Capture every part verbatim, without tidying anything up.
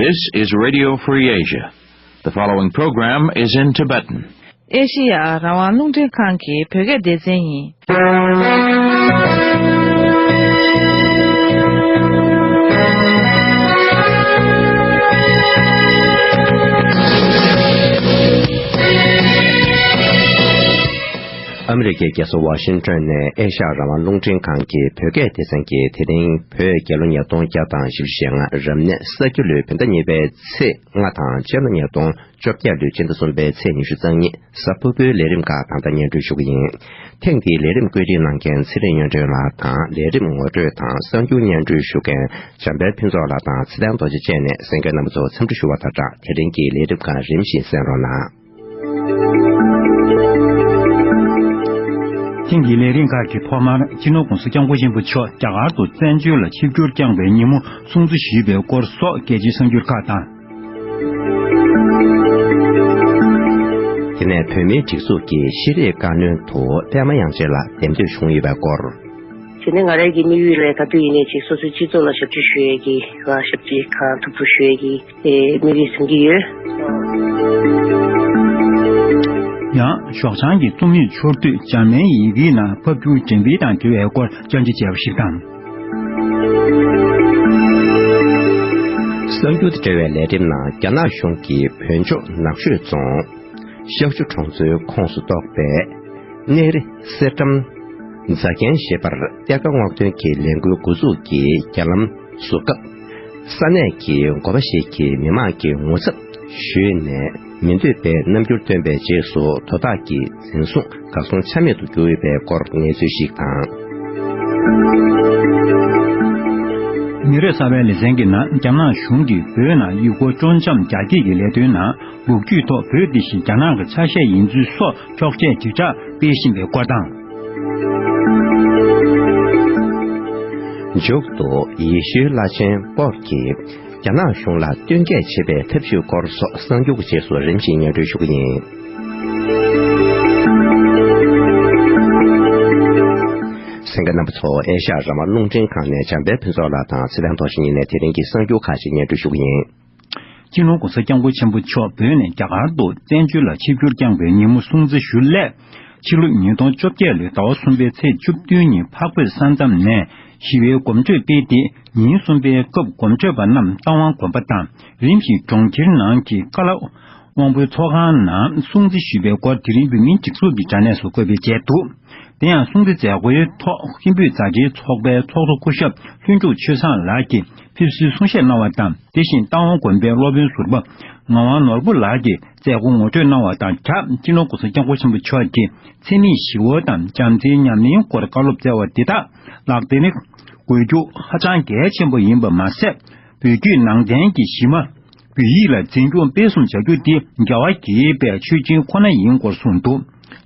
This is Radio Free Asia. The following program is in Tibetan. ཨེ་ཤེ་ཡ་རང་དབང་རླུང་འཕྲིན་ཁང་གི་བོད་སྐད་སྡེ་ཚན་ཡིན། ཨ་མི་རི་ཀའི་རྒྱལ་ས་ཝ་ཤིང་ཊོན་ནས་ཨེ་ཤ་ཡ་རང་དབང་རླུང་འཕྲིན་ཁང་གི་བོད་སྐད་སྡེ་ཚན་གྱིས་དེ་རིང་བོད་རྒྱལ་ལོ་ཉིས་སྟོང་བརྒྱ་དང་བཞི་བཅུ་ཞེ་ལྔ་རབ་གནས་ས་ཁྱི་ལོའི་བོད་ཟླ་གཉིས་པའི་ཚེས་ལྔ་དང་། སྤྱི་ལོ་ཉིས་སྟོང་བཅོ་བརྒྱད་ལོའི་སྤྱི་ཟླ་གསུམ་པའི་ཚེས་ཉི་ཤུ་རྩ་གཉིས། གཟའ་ཕུར་བུའི་ལས་རིམ་ཁག་ད་ལྟ་སྙན་སྒྲོན་ཞུ་གི་ཡིན། ཐེངས་འདིའི་ལས་རིམ་བཀོད་སྒྲིག་གནང་མཁན་ཚེ་རིང་གཡུ་སྒྲོན་ལགས་དང་། ལས་རིམ་ངོ་སྤྲོད་དང་གསར་འགྱུར་སྙན་སྒྲོན་ཞུ་མཁན་འཇམ་དཔལ་ཕུན་ཚོགས་ལགས་དང་ཚེ་བརྟན་རྡོ་རྗེ་བཅས་ནས་གསན་མཁན་རྣམ་པ་ཚོ་འཚམས་འདྲི་ཞུ་བ་དང་སྦྲགས། དེ་རིང་གི་ལས་རིམ་ཁག་རིམ་བཞིན་གསན་རོགས་གནང་། ཐེངས་འདིའི་ལས་རིམ་ཁག་གི་ཐོག་མར་སྤྱི་ནོར་༸གོང་ས་༸སྐྱབས་མགོན་ཆེན་པོ་མཆོག་རྒྱ་གར་དུ་བཙན་བྱོལ་ལ་ཆིབས་བསྒྱུར་བསྐྱངས་པའི་ཉིན་མོ་སྲུང་བརྩི་ཞུས་པའི་སྐོར་སོགས་སྐད་ཆའི་གསར་འགྱུར་ཁག་དང་། དེ་ནས་བོད་མིའི་སྒྲིག་འཛུགས་ཀྱི་ཤེས་རིག་བཀའ་བློན་དུ་པད་མ་དབྱངས་ཅན་ལགས་འདེམས་ཐོན་བྱུང་ཡོད་པའི་སྐོར། དེ་ནས་ང་རང་གི་དམིགས་ཡུལ་ལས་ག་དུས་ཡིན་ནའི་ཅིག་སོ་སོའི་སྤྱི་ཚོགས་ལ་ཞབས་ཕྱི་ཞུ་ཡས་ཀྱི་ཞབས་ཕྱི་གང་ཐུབ་ཐུབ་ཞུ་ཡས་ཀྱི་དམིགས་ཡུལ་འཛིན་གྱི་ཡོད། ཡང་ཞོགས་ཇ་གི་རྩོམ་ཡིག་འཕྱོར་དུས་འཇར་མན་ཡི་གེའི་ནང་ཕབ་སྒྱུར་འགྲེམས་སྤེལ་དང་འབྲེལ་བའི་སྐོར་བཅར་འདྲི་བྱས་པ་ཞིག་དང་། གསར་འགྱུར་དང་འབྲེལ་བའི་ལས་རིམ་ནང་རྒྱ་ནག་གཞུང་གིས་བོད་ལྗོངས་ནགས་ཤོད་རྫོང་ཤག་ཆུ་གྲོང་ཚོའི་ཁོངས་སུ་གཏོགས་པའི་གནས་རི་གསེར་ཊམ་རྫ་མཁན་ཞེས་པར་གཏེར་ཁ་སྔོག་འདོན་གྱི་ལས་འགུལ་འགོ་འཛུགས་ཀྱི་རྒྱ་ལམ་བཟོ་སྐབས། ས་གནས་ཀྱི་འགོ་པ་ཞིག་གིས་མི་མང་གི་ངོ་ཚབ་ཞུས་ནས་མི་འདོད་པའི་རྣམ་འགྱུར་སྟོན་པའི་རྗེས་སུ་དོ་བདག་གིས་འཛིན་བཟུང་། གར་སོང་ཆ་མེད་དུ་གྱུར་ཡོད་པའི་སྐོར་གནས་ཚུལ་ཞིག་དང་། མི་རབས་གསར་པའི་ལེ་ཚན་གྱི་ནང་རྒྱ་ནག་གཞུང་གིས་བོད་ནང་ཡུལ་སྐོར་སྤྲོ་འཆམ་རྒྱ་སྐྱེད་ཀྱི་ལས་དོན་ནང་ལོ་རྒྱུས་ཐོག་བོད་འདི་ཞིག་རྒྱ་ནག་གི་ཆ་ཤས་ཡིན་ཚུལ་སོགས་འཁྱོག་བཤད་དྲིལ་བསྒྲགས་སྤེལ་བཞིན་པའི་སྐོར་དང་། མཇུག་ཏུ་ཡེ་ཤུའི་བླ་ཆེན་པོབ་ཀྱིས་རྒྱ་ནག་གཞུང་ལ་བསྟུན་མཁས་བྱེད་པའི་ཐབས་ཇུས་སྐོར་སོགས་གསར་འགྱུར་གྱི་རྗེས་སུ་རིམ་བཞིན་སྙན་སྒྲོན་ཞུ་གི་ཡིན། གསན་མཁན་རྣམ་པ་ཚོ། ཨེ་ཤ་ཡ་རང་དབང་རླུང་འཕྲིན་ཁང་ནས་འཇམ་དཔལ་ཕུན་ཚོགས་ལགས་དང་ཚེ་བརྟན་རྡོ་རྗེ་གཉིས་ནས་དེ་རིང་གི་གསར་འགྱུར་ཁག་ཅིག་སྙན་སྒྲོན་ཞུ་གི་ཡིན། སྤྱི་ནོར་༸གོང་ས་༸སྐྱབས་མགོན་ཆེན་པོ་མཆོག་བོད་ནས་རྒྱ་གར་དུ་བཙན་བྱོལ་ལ་ཆིབས་བསྒྱུར་བསྐྱངས་པའི་ཉིན་མོ་སྲུང་བརྩི་ཞུ་སླད། ཕྱི་ལོ་ཉིས་སྟོང་བཅོ་བརྒྱད་ལོའི་ཟླ་བ་གསུམ་པའི་ཚེས་བཅུ་བདུན་ཉིན་འཕགས་བོད་ས་མཚམས་ནས་ཞི་བའི་གོམ་བགྲོད་སྤེལ་ཏེ། ཉིན་གསུམ་པའི་སྐབས་གོམ་བགྲོད་པ་རྣམས་རྟ་དབང་དགོན་པ་དང་རིམ་བཞིན་གྲོང་ཁྱེར་ནང་གི་ཀ་ལ་དབང་པོའི་ཚོགས་ཁང་ནང་སྲུང་བརྩི་ཞུས་པའི་སྐོར་དེ་རིང་བོད་མིའི་སྒྲིག་འཛུགས་ཀྱི་དྲ་གནས་སུ་བཀོད་སྤེལ་བྱས་འདུག། དེ་ཡང་གསུང་ཆོས་མཛད་སྒོའི་ཐོག་ཧིན་བོད་མཛའ་འབྲེལ་ཚོགས་པའི་ཚོགས་གཙོ་སྐུ་ཞབས་ལྷུན་གྲུབ་ཆོས་བཟང་ལགས་ཀྱིས་ཕེབས་བསུའི་གསུང་བཤད་གནང་བ་དང་། དེ་བཞིན་རྟ་དབང་དགོན་པའི་སློབ་དཔོན་ཟུར་པ་ངག་དབང་ནོར་བུ་ལགས་ཀྱིས་མཛད་སྒོ་ངོ་སྤྲོད་གནང་བ་དང་སྦྲགས། སྤྱི་ནོར་༸གོང་ས་༸སྐྱབས་མགོན་ཆེན་པོ་མཆོག་གིས་འཚེ་མེད་ཞི་བ་དང་བྱམས་བརྩེའི་ཉམས་ལེན་སྐོར་བཀའ་སློབ་སྩལ་བ་འདི་དག་ལག་ལེན་དགོས་རྒྱུ་ཧ་ཅང་གལ་ཆེན་པོ་ཡིན་པ་མ་ཟད། བོད་བརྒྱུད་ནང་བསྟན་གྱི་གཞི་མ་བོད་ཡིག་ལ་འཛིན་སྐྱོང་སྤེལ་གསུམ་བྱ་རྒྱུ་དེ་རྒྱལ་བ་དགྱེས་པའི་ཆོས་ཅན་ཁོ་ན་ཡིན་སྐོར་གསུངས་འདུག།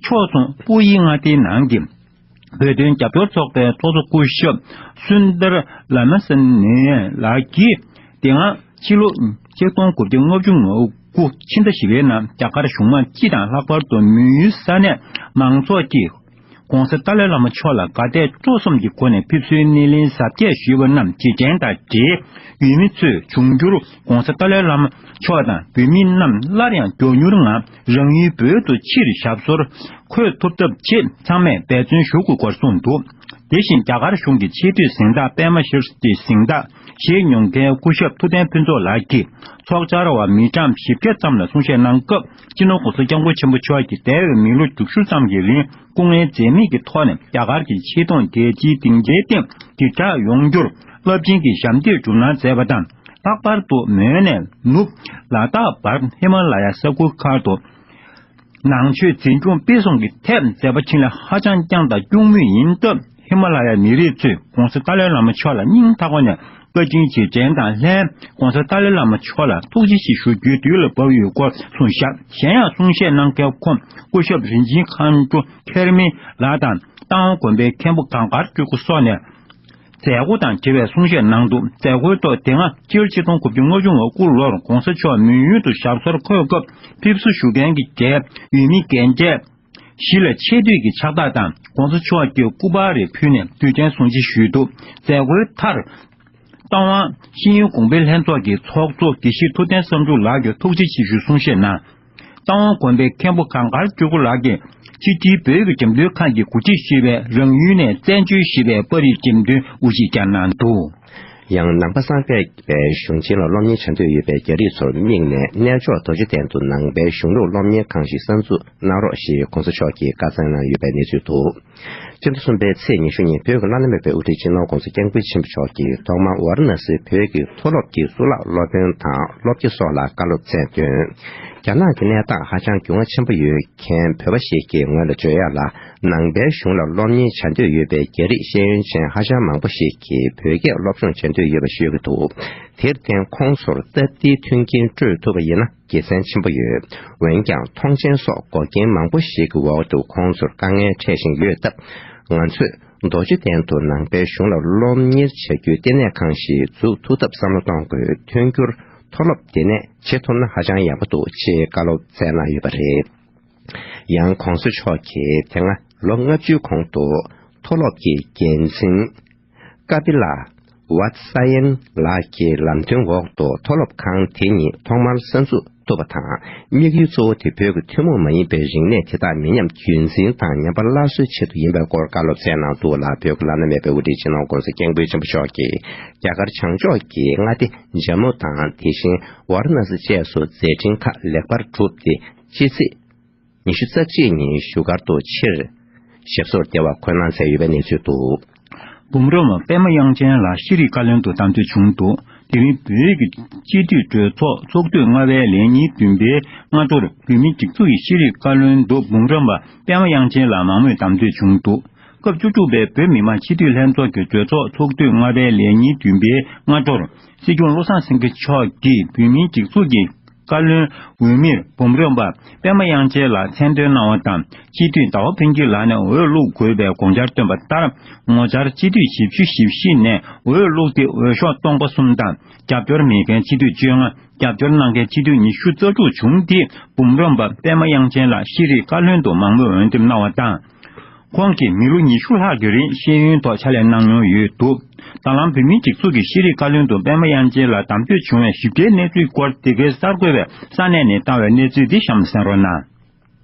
ཕྱོགས་མཚུངས་སྤོ་ཡིག་མངའ་སྡེའི་ནང་གི་བོད་དོན་རྒྱབ་སྐྱོར་ཚོགས་པའི་ཚོགས་གཙོ་སྐུ་ཞབས་སུན་དར་ལ་མ་སན་ནེ་ལགས་ཀྱིས། དེ་སྔ་ཕྱི་ལོ་ཆིག་སྟོང་དགུ་བརྒྱ་ལྔ་བཅུ་ང་དགུ་ཕྱི་ཟླ་བཞི་པའི་ནང་རྒྱ་གར་གཞུང་མང་སྤྱི་དང་ལྷག་པར་དུ་མོན་ཡུལ་ས་གནས་མང་ཚོགས་ཀྱིས་༸གོང་ས་ཏཱ་ལའི་བླ་མ་མཆོག་ལ་དགའ་དད་སྤྲོ་གསུམ་གྱི་སྒོ་ནས་ཕེབས་བསུའི་སྣེ་ལེན་གཟབ་རྒྱས་ཞུས་པ་རྣམས་རྗེས་དྲན་དང་འབྲེལ། ཡུལ་མི་ཚོས་འབྱུང་འགྱུར་༸གོང་ས་ཏཱ་ལའི་བླ་མ་མཆོག་དང་བོད་མི་རྣམས་སླར་ཡང་མགྱོགས་མྱུར་ངང་རང་ཡུལ་བོད་དུ་ཕྱིར་ཞབས་སོར་འཁོད་ཐུབ་ཐབས་ཆེད་ཚང་མས་འབད་བརྩོན་ཞུ་དགོས་སྐོར་གསུངས་འདུག། དེ་བཞིན་རྒྱ་གར་གཞུང་གི་ཆེས་མཐོའི་གཟེངས་རྟགས་པདྨ་ཤྲི་སྟི་གཟེངས་རྟགས་བཞེས་མྱོང་མཁན་སྐུ་ཞབས་ཐུབ་བསྟན་ཕུན་ཚོགས་ལགས་ཀྱིས་ཚོགས་བཅར་བ་མི་གྲངས་བཞི་བརྒྱ་ཙམ་ལ་གསུང་བཤད་གནང་སྐབས། སྤྱི་ནོར་༸གོང་ས་༸སྐྱབས་མགོན་ཆེན་པོ་མཆོག་གིས་འདས་པའི་མི་ལོ་དྲུག་ཅུ་ཙམ་གྱི་རིང་སྐུ་ངལ་འཛེམས་མེད་ཀྱི་ཐོག་ནས་རྒྱ་གར་གྱི་ཆེས་མཐོང་རྒྱལ་སྤྱིའི་སྡིངས་ཆའི་སྟེང་དྲིལ་བསྒྲགས་ཡོང་རྒྱུར་རླབས་ཆེན་གྱི་ཞབས་འདེགས་སྒྲུབ་གནང་མཛད་པ་དང་། ལྷག་པར་དུ་མོན་ནས་ནུབ་ལ་དྭགས་བར་ཧི་མ་ལ་ཡ་ས་ཁུལ་ཁག་ཏུ་ནང་ཆོས་འཛིན་སྐྱོང་སྤེལ་གསུམ་གྱི་ཐད་མཛད་པ་ཕྲིན་ལས་ཧ་ཅང་བསྐྱངས་དང་སྐྱོང་མུས་ཡིན་སྟབས། ཧི་མ་ལ་ཡའི་མི་རིགས་ཚོས་༸གོང་ས་ཏཱ་ལའི་བླ་མ་མཆོག་ལ་སྙིང་ཐག་པ་ནས་བཀའ་དྲིན་རྗེས་དྲན་དང་ལྷན། ༸གོང་ས་ཏཱ་ལའི་བླ་མ་མཆོག་ལ་ཐུགས་རྗེ་ཆེ་ཞུ་རྒྱུའི་དུས་ལ་བབ་ཡོད་སྐོར་གསུངས་བཞག། གཞན་ཡང་གསུང་བཤད་གནང་མཁན་ཁོང་སྐུ་ཞབས་རིན་ཆེན་མཁའ་འགྲོ་ཁེར་མི་ལགས་དང་རྟ་དབང་དགོན་པའི་མཁན་པོ་གངས་དཀར་སྤྲུལ་སྐུ་སོགས་ནས་མཛད་སྒོ་དང་འབྲེལ་བའི་གསུང་བཤད་གནང་འདུག། མཛད་སྒོའི་ཐོག་དེ་སྔ་སྤྱི་ལོ་ཆིག་སྟོང་དགུ་བརྒྱ་ལྔ་བཅུ་ང་དགུ་ལོར་༸གོང་ས་མཆོག་མོན་ཡུལ་དུ་ཞབས་སོར་འཁོད་སྐབས་ཕེབས་བསུ་ཞུ་མཁན་གྱི་གྲས་ཡུལ་མི་རྒན་གྲས་བཞི་ལ་ཆེ་བསྟོད་ཀྱི་ཕྱག་རྟགས་དང་༸གོང་ས་མཆོག་གི་སྐུ་པར་རེ་ཕུལ་ནས་དུས་དྲན་གཟུངས་བཞེས་ཞུས་འདུག། མཛད་སྒོའི་མཐར། རྟ་དབང་ཤེས་ཡོན་གོང་འཕེལ་ལྷན་ཚོགས་ཀྱི་ཚོགས་གཙོ་དགེ་བཤེས་ཐུབ་བསྟན་བསམ་གྲུབ་ལགས་ཀྱིས་ཐུགས་རྗེ་ཆེ་ཞུའི་གསུང་བཤད་གནང་། རྟ་དབང་དགོན་པའི་མཁན་པོ་གངས་དཀར་སྤྲུལ་སྐུ་ལགས་ཀྱིས་ཕྱི་དྲིལ་བོད་ཀྱི་འགྲེམས་སྟོན་ཁང་གི་འགོ་ཁྲིད་ཞུས་པའི་རང་ཡུལ་ནས་བཙན་བྱོལ་ཞེས་པའི་པར་རིས་འགྲེམས་སྟོན་དབུ་འབྱེད་བསྐྱངས་གནང་འདུག། ཡང་ནང་པ་སངས་རྒྱས་པའི་གཞུང་ཆེན་ལ་སློབ་གཉེར་བྱ་འདོད་ཡོད་པའི་རྒྱ་རིགས་ཚོར་དམིགས་ནས་རྣལ་འབྱོར་རྡོ་རྗེ་གདན་དུ་ནང་པའི་གཞུང་ལུགས་སློབ་གཉེར་ཁང་ཞིག་གསར་འཛུགས་གནང་རོགས་ཞེས་གོང་ས་མཆོག་གིས་བཀའ་སྩལ་གནང་ཡོད་པའི་གནས་ཚུལ་འདུག། སྤྱི་ཟླ་གསུམ་པའི་ཚེས་ཉི་ཤུ་ཉིན་བོད་ཀྱི་བླ་ན་མེད་པའི་དབུ་ཁྲིད་སྤྱི་ནོར་༧གོང་ས་༧སྐྱབས་མགོན་ཆེན་པོ་མཆོག་གིས་ཐོག་མར་ཝཱ་ར་ཎ་སིའི་བོད་ཀྱི་མཐོ་སློབ་ཀྱི་གཙུག་ལག་སློབ་དཔོན་དང་སློབ་སྤྱི་སོགས་ལ་བཀའ་སློབ་སྩལ་དོན། རྒྱ་ནག་གི་གནས་སྟངས་ཧ་ཅང་འགྱུར་བ་ཆེན་པོ་ཡོད་མཁན་བོད་པ་ཞིག་གི་ངོས་ལ་བརྗོད་ཡག་ལ། ནང་པའི་གཞུང་ལ་སློབ་གཉེར་བྱ་འདོད་ཡོད་པའི་རྒྱ་རིགས་ཤེས་ཡོན་ཅན་ཧ་ཅང་མང་པོ་ཞིག་གིས་བོད་སྐད་སློབ་སྦྱོང་བྱ་འདོད་ཡོད་པ་ཤོད་ཀྱི་འདུག། དེར་བརྟེན་ཁོང་ཚོར་སྟབས་བདེའི་མཐུན་རྐྱེན་སྤྲོད་ཐུབ་པ་ཡིན་ན་དགེ་མཚན་ཆེན་པོ་ཡོད། འོན་ཀྱང་མཐོང་མཆན་སོགས་འགོག་རྐྱེན་མང་པོ་ཞིག་གི་འོག་ཏུ་ཁོང་ཚོར་དཀའ་ངལ་འཕྲད་བཞིན་ཡོད་སྟབས། ང་ཚོས་རྡོ་རྗེ་གདན་དུ་ནང་པའི་གཞུང་ལ་སློབ་གཉེར་བྱ་རྒྱུའི་ལྟེ་གནས་ཁང་ཞིག་འཛུགས་ཐུབ་ཐབས་བསམ་བློ་གཏོང་དགོས། མཐུན་འགྱུར་མཐོ་སློབ་ལྟེ་གནས་བྱེད་ཐུབ་ན་ཧ་ཅང་ཡག་པོ་འདུག་ཅེས་བཀའ་སློབ་སྩལ་གནང་ཡོད་པ་རེད། ཡང་གོང་ས་མཆོག་གིས་དེ་སྔ་ལོ་ལྔ་བཅུའི་གོང་དུ་མཐོ་སློབ་ཀྱི་འགན་འཛིན་ཀ་པི་ལ་ཝཱད་ས་ཡན་ལགས་ཀྱི་ལམ་སྟོན་འོག་ཏུ་མཐོ་སློབ་ཁང་དེ་ཉིད་ཐོག་མར་གསར་འཛུགས་ཐུབ་པ་དང་། དམིགས་ཡུལ་གཙོ་བོ་དེ་བོད་ཀྱི་ཐུན་མོང་མ་ཡིན་པའི་རིག་གནས་དེ་དག་མི་ཉམས་རྒྱུན་འཛིན་དང་ཉམས་པ་སླར་གསོའི་ཆེད་དུ་ཡིན་པའི་སྐོར་བཀའ་སློབ་སྩལ་གནང་འདུག་ལ། བོད་ཀྱི་བླ་ན་མེད་པའི་དབུ་ཁྲིད་སྤྱི་ནོར་༧གོང་ས་༧སྐྱབས་མགོན་ཆེན་པོ་མཆོག་གིས་རྒྱ་གར་བྱང་ཕྱོགས་ཀྱི་མངའ་སྡེ་ཇམ་མུ་དང་། དེ་བཞིན་ཝཱ་ར་ཎ་སི་བཅས་སུ་མཛད་འཕྲིན་ཁག་ལེགས་པར་གྲུབ་སྟེ། ཕྱི་ཚེས་ཉི་ཤུ་རྩ་གཅིག་ཉིན་བཞུགས་སྒར་དུ་ཕྱིར་ཞབས་སོར་བདེ་བར་འཁོད་གནང་མཛད་ཡོད་པའི་གནས་ཚུལ་འདུག། འབུམ་རམས་པ་པདྨ་དབྱངས་ཅན་ལགས་ཤེས་རིག་བཀའ་བློན་དུ་གདམ་བསྐོ་བྱུང་འདུག། དེ་རིང་བོད་ཀྱི་སྤྱི་འཐུས་གྲོས་ཚོགས་ཚོགས་དུས་ལྔ་པའི་ལས་ཉིན་བདུན་པའི་སྔ་དྲོར་བོད་མིའི་སྒྲིག་འཛུགས་ཀྱི་ཤེས་རིག་བཀའ་བློན་དུ་འབུམ་རམས་པ་པདྨ་དབྱངས་ཅན་ལགས་མང་མོས་གདམ་བསྐོ་བྱུང་འདུག། སྐབས་བཅུ་དྲུག་པའི་བོད་མི་མང་སྤྱི་འཐུས་ལྷན་ཚོགས་ཀྱི་གྲོས་ཚོགས་ཚོགས་དུས་ལྔ་པའི་ལས་ཉིན་བདུན་པའི་སྔ་དྲོར་སྲིད་སྐྱོང་བློ་བཟང་སེང་གེ་མཆོག་གིས་བོད་མིའི་སྒྲིག་འཛུགས་ཀྱི་བཀའ་བློན་འོས་མིར་འབུམ་རམས་པ་པདྨ་དབྱངས་ཅན་ལགས་མཚན་འདོན་གནང་བ་དང་། སྤྱི་འཐུས་ཟླ་བ་ཕུན་སྐྱིད་ལགས་ནས་འོས་བླུག་དགོས་པའི་དགོངས་འཆར་བཏོན་པ་ལྟར། ངོ་བཅར་སྤྱི་འཐུས་བཞི་བཅུ་ཞེ་བཞི་ནས་འོས་བླུགས་ཏེ་འོས་ཤོག་སྟོང་པ་གསུམ་དང་། རྒྱབ་སྐྱོར་མེད་མཁན་སྤྱི་འཐུས་བཅོ་ལྔ། རྒྱབ་སྐྱོར་གནང་མཁན་སྤྱི་འཐུས་ཉི་ཤུ་རྩ་དྲུག་བྱུང་སྟེ། འབུམ་རམས་པ་པདྨ་དབྱངས་ཅན་ལགས་ཤེས་རིག་བཀའ་བློན་དུ་མང་མོས་འོས་འདེམས་གནང་བ་དང་། ཁོང་གིས་མི་ལོ་ཉི་ཤུ་ལྷག་གི་རིང་ཤེས་ཡོན་ཐོག་ཕྱག་ལས་གནང་མྱོང་ཡོད་འདུག། ད་ལམ་བོད་མིའི་སྒྲིག་འཛུགས་ཀྱི་ཤེས་རིག་བཀའ་བློན་དུ་པདྨ་དབྱངས་ཅན་ལགས་གདམ་བསྐོ་བྱུང་བའི་ཞིབ་ཕྲའི་གནས་ཚུལ་སྐོར། འདི་གའི་གསར་འགོད་པས་ས་གནས་ནས་བཏང་བའི་གནས་ཚུལ་འདི་གཤམ་གསན་རོགས་གནང་།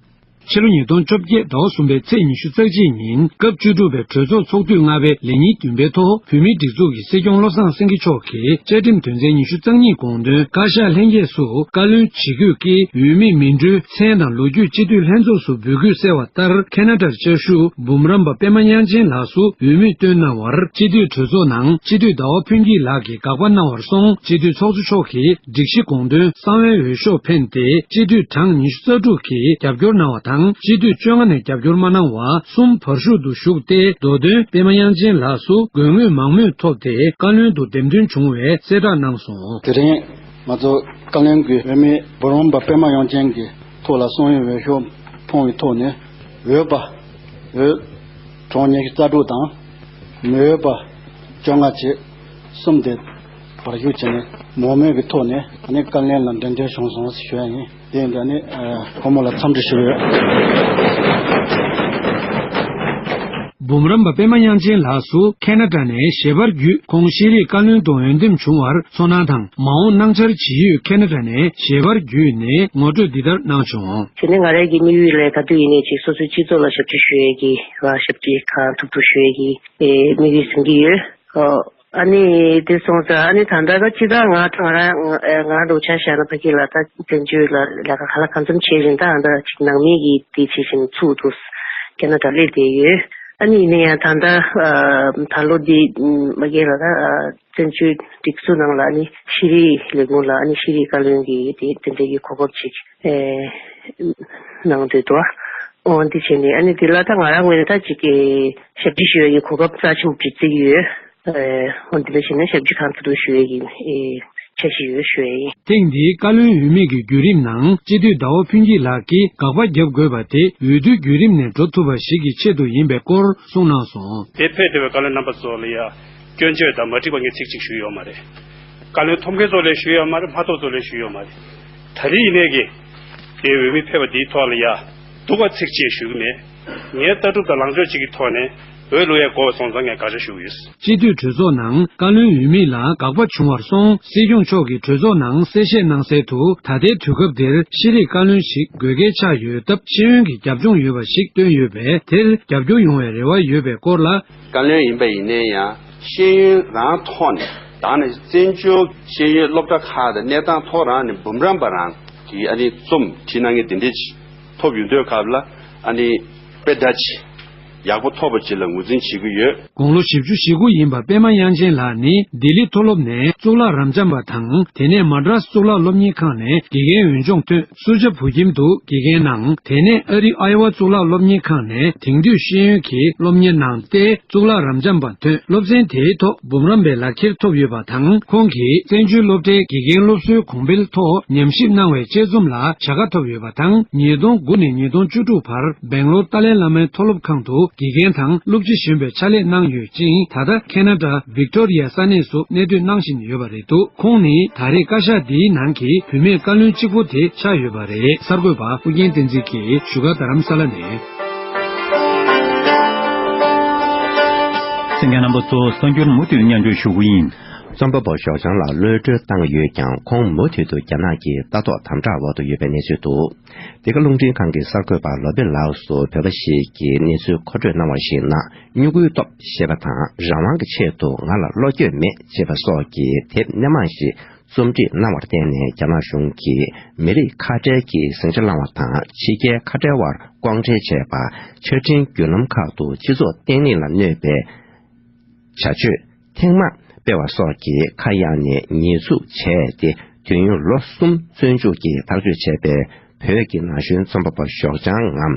ཕྱི་ལོ་ཉིས་སྟོང་བཅོ་བརྒྱད་ཟླ་བ་གསུམ་པའི་ཚེས་ཉི་ཤུ་རྩ་གཅིག་ཉིན་སྐབས་བཅུ་དྲུག་པའི་གྲོས་ཚོགས་ཚོགས་དུས་ལྔ་པའི་ལས་ཉིན་བདུན་པའི་ཐོག་བོད་མིའི་སྒྲིག་འཛུགས་ཀྱི་སྲིད་སྐྱོང་བློ་བཟང་སེང་གེ་མཆོག་གིས་བཅའ་ཁྲིམས་དོན་ཚན་ཉི་ཤུ་རྩ་གཉིས་དགོངས་དོན་བཀའ་ཤག་ལྷན་རྒྱས་སུ་བཀའ་བློན་ཇི་དགོས་ཀྱིས་འོས་མི་མི་འགྲོའི་མཚན་དང་ལོ་རྒྱུས་སྤྱི་འཐུས་ལྷན་ཚོགས་སུ་འབོད་སྐུལ་གསལ་བ་ལྟར། ཁེ་ན་ཌར་བཅའ་བཞུགས་འབུམ་རམས་པ་པདྨ་དབྱངས་ཅན་ལགས་སུ་འོས་མི་བཏོན་གནང་བར་སྤྱི་འཐུས་གྲོས་ཚོགས་ནང་སྤྱི་འཐུས་ཟླ་བ་ཕུན་སྐྱིད་ལགས་ཀྱིས་དགག་པ་གནང་བར་སོང་། སྤྱི་འཐུས་ཚོགས་གཙོ་མཆོག་གིས་སྒྲིག་གཞི་དགོངས་དོན་གསང་བའི་འོས་ཤོག་འཕེན་ཏེ། སྤྱི་འཐུས་གྲངས་ཉི་ཤུ་རྩ་དྲུག་གིས་རྒྱབ་སྐྱོར་གནང་བ་དང་། སྤྱི་འཐུས་བཅོ་ལྔ་ནས་རྒྱབ་སྐྱོར་མ་གནང་བ་གསུམ་བར་ཞུགས་དུ་ཞུགས་ཏེ། མདོ་དོན་པདྨ་དབྱངས་ཅན་ལགས་སུ་དགོས་ངེས་མང་མོས་ཐོབ་སྟེ། བཀའ་བློན་དུ་འདེམས་ཐོན་བྱུང་བའི་གསལ་བསྒྲགས་གནང་སོང་། དེ་རིང་ང་ཚོ་བཀའ་བློན་གྱི་འོས་མི་འབུམ་རམས་པ་པདྨ་དབྱངས་ཅན་གྱི་ཐོག་ལ་གསང་བའི་འོས་ཤོག་འཕངས་པའི་ཐོག་ནས། འོས་པ་འོས་གྲངས་ཉི་ཤུ་རྩ་དྲུག་དང་། མི་འོས་པ་བཅོ་ལྔ་བཅས་གསུམ་དེ་བར་ཞུགས་བྱས་ནས་མང་མོས་ཀྱི་ཐོག་ནས་ཨ་ནི་བཀའ་བློན་ལ་འདེམས་ཐོན་བྱུང་སོང་ཞུ་ཡ་ཡིན། དེ་ཡིན་དུས་ཨ་ནི་ཁོ་མོ་ལ་འཚམས་འདྲི་ཞུ་གི་ཡོད། འབུམ་རམས་པ་པདྨ་དབྱངས་ཅན་ལགས་སུ་ཁེ་ན་ཌ་ནས་ཞལ་པར་བརྒྱུད་ཁོང་ཤེས་རིག་བཀའ་བློན་དུ་འོས་འདེམས་བྱུང་བར་ཚོར་སྣང་དང་། མ་འོངས་གནང་འཆར་ཇི་ཡོད་ཁེ་ན་ཌ་ནས་ཞལ་པར་བརྒྱུད་ནས་ངོ་སྤྲོད་འདི་ལྟར་གནང་བྱུང་། དེ་ནས་ང་རང་གི་དམིགས་ཡུལ་ལས་ག་དུས་ཡིན་ནའི་ཅིག་སོ་སོའི་སྤྱི་ཚོགས་ལ་ཞབས་ཕྱི་ཞུ་ཡས་ཀྱི་ལ་ཞབས་ཕྱི་གང་ཐུབ་ཐུབ་ཞུ་ཡས་ཀྱི་ཨེ་དམིགས་ཡུལ་འཛིན་གྱི་ཡོད། ཨོ། ཨ་ནི་དེ་སོང་ཙང་ཨ་ནི་ད་ལྟ་ད་ཅི་ད་ང་ང་རང་ང་རང་འདུག་ཆ་བཞག་ན་ཕ་གི་ལ་ད་བཙན་བྱོལ་ལ་ལས་ཀ་ག་ལ་གང་འཚམ་བྱེད་བཞིན་ད་ཨ་ད་ཅིག་ནང་མི་གི་དེ་བྱེད་བཞིན་ཚུགས་འདུག་ཁེ་ན་ཌ་སླེབས་བསྡད་ཡོད། ཨ་ནི་ཡིན་ན་ཡང་ད་ལྟ་ད་ལོ་འདི་མ་གི་ལ་ད་བཙན་བྱོལ་སྒྲིག་འཛུགས་ནང་ལ་ཨ་ནི་ཤེས་རིག་ལས་ཁུངས་ལ་ཨ་ནི་ཤེས་རིག་བཀའ་བློན་གྱི་དེ་དེ་འདྲ་གི་གོ་སྐབས་ཅིག་ཨེ་གནང་འདོད་འདུག་ཨ། འོ་འདི་བྱས་ནས་ཨ་ནི་འདི་ལ་ད་ང་རང་ངོས་ནས་ད་ཅིག་གི་ཞབས་ཕྱི་ཞུ་ཡ་གི་གོ་སྐབས་རྩ་ཆེན་པོ་ཅིག་བརྩི་གི་ཡོད། ཨེ་འོ་འདི་འདྲ་བྱས་ནས་ཞབས་ཕྱི་གང་ཐུབ་ཐུབ་ཞུ་ཡ་གི་ཨེ་འཆར་གཞི་ཡོད་ཞུ་ཡ་ཡིན། ཐེངས་འདིའི་བཀའ་བློན་འོས་མི་གི་བརྒྱུད་རིམ་ནང་སྤྱི་འཐུས་ཟླ་བ་ཕུན་སྐྱིད་ལགས་ཀྱིས་དགག་པ་བརྒྱབ་དགོས་པ་དེ་འོས་བསྡུའི་བརྒྱུད་རིམ་ནས་འགྲོ་ཐུབ་པ་ཞིག་གི་ཆེད་དུ་ཡིན་པའི་སྐོར་གསུངས་གནང་སོང་། དེ་ཕེབས་བསྡད་པའི་བཀའ་བློན་རྣམ་པ་ཚོ་ལ་ཡ་སྐྱོན་བརྗོད་དང་མ་འགྲིག་པ་ངས་ཚིག་གཅིག་ཞུས་ཡོད་མ་རེད། བཀའ་བློན་ཐོབ་མཁན་ཚོ་ལ་ཞུས་ཡོད་མ་རེད། མ་ཐོབ་ཚོ་ལ་ཞུས་ཡོད་མ་རེད། ད་རེས་ཡིན་ནའི་གི་དེ་འོས་མི་ཕེབས་པ་འདིའི་ཐོག་ལ་ཡ་སྡུག་པ་ཚིག་གཅིག་ཞུ་གི་མེད། ངས་ལྟ་གྲུབ་དང་ལངས་ཕྱོགས་གཅིག་གི་ཐོག་ནས་ འོས་བླུག་ཡས་དགོས་པ་སོང་ཙང་ངས་དགག་བྱ་ཞུ་གི་ཡོད། སྤྱི་འཐུས་གྲོས་ཚོགས་ནང་བཀའ་བློན་འོས་མི་ལ་དགག་པ་བྱུང་བར་སོང་སྲིད་སྐྱོང་མཆོག་གིས་གྲོས་ཚོགས་ནང་གསལ་བཤད་གནང་གསལ་དུ། ད་ལྟའི་དུས་སྐབས་འདིར་ཤེས་རིག་བཀའ་བློན་ཞིག་དགོས་གལ་ཆགས་ཡོད་སྟབས། ཤེས་ཡོན་གྱི་རྒྱབ་ལྗོངས་ཡོད་པ་ཞིག་བཏོན་ཡོད་པས། དེར་རྒྱབ་སྐྱོར་ཡོང་བའི་རེ་བ་ཡོད་པའི་སྐོར་ལ། བཀའ་བློན་ཡིན་པ་ཡིན་ནའི་ཡང་ཤེས་ཡོན་རང་ཐོག་ནས་ད་ནི་བཙན་བྱོལ་ཤེས་ཡོན་སློབ་གྲྭ་ཁག་དང་གནས་སྟངས་ཐོག་རང་ནས་འབུམ་རམས་པ་རང་གིས་ཨ་ནི་རྩོམ་བྲིས་གནང་མཁན་དེ་འདྲས་ཐོབ་ཡོང་དུས་སྐབས་ལ། ཨ་ནི་དཔེ་ད་ཅི་ཡག་པོ་ཐོབ་པ་ཅིག་ལ་ངོས་འཛིན་བྱེད་ཀྱི་ཡོད། དགུང་ལོ་བཞི་བཅུ་ཞེ་དགུ་ཡིན་པ་པད་མ་དབྱངས་ཅན་ལགས་ནི་ལྡི་ལི་མཐོ་སློབ་ནས་གཙུག་ལག་རབ་འབྱམས་པ་དང་། དེ་ནས་མ་ཌི་རཱས་གཙུག་ལག་སློབ་གཉེར་ཁང་ནས་དགེ་རྒན་འོས་སྦྱོང་ཐོན། སུ་ཇཱ་བོད་ཁྱིམ་དུ་དགེ་རྒན་གནང་། དེ་ནས་ཨ་རི་ཨའི་ཝ་གཙུག་ལག་སློབ་གཉེར་ཁང་ནས་དེང་དུས་ཤེས་ཡོན་གྱི་སློབ་གཉེར་གནང་སྟེ། གཙུག་ལག་རབ་འབྱམས་པ་ཐོན། སློབ་ཚན་དེའི་ཐོག་འབུམ་རམས་པའི་ལག་ཁྱེར་ཐོབ་ཡོད་པ་དང་། ཁོང་གིས་བཙན་བྱོལ་སློབ་གྲྭའི་དགེ་རྒན་སློབ་གསོའི་གོང་འཕེལ་ཐོག་ཉམས་ཞིབ་གནང་བའི་དཔྱད་རྩོམ་ལ་བྱ་དགའ་ཐོབ་ཡོད་པ་དང་། ཉིས་སྟོང་དགུ་ནས་ཉིས་སྟོང་བཅུ་དྲུག་བར་སྦེང་ལོར་ཏཱ་ལའི་བླ་མའི་མཐོ་སློབ་ཁང་དུ་དགེ་རྒན་དང་སློབ་སྤྱི་གཞོན་པའི་ཕྱག་ལས་གནང་ཡོད་ཅིང་། ད་ལྟ་ཁེ་ན་ཌ་ཝིག་ཏོ་རི་ཡ་ས་གནས་སུ་གནས་སྡོད་གནང་བཞིན་ཡོད་པ་རེད་འདུག་ཁོང་ནི་ད་རེས་བཀའ་ཤག་འདིའི་ནང་གི་བུད་མེད་བཀའ་བློན་གཅིག་པོ་དེ་ཆགས་ཡོད་པ་རེད། གསར་འགོད་པ་ཨུ་རྒྱན་བསྟན་འཛིན་གྱིས་བཞུགས་སྒར་རྡ་རམ་ས་ལ་ནས། གསན་མཁན་རྣམ་པ་ཚོ། གསར་འགྱུར་མུ་མཐུད་མཉམ་སྤྱོད་ཞུ་གི་ཡིན། རྩོམ་པ་པོ་ཞོགས་ལྗང་ལགས་གློད་གྲོལ་བཏང་ཡོད་ཀྱང་། ཁོང་མུ་མཐུད་དུ་རྒྱ་ནག་གི་ལྟ་རྟོག་དམ་དྲག་འོག་ཏུ་ཡོད་པའི་གནས་ཚུལ་འདུག་འདི་ག་རླུང་འཕྲིན་ཁང་གི་གསར་འགོད་པ་ལོ་པེ་ལའོ་སུ་བོད་པ་ཞིག་གིས་གནས་ཚུལ་མཁོ་སྤྲོད་གནང་བར་གཞིགས་ན། སྨྱུ་གུའི་སྟོབས་ཞེས་པ་དང་། རང་དབང་གི་ཆེད་དུ་ང་ལ་བློ་འགྱོད་མེད་ཅེས་པ་སོགས་ཀྱི་དེབ་སྣེ་མང་ཞིག་རྩོམ་སྒྲིག་གནང་བར་བརྟེན་ནས། རྒྱ་ནག་གཞུང་གིས་མི་རིགས་ཁ་བྲལ་གྱི་ཟིང་ཆ་བསླངས་བ་དང་། ཕྱི་རྒྱལ་ཁ་བྲལ་བར་དབང་ཁྲལ་བྱས་པ། ཆ་འཕྲིན་བརྒྱུད་ལམ་ཁག་ཏུ་སྤྱི་ཚོགས་བརྟན་ལྷིང་ལ་གནོད་པའི་བྱ་སྤྱོད་ཐེངས་མང་སྤེལ་བ་སོགས་ཀྱི་ཁ་གཡར་ནས་ཉེས་འཛུགས་བྱས་ཏེ། དུས་ཡུན་ལོ་གསུམ་བཙོན་འཇུག་གིས་ཐག་གཅོད་བྱས་པའི་བོད་ཀྱི་ན་གཞོན་རྩོམ་པ་པོ་ཞོགས་ལྗང་ངམ།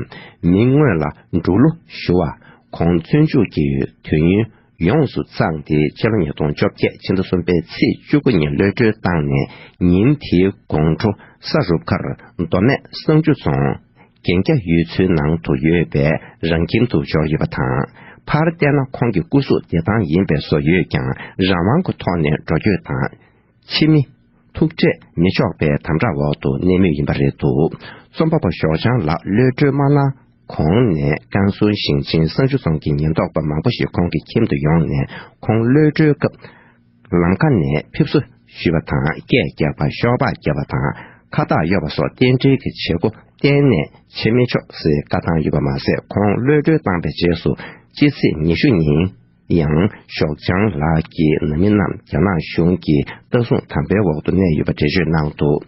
མིང་དངོས་ལ་འབྲུག་ལོ་ཞུ་བ། ཁོང་བཙོན་འཇུག་གི་དུས་ཡུན་ཡོངས་སུ་བརྩམས་ཏེ། ཕྱི་ལོ་ཉིས་སྟོང་བཅོ་བརྒྱད་ཕྱི་ཟླ་གསུམ་པའི་ཚེས་བཅུ་དགུ་ཉིན་གློད་གྲོལ་བཏང་ནས། ཉིན་དེའི་དགོང་དྲོ་ས་རུབ་ཁར་མདོ་སྨད་བསང་ཆུ་རྫོང་། གན་རྒྱ་ཡུལ་ཚོའི་ནང་དུ་ཡོད་པའི་རང་ཁྱིམ་དུ་འབྱོར་ཡོད་པ་དང་། ཕར་བལྟས་ན་ཁོང་གི་སྐུ་གཟུགས་བདེ་ཐང་ཡིན་པའི་བཟོ་ཡོད་ཀྱང་། རང་དབང་གི་ཐོག་ནས་འགྲོ་སྐྱོད་དང་། ཕྱི་མི་ཐུག་འཕྲད་མི་ཆོག་པའི་དམ་དྲག་འོག་ཏུ་གནས་མུས་ཡིན་པ་རེད་འདུག་རྩོམ་པ་པོ་ཞོགས་ལྗང་ལགས་གློད་གྲོལ་མ་གནང་གོང་ནས། ཀན་སུའུ་ཞིང་ཆེན་བསང་ཆུ་རྫོང་གི་ཉེན་རྟོག་པ་མང་པོ་ཞིག་ཁོང་གི་ཁྱིམ་དུ་ཡོང་ནས། ཁོང་གློད་གྲོལ་སྐབས་ལམ་ཁ་ནས་ཕེབས་བསུ་ཞུས་པ་དང་། སྐད་བརྒྱབ་པ། ཤོག་སྦག་བརྒྱབ་པ་དང་། ཁ་བཏགས་གཡོགས་པ་སོགས་རྟེན་འབྲེལ་གྱི་བྱེད་སྒོ་གཏན་ནས་བྱེད་མི་ཆོག་ཟེར་བཀའ་བཏང་ཡོད་པ་མ་ཟད། ཁོང་གློད་གྲོལ་བཏང་པའི་རྗེས་སུ་སྤྱི་ཚེས་ཉི་ཤུ་ཉིན་ཡང་ཞོགས་ལྗང་ལགས་ཀྱི་ནང་མི་རྣམས་རྒྱ་ནག་གཞུང་གིས་ལྟ་སྲུང་དམ་པའི་འོག་ཏུ་གནས་ཡོད་པ་འགྲེལ་བརྗོད་གནང་འདུག་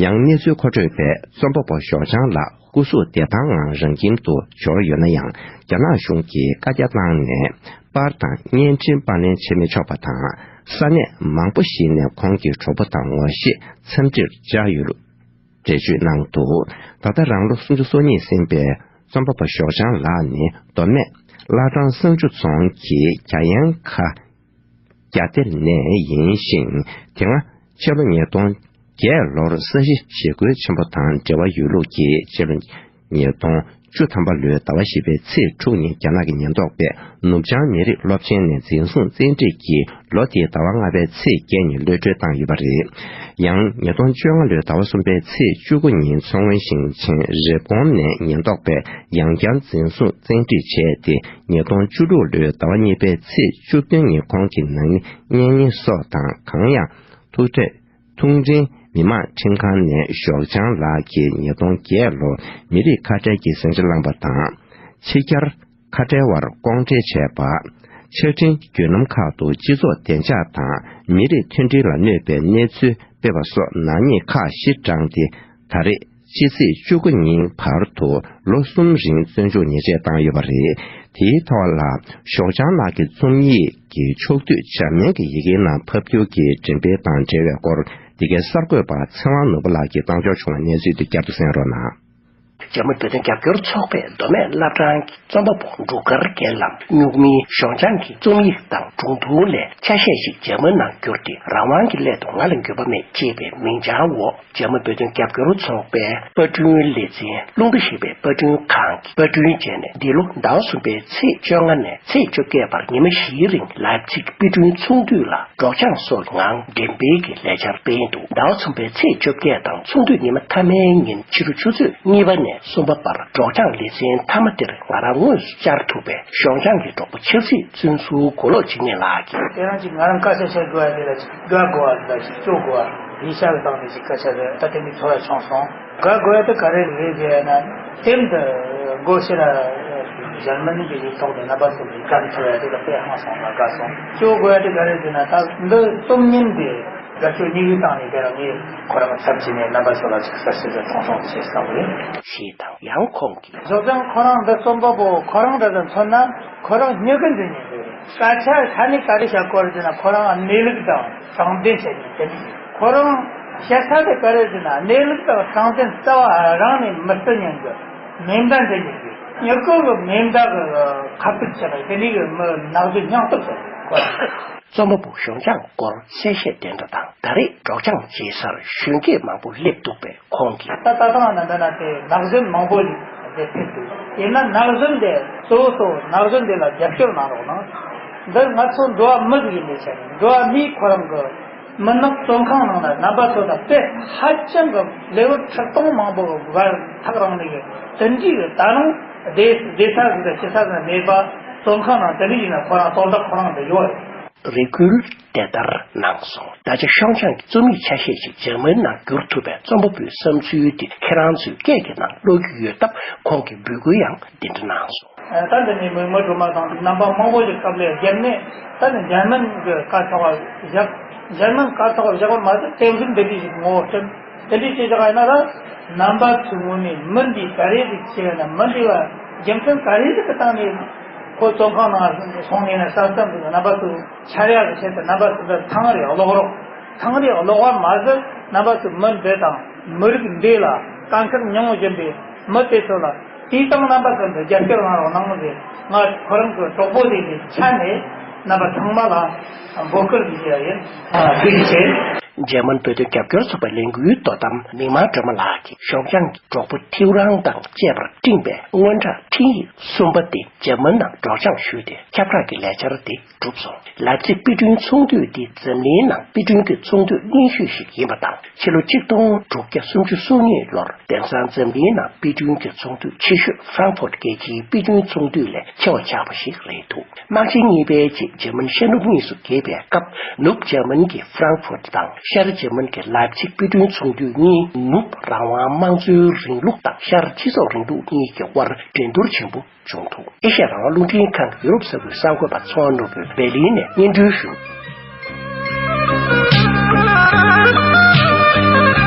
ཡང་གནས་ཚུལ་མཁོ་སྤྲོད་པས། རྩོམ་པ་པོ་ཞོགས་ལྗང་ལགས་སྐུ་གཟུགས་བདེ་ཐང་ངང་རང་ཁྱིམ་དུ་འབྱོར་ཡོད་ན་ཡང་། རྒྱ་ནག་གཞུང་གིས་བཀའ་རྒྱ་བཏང་ནས་པར་དང་བརྙན་འཕྲིན་པར་ལེན་བྱེད་མི་ཆོག་པ་དང་། ས་གནས་མང་པོ་ཞིག་ནས་ཁོང་གི་གྲོགས་པོ་དང་ངོ་ཤེས་འཚམས་འདྲིར་བཅར་ཡོད་ལུགས་འགྲེལ་བརྗོད་གནང་འདུག་ད་ལྟ་རང་ལོ་སུམ་ཅུ་སོ་གཉིས་ཟིན་པའི་རྩོམ་པ་པོ་ཞོགས་ལྗང་ལགས་ནི་མདོ་སྨད་བླ་བྲང་བསང་ཆུ་རྫོང་གི་རྒྱ་ཡན་ཁ་རྒྱ་སྡེར་ནས་ཡིན་ཞིང་། དེ་སྔ་ཕྱི་ལོ་ཉིས་སྟོང་བརྒྱད་ལོར་ས་གཞི་ཞི་རྒོལ་ཆེན་པོ་དང་འབྲེལ་བ་ཡོད་ལུགས་ཀྱིས། ཕྱི་ལོ་ཉིས་སྟོང་བཅུ་ཐམ་པ་ལོའི་ཟླ་བ་བཞི་པའི་ཚེས་དྲུག་ཉིན་རྒྱ་ནག་གི་ཉེན་རྟོག་པས་ནུབ་བྱང་མི་རིགས་སློབ་ཆེན་ནས་འཛིན་བཟུང་བཙན་ཁྲིད་ཀྱིས། ལོ་དེའི་ཟླ་བ་ལྔ་པའི་ཚེས་བརྒྱད་ཉིན་གློད་གྲོལ་བཏང་ཡོད་པ་རེད། ཡང་ཉིས་སྟོང་བཅོ་ལྔ་ལོའི་ཟླ་བ་གསུམ་པའི་ཚེས་བཅུ་དགུ་ཉིན་མཚོ་སྔོན་ཞིང་ཆེན་རེབ་གོང་ནས་ཉེན་རྟོག་པས་ཡང་བསྐྱར་འཛིན་བཟུང་བཙན་ཁྲིད་བྱས་ཏེ། ཉིས་སྟོང་བཅུ་དྲུག་ལོའི་ཟླ་བ་གཉིས་པའི་ཚེས་བཅུ་བདུན་ཉིན་ཁོང་གི་ནང་མི་གཉེན་ཉེ་སོགས་དང་། གང་ཡང་ཐུག་འཕྲད་ཐུང་འབྲིང་མི་མང་ཁྲིམས་ཁང་ནས་ཞོགས་ལྗང་ལགས་ཀྱིས་ཉིས་སྟོང་བརྒྱད་ལོར་མི་རིགས་ཁ་བྲལ་གྱི་ཟིང་ཆ་བསླངས་པ་དང་། ཕྱི་རྒྱལ་ཁ་བྲལ་བར་དབང་ཁྲལ་བྱས་པ། ཆ་འཕྲིན་བརྒྱུད་ལམ་ཁག་ཏུ་སྤྱི་ཚོགས་བདེ་འཇགས་དང་མི་རིགས་མཐུན་སྒྲིལ་ལ་གནོད་པའི་གནས་ཚུལ་སྤེལ་བ་སོགས་ནག་ཉེས་ཁག་བཞི་བགྲངས་ཏེ། ད་རེས་ཕྱི་ཚེས་བཅུ་དགུ་ཉིན་བར་དུ་ལོ་གསུམ་རིང་བཙོན་འཇུག་ཉེས་ཆད་བཏང་ཡོད་པ་རེད། དེའི་ཐོག་ལ་ཞོགས་ལྗང་ལགས་ཀྱི་རྩོམ་ཡིག་གི་ཕྱོགས་བསྡུས་འཇར་མན་གྱི་ཡི་གེའི་ནང་ཕབ་སྒྱུར་གྱི་འགྲེམས་སྤེལ་དང་འབྲེལ་བའི་སྐོར། འདི་གའི་གསར་འགོད་པ་ཚེ་དབང་ནོར་བུ་ལགས་ཀྱིས་བཏང་འབྱོར་བྱུང་བའི་གནས་ཚུལ་དེ་བསྐྱར་དུ་གསན་རོགས་གནང་། འཇར་མན་བོད་དོན་རྒྱབ་སྐྱོར་ཚོགས་པས་མདོ་སྨད་བླ་བྲང་གི་རྩོམ་པ་པོ་འབྲུག་དཀར་རྒྱལ་ལམ་སྨྱུག་མིང་ཞོགས་ལྗང་གི་རྩོམ་ཡིག་དང་སྒྲུང་ཐུང་ལས་ཆ་ཤས་ཤིག་འཇར་མན་ནང་བསྒྱུར་ཏེ། རང་དབང་གི་སླད་དུ་ང་ལ་འགྱོད་པ་མེད་ཅེས་པའི་མིང་བྱང་འོག་འཇར་མན་བོད་དོན་རྒྱབ་སྐྱོར་ཚོགས་པའི་པར་སྐྲུན་ལས་འཛིན་རླུང་རྟ་ཞེས་པའི་པར་སྐྲུན་ཁང་གིས་པར་སྐྲུན་བྱས་ནས། འདི་ལོ་ཟླ་བ་གསུམ་པའི་ཚེས་བཅོ་ལྔ་ནས་ཚེས་བཅོ་བརྒྱད་བར་ཉི་མ་བཞིའི་རིང་ལཱའིབ་ཚིག་པར་སྐྲུན་ཚོགས་འདུ་ལ་སྒྲོག་སྦྱང་སོགས་ཀྱི་ངང་འགྲེམས་སྤེལ་གྱི་ལས་འཆར་སྤེལ་འདུག་ཟླ་བ་གསུམ་པའི་ཚེས་བཅོ་བརྒྱད་དང་ཚོགས་འདུའི་ཉི་མ་མཐའ་མའི་ཉིན་ཕྱི་དྲོ་ཆུ་ཚོད་གཉིས་པ་ ནས་གསུམ་པ་བར་སྒྲོག་སྦྱང་ལེ་ཚན་མཐའ་མ་དེར་ང་རང་དངོས་སུ་བཅར་ཐུབ་པའི་གཞུང་སྦྱང་གི་གྲོགས་པོ་ཆབ་སྲིད་བཙོན་ཟུར་མགོ་ལོག་འཇིགས་མེད་ལགས་ཀྱིས། དེ་རང་ཅིག་ང་རང་སྐད་ཆ་བཤད་དགོས་ཡ་དེ་ལ་ཅིག་དགའ་དགོས་པ་དང་ཅིག་སྐྱོ་དགོས་པ་ཡིན་ཤག་གི་སྟེང་ནས་ཅིག་སྐད་ཆ་རེད། ད་དེ་འདྲའི་ཚོར་བ་བྱུང་སོང་། དགའ་དགོས་ཡ་དེ་ག་རེ་རེད་ཟེར་ན། དེབ་འདི་སྒོ་ཕྱི་ལ་འཇར་མན་གྱི་ཡིག་ཐོག་ནས་རྣམ་པ་ཚོ་གིས་བཀའ་འཁྲོལ་ཡ་དེ་ལ་དཔེ་ཧང་སང་ལ་དགའ་སོང་། སྐྱོ་དགོས་ཡ་དེ་ག་རེ་ཟེར་ན། ད་འདི་རྩོམ་རྙིང་དེ་དགའ་སྐྱོ་གཉིས་ཀའི་སྟེང་ནས་དེ་རང་ངས་ཁོ་རང་ཚབ་བྱས་ནས་རྣམ་པ་ཚོ་ལ་ཅིག་གསལ་བཤད་དེ་ཐུང་ཐུང་བྱེད་བསམ་གི་རེད། ཞེས་དང་། ཡང་ཁོང་གིས། གཞུང་སྦྱང་ཁོ་རང་འདི་རྩོམ་པ་པོ་ཁོ་རང་འདྲ་ལ་མཚོན་ན་ཁོ་རང་སྨྱུ་གུ་འཛིན་མཁན་རེད། སྐད་ཆ་ཁ་ནས་ག་རེ་བཤད་དགོས་རེད་ཟེར་ན། ཁོ་རང་གནས་ལུགས་དང་དྲང་བདེན་བཤད་མཁན་དེ་འདྲ་ཞིག་ཁོ་རང་བཤད་ས་དེ་ག་རེ་ཟེར་ན། གནས་ལུགས་དང་དྲང་བདེན་རྩ་བ་རང་ནས་མི་བརྩི་མཁན་གྱི་མེ་མདའ་འཛིན་མཁན་གྱི། སྨྱུ་གུ་གི་མེ་མདའ་གི་ཁ་ཐུག་བྱས་པ་དེ་འདྲའི་གི་མི་ནག་ཆུ་སྙིང་སྟོབས་ཟེར་ཁོ་རང་། རྩོམ་པ་པོ་གཞུང་སྦྱང་སྐོར་གསལ་བཤད་དེ་འདྲ་དང་། ད་རེས་སྒྲོག་སྦྱང་བྱེད་སར་གཞོན་སྐྱེས་མང་པོ་སླེབས་འདུག་པས། ཁོང་གིས། ད་ལྟ་སྟངས་ནང་འདི་ན་དེ་ནག་གཞོན་མང་པོ་ཞིག་འདིར་ཕེབས་འདུག་ཡིན་ན་ནག་གཞོན་དེ་གཙོ་བོ་གཙོ་བོ་ནག་གཞོན་དེ་ལ་རྒྱབ་སྐྱོར་གནང་རོགས་གནང་། འདིར་ང་ཚོ་འགྲོ་བ་མི་ཟིག་ཡིན་པའི་ཆ་ནས། འགྲོ་བ་མིའི་ཁོ་རང་གི་མི་ནག་བཙོན་ཁང་ནང་ན་རྣམ་པ་ཚོ་དང་དཔེ་ཧ་ཅང་གི་ལེ་ཝར་ཁྲི་སྟོང་མང་པོ་གི་བར་ཐག་རིང་ནས་དེ་འདྲའི་གི་ད་རུང་བསྡད་བསྡད་ས་ཟིག་དང་ཕྱི་ས་ཟིག་མེད་པ། བཙོན་ཁང་ནང་དེ་འདྲ་ཡིན་ན་ཁོ་རང་དོན་དག་ཁོ་རང་དུ་ཡོད་རེད། རེ་སྐུལ་དེ་ལྟར་གནང་སོང་། ད་ཆ་གཞུང་སྦྱང་གི་རྩོམ་ཡིག་ཆ་ཤས་ཤིག་འཇར་མན་ནང་བསྒྱུར་ཐུབ་པའི་རྩོམ་པ་པོའི་བསམ་ཚུལ་དེ་ཁྱེད་རང་ཚོའི་སྐད་ཀྱི་ནང་ཀློག་གི་ཡོད་སྟབས། ཁོང་གིས་འབོད་སྐུལ་ཡང་འདི་འདྲ་གནང་སོང་། ད་འདི་ནས་མོས་མི་སྒྲོལ་མ་དང་རྣམ་པ་མང་པོ་ཞིག་སྐབས་ལ་བརྒྱབ་ནས། ད་ནི་འཇར་མན་གྱི་བཀའ་ཐོག་བཞག་འཇར་མན་བཀའ་ཐོག་བཞག་པ་མ་ཟད། དེ་བཞིན་འདི་འདྲ་ཞིག་ངོ་བོ་སྤྲད། དེ་འདྲའི་བྱས་བཞག་ཡིན་ན་ར། རྣམ་པ་ཚོའི་ངོས་ནས་མི་འདི་ག་རེ་ཟིག་བྱས་ན། མི་འདི་ལ་རྒྱུ་མཚན་ག་རེ་ཟིག་གི་སྟེང་ནས་ཁོ་བཙོན་ཁང་ནང་སོང་ནས་ན། ས་མཚམས་དུ་རྣམ་པ་ཚོའི་འཆར་ཡག་གི་ཆེད་དུ་རྣམ་པ་ཚོ་འདི་ཐང་རེ་ཀློག་རོགས། ཐང་རེ་ཀློག་པ་མ་ཟད། རྣམ་པ་ཚོའི་མི་འདི་དང་མི་རིགས་འདི་ལ་དཀའ་ཁག་མྱོང་བཞིན་པའི་མི་དེ་ཚོ་ལ། དེའི་སྟེང་རྣམ་པ་ཚོ་འདི་རྒྱབ་སྐྱོར་གནང་རོགས་གནང་ཟེར། ང་ཁོ་རང་གི་གྲོགས་པོ་དེ་གི་ཆ་ནས་རྣམ་པ་ཚང་མ་ལ་འབོད་སྐུལ་ཞུ་ཡ་ཡིན། ཐུགས་རྗེ་ཆེ། འཇར་མན་བོད་དོན་རྒྱབ་སྐྱོར་ཚོགས་པའི་ལས་འགུལ་དོ་དམ་མིག་དམར་སྒྲོལ་མ་ལགས་ཀྱིས་གཞུང་སྦྱང་གི་གྲོགས་པོ་ཐེའུ་རང་དང་བཅས་པར་སྤྲིངས་པའི་སྔོན་གྲགས་འཕྲིན་ཡིག་གསུམ་པ་དེ་འཇར་མན་ནང་སྒྲོག་སྦྱང་ཞུས་ཏེ། ཁྱབ་བསྒྲགས་ཀྱི་ལས་འཆར་དེ་གྲུབ་སོང་། ལཱིབ་ཚིག་དཔེ་སྐྲུན་ཚོགས་འདུ་འདི་འཛམ་གླིང་ནང་དཔེ་སྐྲུན་གྱི་ཚོགས་འདུ་རྙིང་ཤོས་ཤིག་ཡིན་པ་དང་། ཕྱི་ལོ་ཆིག་སྟོང་དྲུག་བརྒྱ་སུམ་ཅུ་སོ་གཉིས་ལོར་དེང་སང་འཛམ་གླིང་ནང་དཔེ་སྐྲུན་གྱི་ཚོགས་འདུ་ཆེ་ཤོས་ཧྥ་རང་ཧྥུར་རྒྱལ་སྤྱིའི་དཔེ་སྐྲུན་ཚོགས་འདུ་ལས་ཆེ་བ་ཆགས་པ་ཞིག་རེད་འདུག་དམག་ཆེན་གཉིས་པའི་རྗེས་འཇར་མན་ཤར་ནུབ་གཉིས་སུ་གྱེས་པའི་སྐབས། ནུབ་འཇར་མན་གྱི་ཧྥ་རང་ཧྥུར་དང་ཤར་འཇར་མན་གྱི་ལཱིབ་ཚིག་དཔེ་སྐྲུན་ཚོགས་འདུ་གཉིས་ནུབ་རང་དབང་དམངས་གཙོའི་རིང་ལུགས་དང་ཤར་སྤྱི་ཚོགས་རིང་ལུགས་གཉིས་ཀྱི་དབར་འགྲན་བསྡུར་ཆེན་པོ་བྱུང་འདུག་ཨེ་ཤ་ཡ་རང་དབང་རླུང་འཕྲིན་ཁང་གི་ཡུ་རོབ་ས་ཁུལ་གསར་འགོད་པ་ཚོང་ནོར་བུས་འབར་ལིན་ནས་སྙན་སྒྲོན་ཞུ།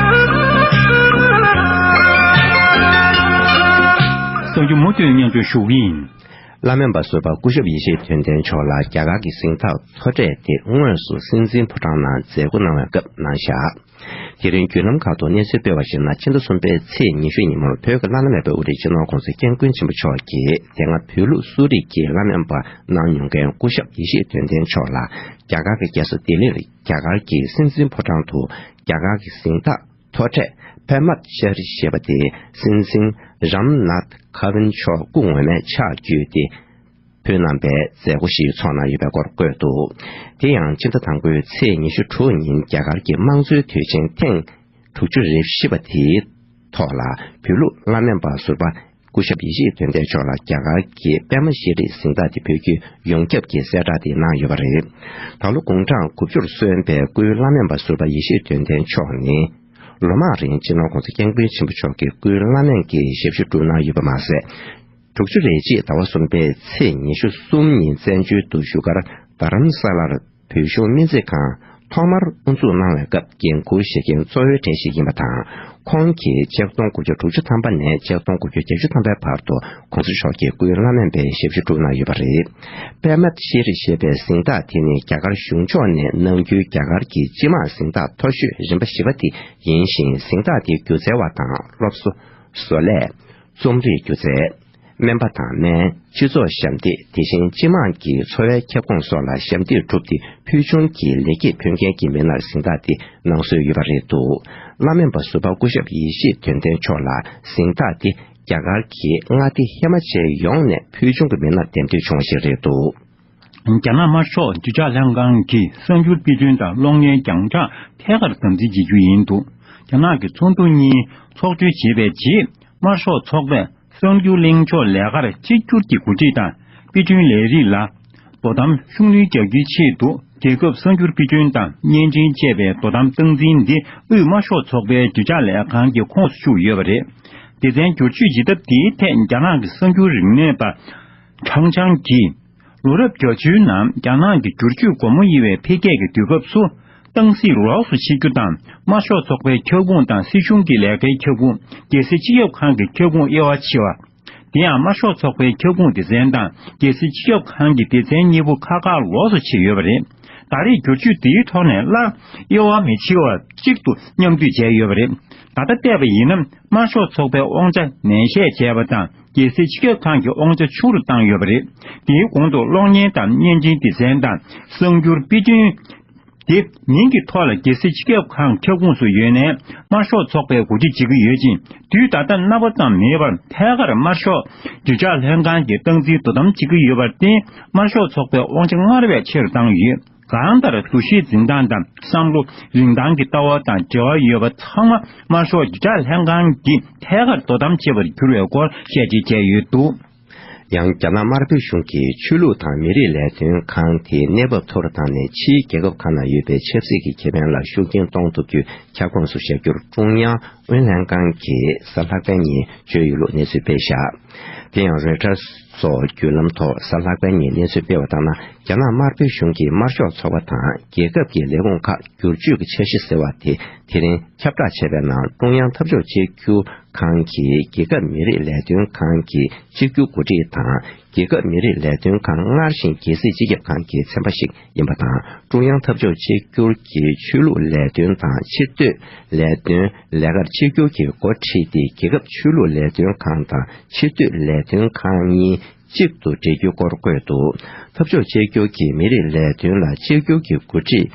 གསར་འགྱུར་མུ་མཐུད་སྙན་སྒྲོན་ཞུ་གི་ཡིན། བླ་སྨན་པ་ཟུར་པ་སྐུ་ཞབས་ཡེ་ཤེས་དོན་ལྡན་མཆོག་ལ་རྒྱ་གར་གྱི་གཟེངས་རྟགས་མཐོ་གྲས་དེ་དངོས་སུ་སྲིད་འཛིན་ཕོ་བྲང་ནང་མཛད་སྒོ་གནང་བའི་སྐབས་གནང་བཞག་དེ་རིང་བརྒྱུད་ལམ་ཁག་ཏུ་གནས་ཚུལ་སྤེལ་བར་གཞིགས་ན། ཕྱི་ཟླ་གསུམ་པའི་ཚེས་ཉི་ཤུ་ཉིན་མོར་བོད་ཀྱི་བླ་ན་མེད་པའི་དབུ་ཁྲིད་སྤྱི་ནོར་༧གོང་ས་༧སྐྱབས་མགོན་ཆེན་པོ་མཆོག་གིས་དེ་སྔ་བོད་ལུགས་གསོ་རིག་གི་བླ་སྨན་པ་གནང་མྱོང་མཁན་སྐུ་ཞབས་ཡེ་ཤེས་དོན་ལྡན་མཆོག་ལ་རྒྱ་གར་གྱི་རྒྱལ་ས་ལྡི་ལི་ལ་རྒྱ་གར་གྱི་སྲིད་འཛིན་ཕོ་བྲང་དུ་རྒྱ་གར་གྱི་གཟེངས་རྟགས་མཐོ་གྲས་པདྨ་ཤྲི་ཞེས་པ་དེ་སྲིད་འཛིན་རམ་ནཱཐ་ཁ་ཝིན་མཆོག་སྐུ་ངོ་མས་ཕྱག་བརྒྱུད་དེ་ཕུལ་གནང་པའི་མཛད་སྒོ་ཞིག་ཚོགས་གནང་ཡོད་པའི་སྐོར་བཀོད་འདུག་དེ་ཡང་སྤྱི་ཟླ་དང་པོའི་ཚེས་ཉི་ཤུ་དྲུག་ཉིན་རྒྱ་གར་གྱི་དམངས་གཙོའི་དུས་ཆེན་ཐེངས་དྲུག་ཅུ་རེ་བཞི་པ་དེའི་ཐོག་ལ་བོད་ལུགས་བླ་སྨན་པ་ཟུར་པ་སྐུ་ཞབས་ཡེ་ཤེས་དོན་ལྡན་མཆོག་ལ་རྒྱ་གར་གྱི་པདྨ་ཤྲི་གཟེངས་རྟགས་དེ་བོད་ཀྱི་ཡོངས་ཁྱབ་ཀྱི་གསལ་བསྒྲགས་དེ་གནང་ཡོད་པ་རེད། ད་ལོ་དགུང་གྲངས་དགུ་བཅུར་སོན་པའི་སྐུའི་བླ་སྨན་པ་ཟུར་པ་ཡེ་ཤེས་དོན་ལྡན་མཆོག་ནི། ལོ་མང་རིང་སྤྱི་ནོར་༧གོང་ས་༧སྐྱབས་མགོན་ཆེན་པོ་མཆོག་གི་སྐུའི་བླ་སྨན་གྱི་ཞབས་ཞུ་བསྒྲུབས་གནང་ཡོད་པ་མ་ཟད། དྲུག་ཅུ་རེ་གཅིག་ཟླ་བ་གསུམ་པའི་ཚེས་ཉི་ཤུ་གསུམ་ཉིན་བཙན་བྱོལ་དུ་བཞུགས་སྒར་རྡ་རམ་ས་ལར་བོད་གཞུང་སྨན་རྩིས་ཁང་ཐོག་མར་དབུ་འཛུགས་གནང་བའི་སྐབས་འགན་འཁུར་བཞེས་མཁན་གཙོ་བོའི་གྲས་ཤིག་ཡིན་པ་དང་། ཁོང་གིས་ཆིག་སྟོང་དགུ་བརྒྱ་དྲུག་ཅུ་ཐམ་པ་ནས་ཆིག་སྟོང་དགུ་བརྒྱ་བརྒྱད་ཅུ་ཐམ་པའི་བར་དུ་༧གོང་ས་མཆོག་གི་སྐུའི་བླ་སྨན་པའི་ཞབས་ཞུ་བསྒྲུབས་གནང་ཡོད་པ་རེད། པདྨ་ཤྲི་ཞེས་པའི་གཟེངས་རྟགས་དེ་ནི་རྒྱ་གར་གཞུང་ཕྱོགས་ནས་གནང་རྒྱུའི་རྒྱ་གར་གྱི་སྤྱི་དམངས་གཟེངས་རྟགས་མཐོ་ཤོས་རིམ་པ་བཞི་པ་དེ་ཡིན་ཞིང་། གཟེངས་རྟགས་དེ་སྒྱུ་རྩལ་བ་དང་སློབ་གསོ། བཟོ་ལས། རྩོམ་རིག་སྒྱུ་རྩལ། སྨན་པ་དང་སྨན། སྤྱི་ཚོགས་ཞབས་འདེགས། དེ་བཞིན་སྤྱི་དམངས་ཀྱི་འཚོ་བའི་ཁྱབ་ཁོངས་སོགས་ལ་ཞབས་འདེགས་བསྒྲུབས་ཏེ། ཕུལ་བྱུང་གི་ལེགས་སྐྱེས་ཕུལ་མཁན་གྱི་མི་སྣར་གཟེངས་རྟགས་འདི་གནང་སྲོལ་ཡོད་པ་རེད་འདུག་བླ་སྨན་པ་ཟུར་པ་སྐུ་ཞབས་ཡེ་ཤེས་དོན་ལྡན་མཆོག་ལ་གཟེངས་རྟགས་འདི་རྒྱ་གར་གྱི་མངའ་སྡེ་ཧི་མ་ཅལ་ཡོངས་ནས་ཕུལ་བྱུང་གི་མི་སྣར་འདེམས་ཐོན་བྱུང་བ་ཞིག་རེད་འདུག་རྒྱ་ནག་དམར་ཤོག་གདུལ་བྱ་ལྷན་ཁང་གིས་གསར་འགྱུར་དཔེ་སྐྲུན་དང་གློག་བརྙན་རྒྱང་བསྒྲགས་ཐད་ཀར་དམ་འཛིན་བྱེད་རྒྱུ་ཡིན་འདུག་རྒྱ་ནག་གི་ཚོགས་འདུ་གཉིས་ཚོགས་གྲོལ་བྱས་པའི་རྗེས། དམར་ཤོག་ཚོགས་པས་གསར་འགྱུར་གླེང་ཕྱོགས་ལས་ཀར་གཅིག་གྱུར་གྱི་འགོ་ཁྲིད་དང་དཔེ་སྐྲུན་ལས་རིགས་ལ་དོ་དམ་ཤུགས་སྣོན་རྒྱག་རྒྱུའི་ཆེད་དུ། རྒྱལ་ཁབ་གསར་འགྱུར་དཔེ་སྐྲུན་དང་བརྙན་འཕྲིན་ཅེས་པའི་དོ་དམ་སྟངས་འཛིན་འདི་དབུས་དམར་ཤོག་ཚོགས་པའི་རྒྱུ་ཆ་ལས་ཁང་གི་ཁོངས་སུ་ཞུགས་ཡོད་པ་རེད། སྡེ་ཚན་བསྒྱུར་བཅོས་བྱེད་ཐབས་དེའི་ཐད་རྒྱ་ནག་གི་གསར་འགྱུར་རིག་གནས་པ་ཁྲང་ཆང་གིས། ལོ་རབས་བརྒྱད་ཅུའི་ནང་རྒྱ་ནག་གི་བསྒྱུར་བཅོས་སྒོ་མོ་དབྱེ་བའི་འཕེལ་རྒྱས་ཀྱི་དུས་སྐབས་སུ། ཏང་སྲིད་ལོགས་སུ་ཕྱེ་རྒྱུ་དང་། དམར་ཤོག་ཚོགས་པའི་ཁྱབ་ཁོངས་དང་སྲིད་གཞུང་གི་ལས་ཀའི་ཁྱབ་ཁོངས། རྒྱལ་སྲིད་སྤྱི་ཁྱབ་ཁང་གི་ཁྱབ་ཁོངས་དབྱེ་བ་ཕྱེ་བ། དེ་ཡང་དམར་ཤོག་ཚོགས་པའི་ཁྱབ་ཁོངས་སྡེ་ཚན་དང་རྒྱལ་སྲིད་སྤྱི་ཁྱབ་ཁང་གི་སྡེ་ཚན་གཉིས་པོ་ཁག་ཁག་ལོགས་སུ་ཕྱེ་ཡོད་པ་རེད། ད་རེས་བསྒྱུར་བཅོས་དེའི་ཐོག་ནས་སླར་དབྱེ་བ་མི་ཕྱེ་བར་གཅིག་ཏུ་མཉམ་འདུས་བྱས་ཡོད་པ་རེད། ད་ལྟ་བལྟས་པ་ཡིན་ན། དམར་ཤོག་ཚོགས་པའི་དབང་ཆ་ནན་བཤད་བྱས་པ་དང་། རྒྱལ་སྲིད་སྤྱི་ཁྱབ་ཁང་གི་དབང་ཆ་ཆུང་རུ་བཏང་ཡོད་པ་རེད། དེའི་གོང་དུ་གློག་བརྙན་དང་བརྙན་འཕྲིན་སྡེ་ཚན་དང་གསར་འགྱུར་དཔེ་སྐྲུན། དེ་མིང་གི་ཐོག་ལ་རྒྱལ་སྲིད་སྤྱི་ཁྱབ་ཁང་ཁྱབ་ཁོངས་སུ་ཡོད་ནའི་དམར་ཤོག་ཚོགས་པའི་འགོ་ཁྲིད་བྱེད་ཀྱི་ཡོད་ཅིང་། དུས་ད་ལྟ་རྣམ་པ་ཙམ་མེད་པར་ཐད་ཀར་དམར་ཤོག་རྒྱུ་ཆ་ལྷན་ཁང་གི་སྟངས་འཛིན་དོ་དམ་བྱེད་ཀྱི་ཡོད་པར་བརྟེན། དམར་ཤོག་ཚོགས་པའི་དབང་ཆ་སྔར་བས་ཆེ་རུ་བཏང་ཡོད། གང་ལྟར་འདུ་ཤེས་འཛིན་སྟངས་དང་བསམ་བློ། རིན་ཐང་གི་ལྟ་བ་དང་འབྲེལ་བ་ཡོད་པ་ཚང་མ་དམར་ཤོག་རྒྱུ་ཆ་ལྷན་ཁང་གིས་ཐད་ཀར་དོ་དམ་བྱེད་པར་གྱུར་བའི་སྐོར་བཤད་འགྲེལ་བྱས་ཡོད་འདུག། ཡང་རྒྱ་ནག་དམར་པོའི་གཞུང་གིས་ཆོས་ལུགས་དང་མི་རིགས་ལས་དོན་ཁང་དེའི་གནས་བབ་མཐོ་རུ་བཏང་ནས། ཕྱིའི་རྒྱལ་ཁབ་ཁག་ནང་ཡོད་པའི་ཆབ་སྲིད་ཀྱི་ཁེ་ཕན་ལ་ཤུགས་རྐྱེན་གཏོང་ཐུབ་རྒྱུའི་ཁྱབ་ཁོངས་སུ་བཞག་རྒྱུར་ཀྲུང་དབྱང་ཨུ་ཡོན་ལྷན་ཁང་གིས་གཟའ་ལྷག་པའི་ཉིན་བརྗོད་ཡོད་ལུགས་གནས་ཚུལ་སྤེལ་བཞག། དེ་ཡང་རོའི་ཊར་སོགས་བརྒྱུད་ལམ་ཐོག་གཟའ་ལྷག་པའི་ཉིན་གནས་ཚུལ་སྤེལ་བ་ལྟར་ན། རྒྱ་ནག་དམར་པོའི་གཞུང་གིས་དམར་ཤོག་ཚོགས་པ་དང་རྒྱལ་ཁབ་ཀྱི་ལས་ཁུངས་ཁག་བསྒྱུར་བཅོས་ཀྱི་འཆར་གཞི་ཟེར་བ་དེ་དེ་རིང་ཁྱབ་བསྒྲགས་བྱས་པའི་ནང་། ཀྲུང་དབྱང་འཐབ་ཕྱོགས་གཅིག་གྱུར་ཁང་གིས་རྒྱལ་ཁབ་མི་རིགས་ལས་དོན་ཁང་གི་གཅིག་གྱུར་འགོ་ཁྲིད་དང་། རྒྱལ་ཁབ་མི་རིགས་ལས་དོན་ཁང་སྔར་བཞིན་རྒྱལ་སྲིད་སྤྱི་ཁྱབ་ཁང་གི་ཚན་པ་ཞིག་ཡིན་པ་དང་། ཀྲུང་དབྱང་འཐབ་ཕྱོགས་གཅིག་གྱུར་གྱི་ཆོས་ལུགས་ལས་དོན་དང་ཕྱི་སྡོད་ལས་དོན་ལས་ཀར་གཅིག་གྱུར་གྱིས་འགོ་ཁྲིད་དེ། རྒྱལ་ཁབ་ཆོས་ལུགས་ལས་དོན་ཁང་དང་ཕྱི་སྡོད་ལས་དོན་ཁང་གཉིས་གཅིག་ཏུ་སྦྲེལ་རྒྱུའི་སྐོར་བཀོད་འདུག། འཐབ་ཕྱོགས་གཅིག་གྱུར་གྱིས་མི་རིགས་ལས་དོན་ལ་གཅིག་གྱུར་གྱིས་འགོ་ཁྲིད།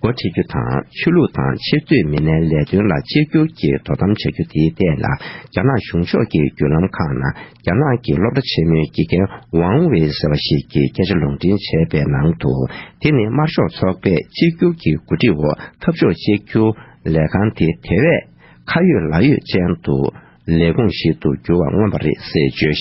འགོ་ཁྲིད་རྒྱུ་དང་། ཆོས་ལུགས་དང་ཕྱིར་སྡོད་མི་སྣའི་ལས་དོན་ལ་གཅིག་གྱུར་གྱིས་དོ་དམ་བྱ་རྒྱུ་དེའི་ཐད་ལ། རྒྱ་ནག་གཞུང་ཕྱོགས་ཀྱི་བརྒྱུད་ལམ་ཁག་ནང་རྒྱ་ནག་གི་སློབ་གྲྭ་ཆེན་མོའི་དགེ་རྒན་ཝང་ཝེ་ཟེར་བ་ཞིག་གིས་སྐད་ཆ་ལུང་འདྲེན་བྱས་པའི་ནང་དུ། དེ་ནི་དམར་ཤོག་ཚོགས་པས་གཅིག་གྱུར་གྱི་འགོ་ཁྲིད་འོག་འཐབ་ཕྱོགས་གཅིག་གྱུར་ལས་ཁང་དེ་དེ་བས་ཁ་ཡོད་ལག་ཡོད་ཅན་དུ་ལས་ཁུངས་ཤིག་ཏུ་འགྱུར་བར་མངོན་པ་རེད་ཟེར་བརྗོད་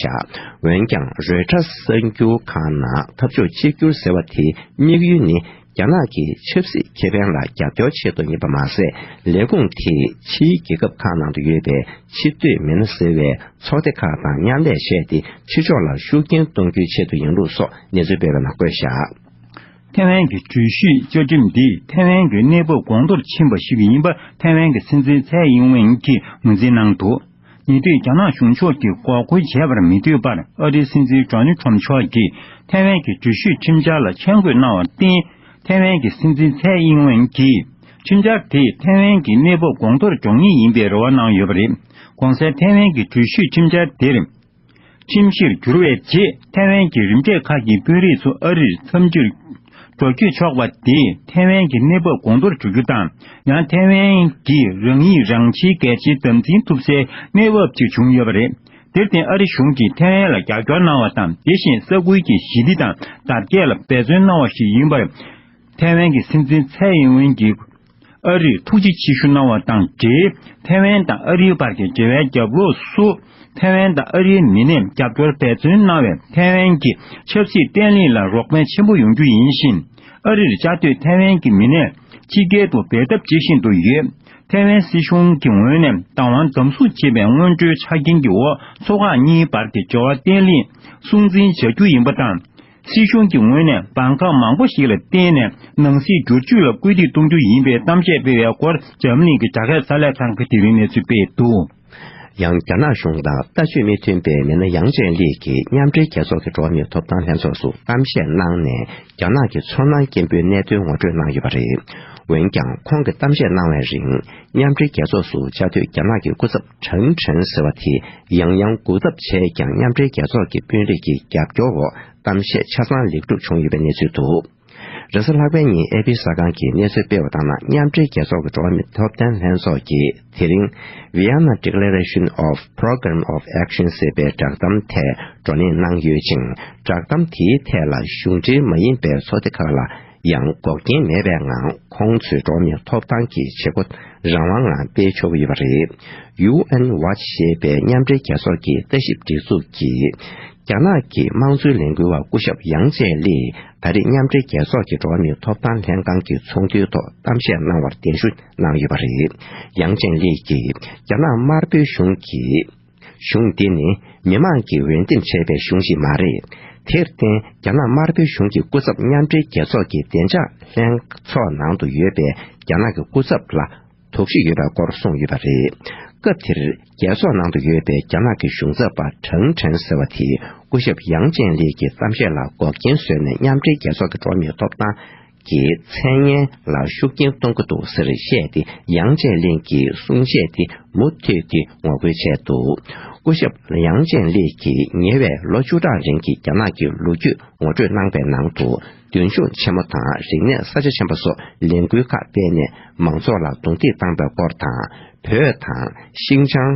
བཞག། འོན་ཀྱང་། རོའི་ཊར་གསར་འགྱུར་ཁང་ནང་འཐབ་ཕྱོགས་གཅིག་གྱུར་ཟེར་བ་དེའི་དམིགས་ཡུལ་ནི། རྒྱ་ནག་གི་ཆབ་སྲིད་ཁེ་ཕན་ལ་རྒྱབ་སྐྱོར་ཆེད་དུ་ཡིན་པ་མ་ཟད། ལས་ཁུངས་དེས་ཕྱིའི་རྒྱལ་ཁབ་ཁག་ནང་དུ་ཡོད་པའི་ཕྱིར་སྡོད་མི་སྣ་ཟེར་བའི་ཚོགས་སྡེ་ཁག་དང་མཉམ་ལས་བྱས་ཏེ། ཕྱི་ཕྱོགས་ལ་ཤུགས་རྐྱེན་གཏོང་རྒྱུའི་ཆེད་དུ་ཡིན་ལུགས་སོགས་གནས་ཚུལ་སྤེལ་བའི་ནང་བཀོད་བཞག། ཐའེ་ཝན་གྱི་འགྲུལ་བཞུད་བཅའ་ཁྲིམས་འདིས་ཐའེ་ཝན་གྱི་གནས་བབ་གོང་མཐོར་ཕྱིན་པ་ཞིག་ཡིན་པ་ཐའེ་ཝན་གྱི་སྲིད་འཛིན་ཚའེ་ཨིན་ཝེན་གྱིས་ངོས་འཛིན་གནང་འདུག། ཉེ་དུས་རྒྱ་ནག་གཞུང་ཕྱོགས་ཀྱིས་འགོག་རྒོལ་བྱས་པར་མི་འདོད་པར། ཨ་རིའི་སྲིད་འཛིན་ཌོ་ནལ་ཁྲམ་མཆོག་གིས་ཐའེ་ཝན་གྱི་འགྲུལ་བཞུད་ཁྲིམས་འཆར་ལ་མཆན་འགོད་གནང་བར་བརྟེན། ཐའེ་ཝན་གྱི་སྲིད་འཛིན་ཚའེ་ཨིན་ཝེན་གྱིས་ཁྲིམས་འཆར་དེས་ཐའེ་ཝན་གྱི་གནས་བབ་གོང་མཐོར་འཇོག་ངེས་ཡིན་པའི་རེ་བ་གནང་ཡོད་པ་རེད། གོང་གསལ་ཐའེ་ཝན་གྱི་འགྲུལ་བཞུད་ཁྲིམས་འཆར་དེར། ཁྲིམས་གཞིར་གྱུར་བའི་རྗེས། ཐའེ་ཝན་གྱི་རིམ་གྲས་ཁག་གི་དཔོན་རིགས་ཚོ་ཨ་རིར་འཚམས་འདྲིར་འགྲོ་བསྐྱོད་ཆོག་པ་དེས་ཐའེ་ཝན་གྱི་གནས་བབ་གོང་མཐོར་འཇུག་རྒྱུ་དང་། ཡང་ཐའེ་ཝན་གྱིས་རང་ཡིད་རང་འཆིའི་གལ་ཆེའི་དམ་འཛིན་ཐུབ་སའི་གནས་བབ་ཅིག་བྱུང་ཡོད་པ་རེད། དེར་བརྟེན། ཨ་རི་གཞུང་གིས་ཐའེ་ཝན་ལ་རྒྱབ་སྐྱོར་གནང་བ་དང་། དེ་བཞིན་ས་ཁུལ་གྱི་ཞི་བདེ་དང་དར་རྒྱས་ལ་འབད་བརྩོན་གནང་བ་ཞིག་ཡིན་པར། ཐའེ་ཝན་གྱི་སྲིད་འཛིན་ཚའེ་ཨིན་ཝེན་གྱིས། ཨ་རིར་ཐུགས་རྗེ་ཆེ་ཞུ་གནང་བ་དང་འབྲེལ། ཐའེ་ཝན་དང་ཨ་རིའི་བར་གྱི་འབྲེལ་བའི་རྒྱབ་ལོགས་སུ། ཐའེ་ཝན་དང་ཨ་རིའི་མི་སྣས་རྒྱབ་སྐྱོར་འབད་བརྩོན་གནང་བའི་ཐའེ་ཝན་གྱི་ཆབ་སྲིད་བརྟན་ལྷིང་ལ་རོགས་ཕན་ཆེན་པོ་ཡོང་རྒྱུ་ཡིན་ཞིང་། ཨ་རིར་བཅའ་སྡོད་ཐའེ་ཝན་གྱི་མི་སྣས་ཕྱི་རྒྱལ་དུ་འབད་འཐབ་བྱེད་བཞིན་དུ་ཡོད། ཐའེ་ཝན་སྲིད་གཞུང་གི་ངོས་ནས་བདག་དབང་དམ་བཟུང་བྱེད་པའི་སྔོན་འགྲོའི་ཆ་རྐྱེན་གྱི་འོག་མཚོ་ཁག་གཉིས་བར་གྱི་འབྲེལ་བ་བརྟན་ལྷིང་སྲུང་འཛིན་བྱ་རྒྱུ་ཡིན་པ་དང་། སྲིད་གཞུང་གི་ངོས་ནས་འབངས་ཁག་མང་པོ་ཞིག་ལ་བརྟེན་ནས་ནང་སྲིད་བསྒྱུར་བཅོས་ལ་སྐུལ་འདེད་གཏོང་རྒྱུ་ཡིན་པའི་གཏམ་བཤད་སྤེལ་བའི་སྐོར་འཛམ་གླིང་གི་དྲ་རྒྱ་གསར་ལས་ཁང་གིས་དེ་རིང་གནས་ཚུལ་སྤེལ་འདུག། ཡང་རྒྱ་ནག་གཞུང་དང་ལྟ་སྤྱོད་མི་མཐུན་པའི་མི་སྣ་ཡང་ཅན་ལི་གིས་མཉམ་འབྲེལ་རྒྱལ་ཚོགས་ཀྱི་འགྲོ་བ་མིའི་ཐོབ་ཐང་ལྷན་ཚོགས་སུ་གཏམ་བཤད་གནང་ནས། རྒྱ་ནག་གི་ཚོར་སྣང་སྐྱེན་པོའི་གནད་དོན་ངོ་སྤྲོད་གནང་ཡོད་པ་རེད། འོན་ཀྱང་། ཁོང་གིས་གཏམ་བཤད་གནང་བའི་རིང་། མཉམ་འབྲེལ་རྒྱལ་ཚོགས་སུ་བཅའ་སྡོད་རྒྱ་ནག་གི་སྐུ་ཚབ་ཁྲང་ཁྲེན་ཟེར་བ་དེས་ཡང་ཡང་སྒུག་ཐབས་བྱས་ཀྱང་། མཉམ་འབྲེལ་རྒྱལ་ཚོགས་ཀྱི་དཔོན་རིགས་ཀྱི་རྒྱབ་སྐྱོར་འོག་གཏམ་བཤད་ཆ་ཚང་ལེགས་གྲུབ་བྱུང་ཡོད་པའི་གནས་ཚུལ་འདུག། རེས་གཟའ་ལྷག་པའི་ཉིན་ཨེ་པི་གསར་ཁང་གིས་གནས་ཚུལ་སྤེལ་བ་ལྟར་ན། མཉམ་འབྲེལ་རྒྱལ་ཚོགས་ཀྱི་འགྲོ་བ་མིའི་ཐོབ་ཐང་ལྷན་ཚོགས་ཀྱིས་དེ་རིང་། Vienna Declaration of Program of Action ཟེར་བའི་བསྒྲགས་གཏམ་ཐད་བགྲོ་གླེང་གནང་ཡོད་ཅིང་། བསྒྲགས་གཏམ་དེའི་ཐད་ལ་གཞུང་འབྲེལ་མ་ཡིན་པའི་ཚོགས་སྡེ་ཁག་ལ། ཡང་འགོག་རྐྱེན་མེད་པའི་ངང་ཁོང་ཚོའི་འགྲོ་བ་མིའི་ཐོབ་ཐང་གི་བྱེད་སྒོ་རང་དབང་ངང་སྤེལ་ཆོག་གི་ཡོད་པ་རེད། ཡུ་ཨེན་ཝ་ཆི་ཞེས་པའི་མཉམ་འབྲེལ་རྒྱལ་ཚོགས་ཀྱི་ལྟ་ཞིབ་སྒྲིག་འཛུགས་ཀྱིས། རྒྱ་ནག་གི་དམངས་གཙོའི་ལས་འགུལ་བ་སྐུ་ཞབས་ཡང་ཅན་ལིས་ད་རེས་མཉམ་འབྲེལ་རྒྱལ་ཚོགས་ཀྱི་འགྲོ་བ་མིའི་ཐོབ་ཐང་ལྷན་ཁང་གི་ཚོགས་འདུའི་ཐོག་གཏམ་བཤད་གནང་བར་གདན་ཞུ་གནང་ཡོད་པ་རེད། ཡང་ཅན་ལིས་ཀྱིས་རྒྱ་ནག་དམར་པོའི་གཞུང་གིས། གཞུང་འདི་ནི་མི་མང་གིས་འོས་འདེམས་བྱས་པའི་གཞུང་ཞིག་མ་རེད། དེར་བརྟེན། རྒྱ་ནག་དམར་པོའི་གཞུང་གི་སྐུ་ཚབ་མཉམ་འབྲེལ་རྒྱལ་ཚོགས་ཀྱི་བདེ་འཇགས་ལྷན་ཚོགས་ནང་དུ་ཡོད་པའི་རྒྱ་ནག་གི་སྐུ་ཚབ་ལ་དོགས་གཞི་ཡོད་པའི་སྐོར་གསུངས་ཡོད་པ་རེད། སྐབས་དེར་རྒྱལ་ཚོགས་ནང་དུ་ཡོད་པའི་རྒྱ་ནག་གི་གཞུང་ཚབ་པ་ཀྲང་ཁྲེན་ཟེར་བ་དེས་སྐུ་ཞབས་ཡང་ཅན་ལི་གི་གཏམ་བཤད་ལ་འགོག་རྐྱེན་བཟོས་ནས་མཉམ་འབྲེལ་རྒྱལ་ཚོགས་ཀྱི་འགྲོ་བ་མིའི་ཐོབ་ཐང་གི་མཚན་སྙན་ལ་ཤུགས་རྐྱེན་གཏོང་གི་འདུག་ཟེར་བཤད་དེ། ཡང་ཅན་ལིན་གྱི་གསུང་བཤད་དེ་མུ་མཐུད་དེ་ངོ་རྒོལ་བྱས་འདུག་སྐུ་ཞབས་ཡང་ཅན་ལིན་གྱིས་ཉེ་བའི་ལོ་བཅུ་ཕྲག་རིང་གི་རྒྱ་ནག་གི་ལོ་རྒྱུས་ངོ་སྤྲོད་གནང་པའི་ནང་དུ། མདུན་ལྗོངས་ཆེན་མོ་དང་རིག་གནས་ས་ཆ་ཆེན་པོ་སོགས་ལས་འགུལ་ཁག་སྤེལ་ནས་མང་ཚོགས་ལ་རྡུང་རྡེག་བཏང་པའི་སྐོར་དང་། བོད་དང་ཤིང་ཅང་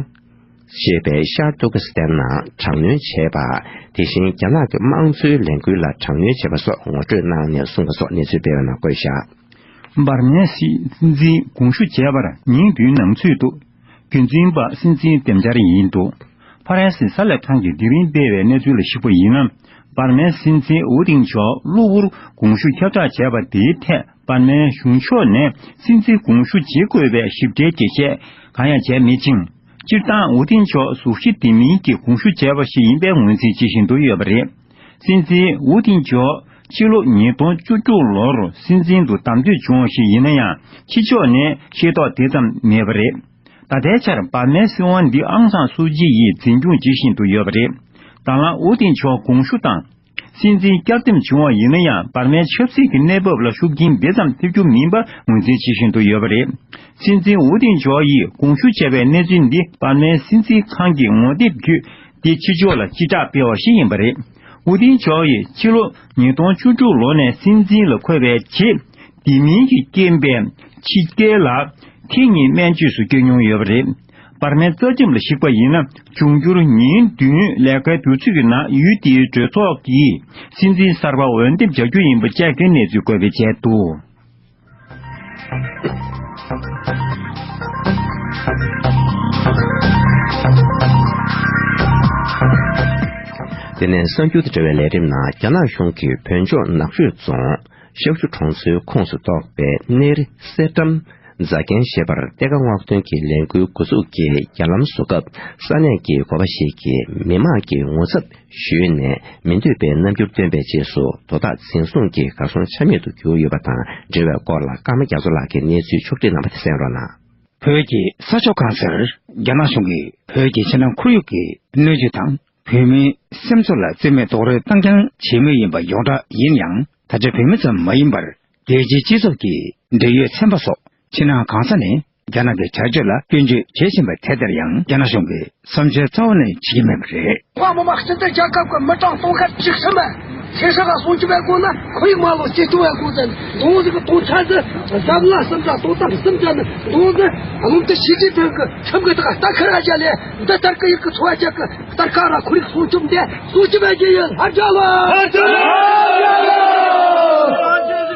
ཞེས་པའི་ཤར་ཏུར་ཀི་སི་ཐན་ནང་དྲག་གནོན་བྱས་པ། དེ་བཞིན་རྒྱ་ནག་གི་དམངས་གཙོའི་ལས་འགུལ་ལ་དྲག་གནོན་བྱས་པ་སོགས་ངོ་སྤྲོད་གནང་ནས་གསུངས་པ་སོགས་གནས་ཚུལ་སྤེལ་བའི་ནང་བཀོད་བཞག་འབར་མའི་སྲིད་འཛིན་དགོངས་ཞུ་བྱས་པར་ཉིན་བདུན་ནང་ཚུད་དུ། རྒྱུན་འཛིན་པ་སྲིད་འཛིན་འདེམས་འཆར་ཡིན་འདུག་ཕ་རན་སི་གསར་ལས་ཁང་གིས་དེ་རིང་སྤེལ་བའི་གནས་ཚུལ་ལ་གཞིགས་པ་ཡིན་ན། འབར་མའི་སྲིད་འཛིན་ཝུ་ཏིང་མཆོག་གློ་བུར་དགོངས་ཞུ་ཁྱབ་བསྒྲགས་བྱས་པ་དེའི་ཐད། འབར་མའི་གཞུང་ཕྱོགས་ནས་སྲིད་འཛིན་དགོངས་ཞུ་བྱེད་དགོས་པའི་ཞིབ་ཕྲའི་འགྲེལ་བཤད་གང་ཡང་བྱས་མེད་ཅིང་། སྤྱིར་བཏང་ཝུ་ཏིང་མཆོག་གཟུགས་གཞི་དེ་མིན་གྱི་དགོངས་ཞུ་བྱས་པ་ཞིག་ཡིན་པའི་ངོས་འཛིན་བྱེད་བཞིན་དུ་ཡོད་པ་རེད། སྲིད་འཛིན་ཝུ་ཏིང་མཆོག་ཕྱི་ལོ་ཉིས་སྟོང་བཅུ་དྲུག་ལོར་སྲིད་འཛིན་དུ་བདམས་ཐོན་བྱུང་བ་ཞིག་ཡིན་ན་ཡང་། ཕྱི་ཕྱོགས་ནས་ཤེས་རྟོགས་དེ་ཙམ་མེད་པ་རེད། ད་ལྟའི་ཆར་འབར་མའི་སྲིད་དབང་འདི་ཨང་སང་སུའུ་ཅི་ཡིས་འཛིན་སྐྱོང་བྱེད་བཞིན་དུ་ཡོད་པ་རེད། ད་ལམ་ཝུ་ཏིང་མཆོག་དགོངས་ཞུ་དང་། སྲིད་འཛིན་བསྐྱར་འདེམས་བྱུང་བ་ཡིན་ན་ཡང་། འབར་མའི་ཆབ་སྲིད་ཀྱི་གནས་བབ་ལ་ཤུགས་རྐྱེན་དེ་ཙམ་ཐེབས་རྒྱུ་མིན་པ་ངོས་འཛིན་བྱེད་བཞིན་དུ་ཡོད་པ་རེད། སྲིད་འཛིན་ཝུ་ཏིང་མཆོག་ཡིས་དགོངས་ཞུ་བྱས་པའི་གནས་ཚུལ་འདི་འབར་མའི་སྲིད་འཛིན་ཁང་གི་ངོ་དེབ་བརྒྱུད་དེ་ཕྱི་ཕྱོགས་ལ་སྤྱི་བསྒྲགས་སྤེལ་བ་ཞིག་ཡིན་པ་རེད། ཝུ་ཏིང་མཆོག་ཡིས་ཕྱི་ལོ་ཉིས་སྟོང་བཅུ་དྲུག་ལོ་ནས་སྲིད་འཛིན་ལ་འཁོད་པའི་རྗེས། དེ་མིན་གྱི་རྐྱེན་པས་ཕྱི་རྒྱལ་ལ་ཐེངས་གཉིས་སྨན་བཅོས་སུ་བསྐྱལ་མྱོང་ཡོད་པ་རེད། འབར་མའི་རྩ་ཁྲིམས་ལ་གཞིགས་པ་ཡིན་ན། འབྱུང་འགྱུར་ཉིན་བདུན་ལས་ཀའི་དུས་ཚོད་ཀྱི་ནང་ཡུལ་དེའི་གྲོས་ཚོགས་ཀྱིས་སྲིད་འཛིན་གསར་པ་འོས་འདེམས་བྱ་རྒྱུ་ཡིན་པ་བཅས་ཀྱི་གནས་ཚུལ་འགོད་སྤེལ་བྱས་འདུག་དེ་ནས་གསར་འགྱུར་དང་འབྲེལ་བའི་ལས་རིམ་ནང་། རྒྱ་ནག་གཞུང་གིས་བོད་ལྗོངས་ནག་ཆུ་རྫོང་ཤག་ཆུ་གྲོང་ཚོའི་ཁོངས་སུ་གཏོགས་པའི་གནས་རི་གསེར་ཀྲམ་རྫ་མཁན་ཞེས་པར་གཏེར་ཁ་སྔོག་འདོན་གྱི་ལས་འགུལ་འགོ་འཛུགས་ཀྱི་རྒྱ་ལམ་བཟོ་སྐབས། ས་གནས་ཀྱི་འགོ་པ་ཞིག་གིས་མི་མང་གི་ངོ་ཚབ་ཞུས་ནས་མི་འདོད་པའི་རྣམ་འགྱུར་སྟོན་པའི་རྗེས་སུ། དོ་བདག་འཛིན་བཟུང་གིས་གར་སོང་ཆ་མེད་དུ་གྱུར་ཡོད་པ་དང་འབྲེལ་བའི་སྐོར་ལ། ཀརྨ་རྒྱ་མཚོ་ལགས་ཀྱིས་གནས་ཚུལ་ཕྱོགས་སྒྲིག་གནང་བ་དེ་གསན་རོགས་གནང་། བོད་ཀྱི་ས་ཕྱོགས་གང་སར་རྒྱ་ནག་གཞུང་གིས་བོད་ཀྱི་ཕྱི་ནང་ཁོར་ཡུག་གི་སྣོད་བཅུད་དང་། བོད་མིའི་སེམས་ཚོར་ལ་རྩིས་མེད་རྡོག་རོལ་བཏང་རྐྱང་བྱེད་མུས་ཡིན་པ་ཡོངས་གྲགས་ཡིན་ཡང་། ད་ཆ་བོད་མི་ཙམ་མ་ཡིན་པར། རྒྱལ་སྤྱིའི་སྤྱི་ཚོགས་ཀྱི་འབྲེལ་ཡོད་ཚན་པ་སོགས་ཕྱི་ནང་གང་ས་ནས་རྒྱ་ནག་གི་བྱ་སྤྱོད་ལ་སྐྱོན་བརྗོད་བྱེད་བཞིན་པའི་ཐད་དེར་ཡང་རྒྱ་ནག་གཞུང་གིས་བསམ་འཆར་རྩ་བ་ནས་བྱེད་ཀྱི་མེད་པ་རེད། ཁོ་མི་དམངས་སྤྱི་མཐུན་རྒྱལ་ཁབ་ཀྱི་མི་གྲངས་སྟོང་ཕྲག་བཅུ་གསུམ་པ་ཚེ་སྲོག་ལ་སྲུང་སྐྱོབ་བྱེད་དགོས་ན། ཁོར་ཡུག་མ་ལོ་སྐྱིད་སྡུག་བྱེད་དགོས་ཙང་། མདོང་ཟིག་གི་དོན་ཆ་ཟིག་འཛམ་གླིང་གསུམ་གྲངས་སྟོང་ཕྲག་གསུམ་ཙམ་ནི། མདོང་ཟིག་བློ་མཐུན་ཞི་ཅིན་ཕིང་གི་ཁྲིམས་གི་དག་རྟ་ཁ་ར་བཞག་ལས། འདི་ལྟར་གི་ཡིག་གི་འཚོ་བ་ཅག་གི་ལྟར་ཁ་ར་ཁོར་ཡུག་སྲུང་སྐྱོབ་འདི་སྲུང་སྐྱོབ་བྱེད་ཀྱི་ཡོད། ལྷ་རྒྱལ་ལོ། ལྷ་རྒྱལ་ལོ།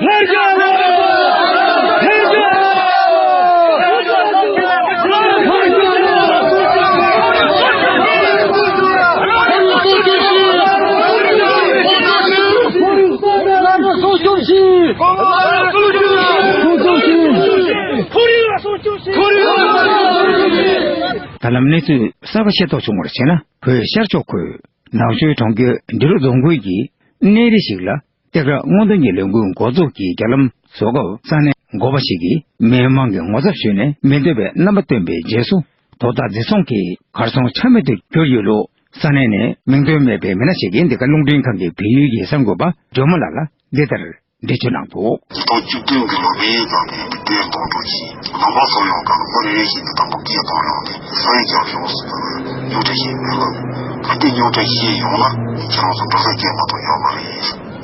ལྷ་རྒྱལ་ལོ། ལྷ་རྒྱལ་ལོ། ཁོར་ཡུག་སྲུང་སྐྱོབ་ཞིག་ཁོར་ཡུག་སྲུང་སྐྱོབ་ཞིག་ཁོར་ཡུག་སྲུང་སྐྱོབ་ཞིག་ད་ལམ་གནས་ཚུལ་གསར་པ་ཤེས་རྟོགས་བྱུང་བར་བྱས་ན། བོད་ཤར་ཕྱོགས་ཁུལ་ནག་ཆུའི་གྲོང་ཁྱེར་འབྲི་རུ་རྫོང་ཁུལ་གྱི་གནས་རི་ཞིག་ལ། གཏེར་ཁ་སྔོག་འདོན་གྱི་ལས་འགུལ་འགོ་འཛུགས་ཀྱི་རྒྱ་ལམ་བཟོ་སྐབས། ས་གནས་འགོ་པ་ཞིག་གིས་མི་མང་གི་ངོ་ཚབ་ཞུས་ནས་མི་འདོད་པའི་རྣམ་པ་སྟོན་པའི་རྗེས་སུ། དོ་བདག་འཛིན་བཟུང་གིས་གར་སོང་ཆ་མེད་དུ་གྱུར་ཡོད་ལུགས། ས་གནས་ནས་མིང་འདོན་མེད་པའི་མི་སྣ་ཞིག་གིས་འདི་ག་རླུང་འཕྲིན་ཁང་གི་བལ་ཡུལ་གྱི་གསར་འགོད་པ་སྒྲོལ་མ་ལགས་ལ་འདི་ལྟར་འགྲེལ་བརྗོད་གནང་འདུག་ཉིས་སྟོང་བཅུ་བདུན་གྱི་ལོ་མའི་ནང་ནས་དེར་གདོང་དྲུག་གིས་ལམ་བར་སོང་ཡོང་སྐབས། མི་རེ་རེ་བཞིན་དུ་དང་པོ་སྐད་གཏོང་ཡོང་སྟེ། ས་ཡི་རྒྱབ་ཕྱོགས་སུ་རྙོག་དྲ་ཞིག་མེད་ལ། གལ་ཏེ་རྙོག་དྲ་ཞིག་ཡོང་ན་ཁྱེད་རང་ཚོ་འགྲོ་ས་སྐད་མ་གཏོགས་ཡོད་མ་རེད།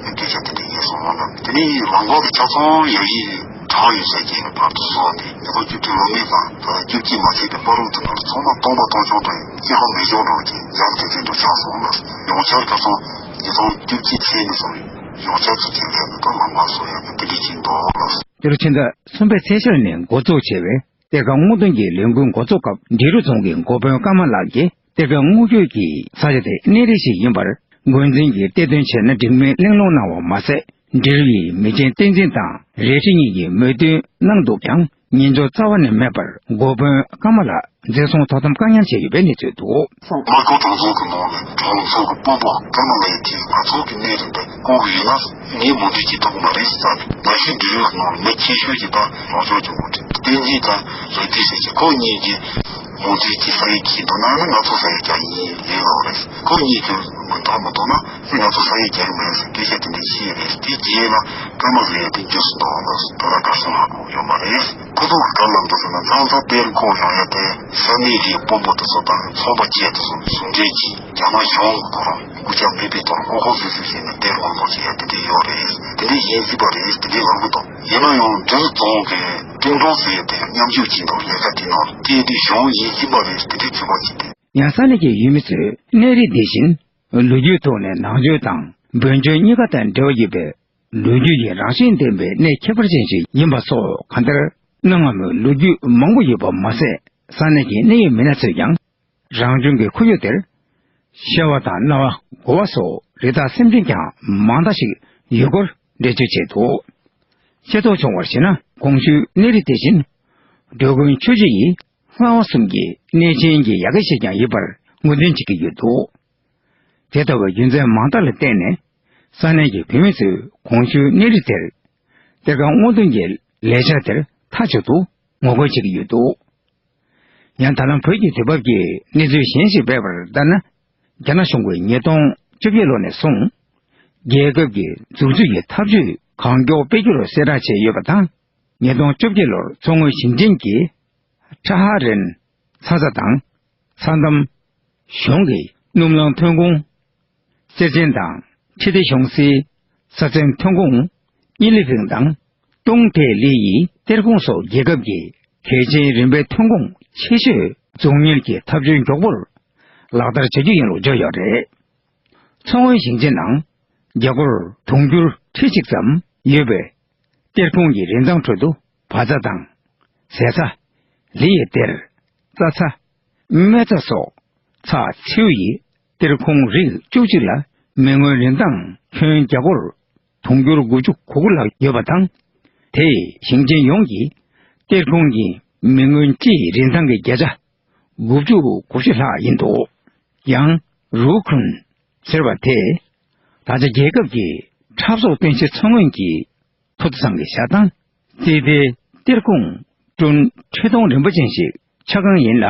སྐད་ཆ་དེ་འདྲ་ཡིན་སོང་ལ། དེ་ནས་ལམ་བར་དུ་ཆ་ཚང་ཡ་ཡིས་གྲགས་ཡོད་ས་ཅིག་ནས་བར་དུ་སོང་སྟེ། ཉིས་སྟོང་བཅུ་བདུན་ལོ་མའི་ནང་བཅུ་གཅིག་མ་ཚད་དེ་སྤ་རོ་དེ་ནང་ཚང་མ་སྟོང་པ་སྟོང་ཆུང་དང་སྐྱེ་ཁམས་མེ་སྦྱོར་འགྲོ་གི་འཇམ་ཐིང་ཐིང་དུ་ཆགས་སོང་ལ། ཡོངས་ཆར་ཁ་སང་ཉིས་སྟོང་བཅུ་གཅིག་ཚེས་ནས་བཟུང་། ཡོངས་ཁྱབ་ཀྱི་དྲིན་ལན་ནི་ད་ལམ་ཁ་སོགས་ཡང་ནི་དེ་འདྲ་ཅིག་འདུག་ལགས། འདིར་ཕྱི་ཟླ་གསུམ་པའི་ཚེས་ཤར་ནས་འགོ་འཛུགས་བྱས་པའི་གཏེར་ཁ་སྔོག་འདོན་གྱི་ལས་འགུལ་འགོ་ཚུགས་སྐབས། འབྲི་རུ་རྫོང་གི་འགོ་དཔོན་ཀརྨ་ལགས་ཀྱིས། གཏེར་ཁ་སྔོག་རྒྱུ་གི་ས་ཆ་དེ་གནས་རི་ཞིག་ཡིན་པར། འགོ་འཛིན་གྱིས་གཏེར་འདོན་བྱས་ན་འགྲིག་མིན་གླེང་སློང་གནང་བ་མ་ཟད། འབྲི་རུ་ཡི་མི་ཆེན་བསྟན་འཛིན་དང་རལ་གྲི་གཉིས་ཀྱིས་མོས་མཐུན་གནང་འདུག་ཀྱང་། ཉན་འཇོག་རྩ་བ་ནས་མེད་པར། འགོ་དཔོན་ཀརྨ་ལགས་འཛིན་བཟུང་དོ་དམ་བཀག་ཉར་བྱས་ཡོད་པའི་གནས་ཚུལ་འདུག། སྨར་ཁམས་གྲོང་ཚོ་གི་ནང་ནས་གྲོང་ཚོ་གི་དཔོན་པོ་ཀརྨ་ལགས་ཀྱིས་ང་ཚོ་གི་གནས་རི་འདི་བསྐོར་གི་ཡིན་ན་ངས་མོས་མཐུན་བྱེད་ཐུབ་ཀྱི་མ་རེད་ཟེར། ནང་བཞིན་འབྲི་རུ་གི་ནང་ནས་མི་ཁྱད་ཤོས་ཅིག་དང་རང་སྐྱོང་ལྗོངས་མི་དེ་བསྟན་འཛིན་དང་རལ་གྲི་ཟེར་གྱི་ཁོ་གཉིས་ཀྱིས་མོས་མཐུན་གྱིས་ས་ཡིག་བྲིས་འདུག་ན་ནི་ང་ཚོ་ས་ཡིག་རྒྱག་ཡིན་ལབ་རེད། ཁོ་གཉིས་ཀྱིས་མི་འདང་མི་འདུག་ན་ང་ཚོ་ས་ཡིག་རྒྱག་གི་མ་རེད་ཟེར་སྐད་ཆ་དེ་འདྲ་བཤད་རེད། དེ་རྗེས་ལ་ཀརྨ་ལགས་དེ་རྒྱུགས་སུ་འདུག་ལ་ད་ལྟ་གར་སོང་ཧ་གོ་ཡོད་མ་རེད། ཁོ་ཚོ་ག་ལབ་འདུག་ཟེར་ན། ཚང་ཚང་གཏེར་ཁུངས་ཡོང་ཡ་དེ་ས་གནས་ཀྱི་དཔོན་པོ་དེ་ཚོ་དང་ཚོང་པ་ཁྱེད་དེ་ཚོ་ཟུང་འབྲེལ་གྱིས་རྒྱ་ནག་གཞུང་གི་ཐོག་རང་སྐུ་ཚབ་མེད་པའི་ཐོག་ལྐོག་ལྐོག་ཟུར་ཟུར་བྱས་ནས་གཏེར་སྔོག་འདོན་བྱེད་ཡ་དེ་འདྲ་ཡོད་རེད། དེ་འདྲ་ཡིན་སྲིད་པ་རེད། དེ་འདྲ་ལབ་གི་འདུག། ཡིན་ན་ཡང་འདིར་རྫོང་གི་ཀྲུང་ཀྲུང་ཟེར་ཡ་དེ་མཉམ་ཞུགས་བྱས་འདུག། ལས་ཀ་དེ་ནང་སྐད་དེ་གཞུང་ཡིན་སྲིད་པ་རེད། དེ་འདྲ་བྱེད་པ་བྱེད་དེ། ཡང་ས་གནས་ཀྱི་ཡུལ་མི་ཚོས་གནས་རི་དེ་བཞིན་ལོ་རྒྱུས་ཐོག་ནས་ནང་ཆོས་དང་བོན་ཆོས་གཉིས་ཀ་དང་འབྲེལ་བ་ཡོད་པའི་ལོ་རྒྱུས་ཀྱི་རང་བཞིན་ལྡན་པའི་གནས་ཁྱད་པར་ཅན་ཞིག་ཡིན་པ་སོགས། གང་ལྟར་གནའ་སྔ་མོའི་ལོ་རྒྱུས་མང་པོ་ཡོད་པ་མ་ཟད། ས་གནས་ཀྱི་གནད་ཡོད་མི་སྣ་ཚོས་ཀྱང་རང་བྱུང་གི་ཁོར་ཡུག་དེར་ཤ་བ་དང་གནའ་བ་དགོ་བ་སོགས་རི་དྭགས་སེམས་ཅན་ཀྱང་མང་དག་ཞིག་ཡོད་སྐོར་འགྲེལ་བརྗོད་བྱས་འདུག། ཤེས་རྟོགས་བྱུང་བར་གཞིགས་ན། གོང་ཞུས་གནས་རི་དེ་བཞིན་འགྲོ་མགོན་ཆོས་རྗེ་ཡིས་ལྷ་དབང་གསུམ་གྱི་གནས་ཆེན་གྱི་ཡ་གི་ཞིག་ཀྱང་ཡིན་པར་ངོས་འཛིན་བྱེད་ཀྱི་ཡོད་འདུག། དེ་ལྟ་བུའི་རྒྱུ་མཚན་མང་དག་ལ་བརྟེན་ནས། ས་གནས་ཀྱི་བོད་མི་ཚོས་གོང་ཞུས་གནས་རི་དེར་གཏེར་ཁ་སྔོག་འདོན་གྱི་ལས་འཆར་དེར་མཐའ་གཅིག་ཏུ་ངོ་རྒོལ་བྱེད་ཀྱི་ཡོད་འདུག། ཡང་ད་ལམ་བོད་ཀྱི་དུས་བབ་ཀྱི་གནས་ཚུལ་གཞན་ཞིག་སྤེལ་བར་ལྟར་ན། རྒྱ་ནག་གཞུང་གིས་ཉིས་སྟོང་བཅོ་བརྒྱད་ལོ་ནས་བཟུང་རྒྱལ་ཁབ་ཀྱི་འཛུགས་བཅོས་ཀྱི་འཐབ་ཇུས་གང་མགྱོགས་སྤེལ་རྒྱུར་གསལ་བསྒྲགས་བྱས་ཡོད་པ་དང་། ཉིས་སྟོང་བཅོ་བརྒྱད་ལོར་མཚོ་སྔོན་ཞིང་ཆེན་གྱི་ཁྲ་ཧ་རན་ཚྭ་ཚྭ་དང་། ཚྭ་འདམ། གཞུང་གི་སྣུམ་རླངས་ཐོན་ཁུངས། གསེར་ཆེན་དང་ཁྲི་ཏི་གཞུང་སའི་ས་ཚན་ཐོན་ཁུངས། དབྱི་ལི་ཕིང་དང་ཏུང་ཐེ་ལི་ཡི་གཏེར་ཁུངས་སོགས་རྒྱལ་ཁབ་ཀྱི་གལ་ཆེའི་རིན་པའི་ཐོན་ཁུངས་ཆེ་ཤོས་འཛུགས་གཉེར་གྱི་ཐབས་བྱུས་མགྱོགས་པོར་ལག་བསྟར་བྱ་རྒྱུ་ཡིན་ལུགས་བརྗོད་ཡོད་རེད། མཚོ་སྔོན་ཞིང་ཆེན་ནང་རྒྱ་སྒོར་དུང་ཕྱུར་ཁྲི་གཅིག་ཙམ་ཡོད་པའི་གཏེར་ཁུངས་ཀྱི་རིན་ཐང་ཁྲོད་དུ་བ་ཚྭ་དང་། ཟས་ཚྭ། ལི་ཡི་གཏེར། རྩྭ་ཚྭ། སྨན་རྩྭ་སོགས་ཚྭ་མཚེའུ་ཡི་གཏེར་ཁུངས་རིགས་བཅུ་གཅིག་ལ་མི་དངུལ་རིན་ཐང་ཁྱོན་རྒྱ་སྒོར་དུང་ཕྱུར་དགུ་བཅུ་གོ་དགུ་ལྷག་ཡོད་པ་དང་། དེས་ཞིང་ཆེན་ཡོངས་ཀྱི་གཏེར་ཁུངས་ཀྱི་མི་དངུལ་སྤྱིའི་རིན་ཐང་གི་བརྒྱ་ཆ་དགུ་བཅུ་གོ་བཞི་ལྷག་ཡིན་འདུག། ཡང་རུའུ་ཁུན་ཟེར་བ་དེས་ད་ཆ་རྒྱལ་ཁབ་ཀྱི་འཁྲབ་གསོག་སྟོན་ཆས་མཚོ་སྔོན་གྱི་ཐོ་ཐོ་ཚང་གི་ཞལ་ཐང་རྩིས་ཏེ་གཏེར་ཁུངས་ཀྲུན་ཁྲི་སྟོང་རིན་པོ་ཅན་ཞིག་ཆ་གང་ཡིན་ལ།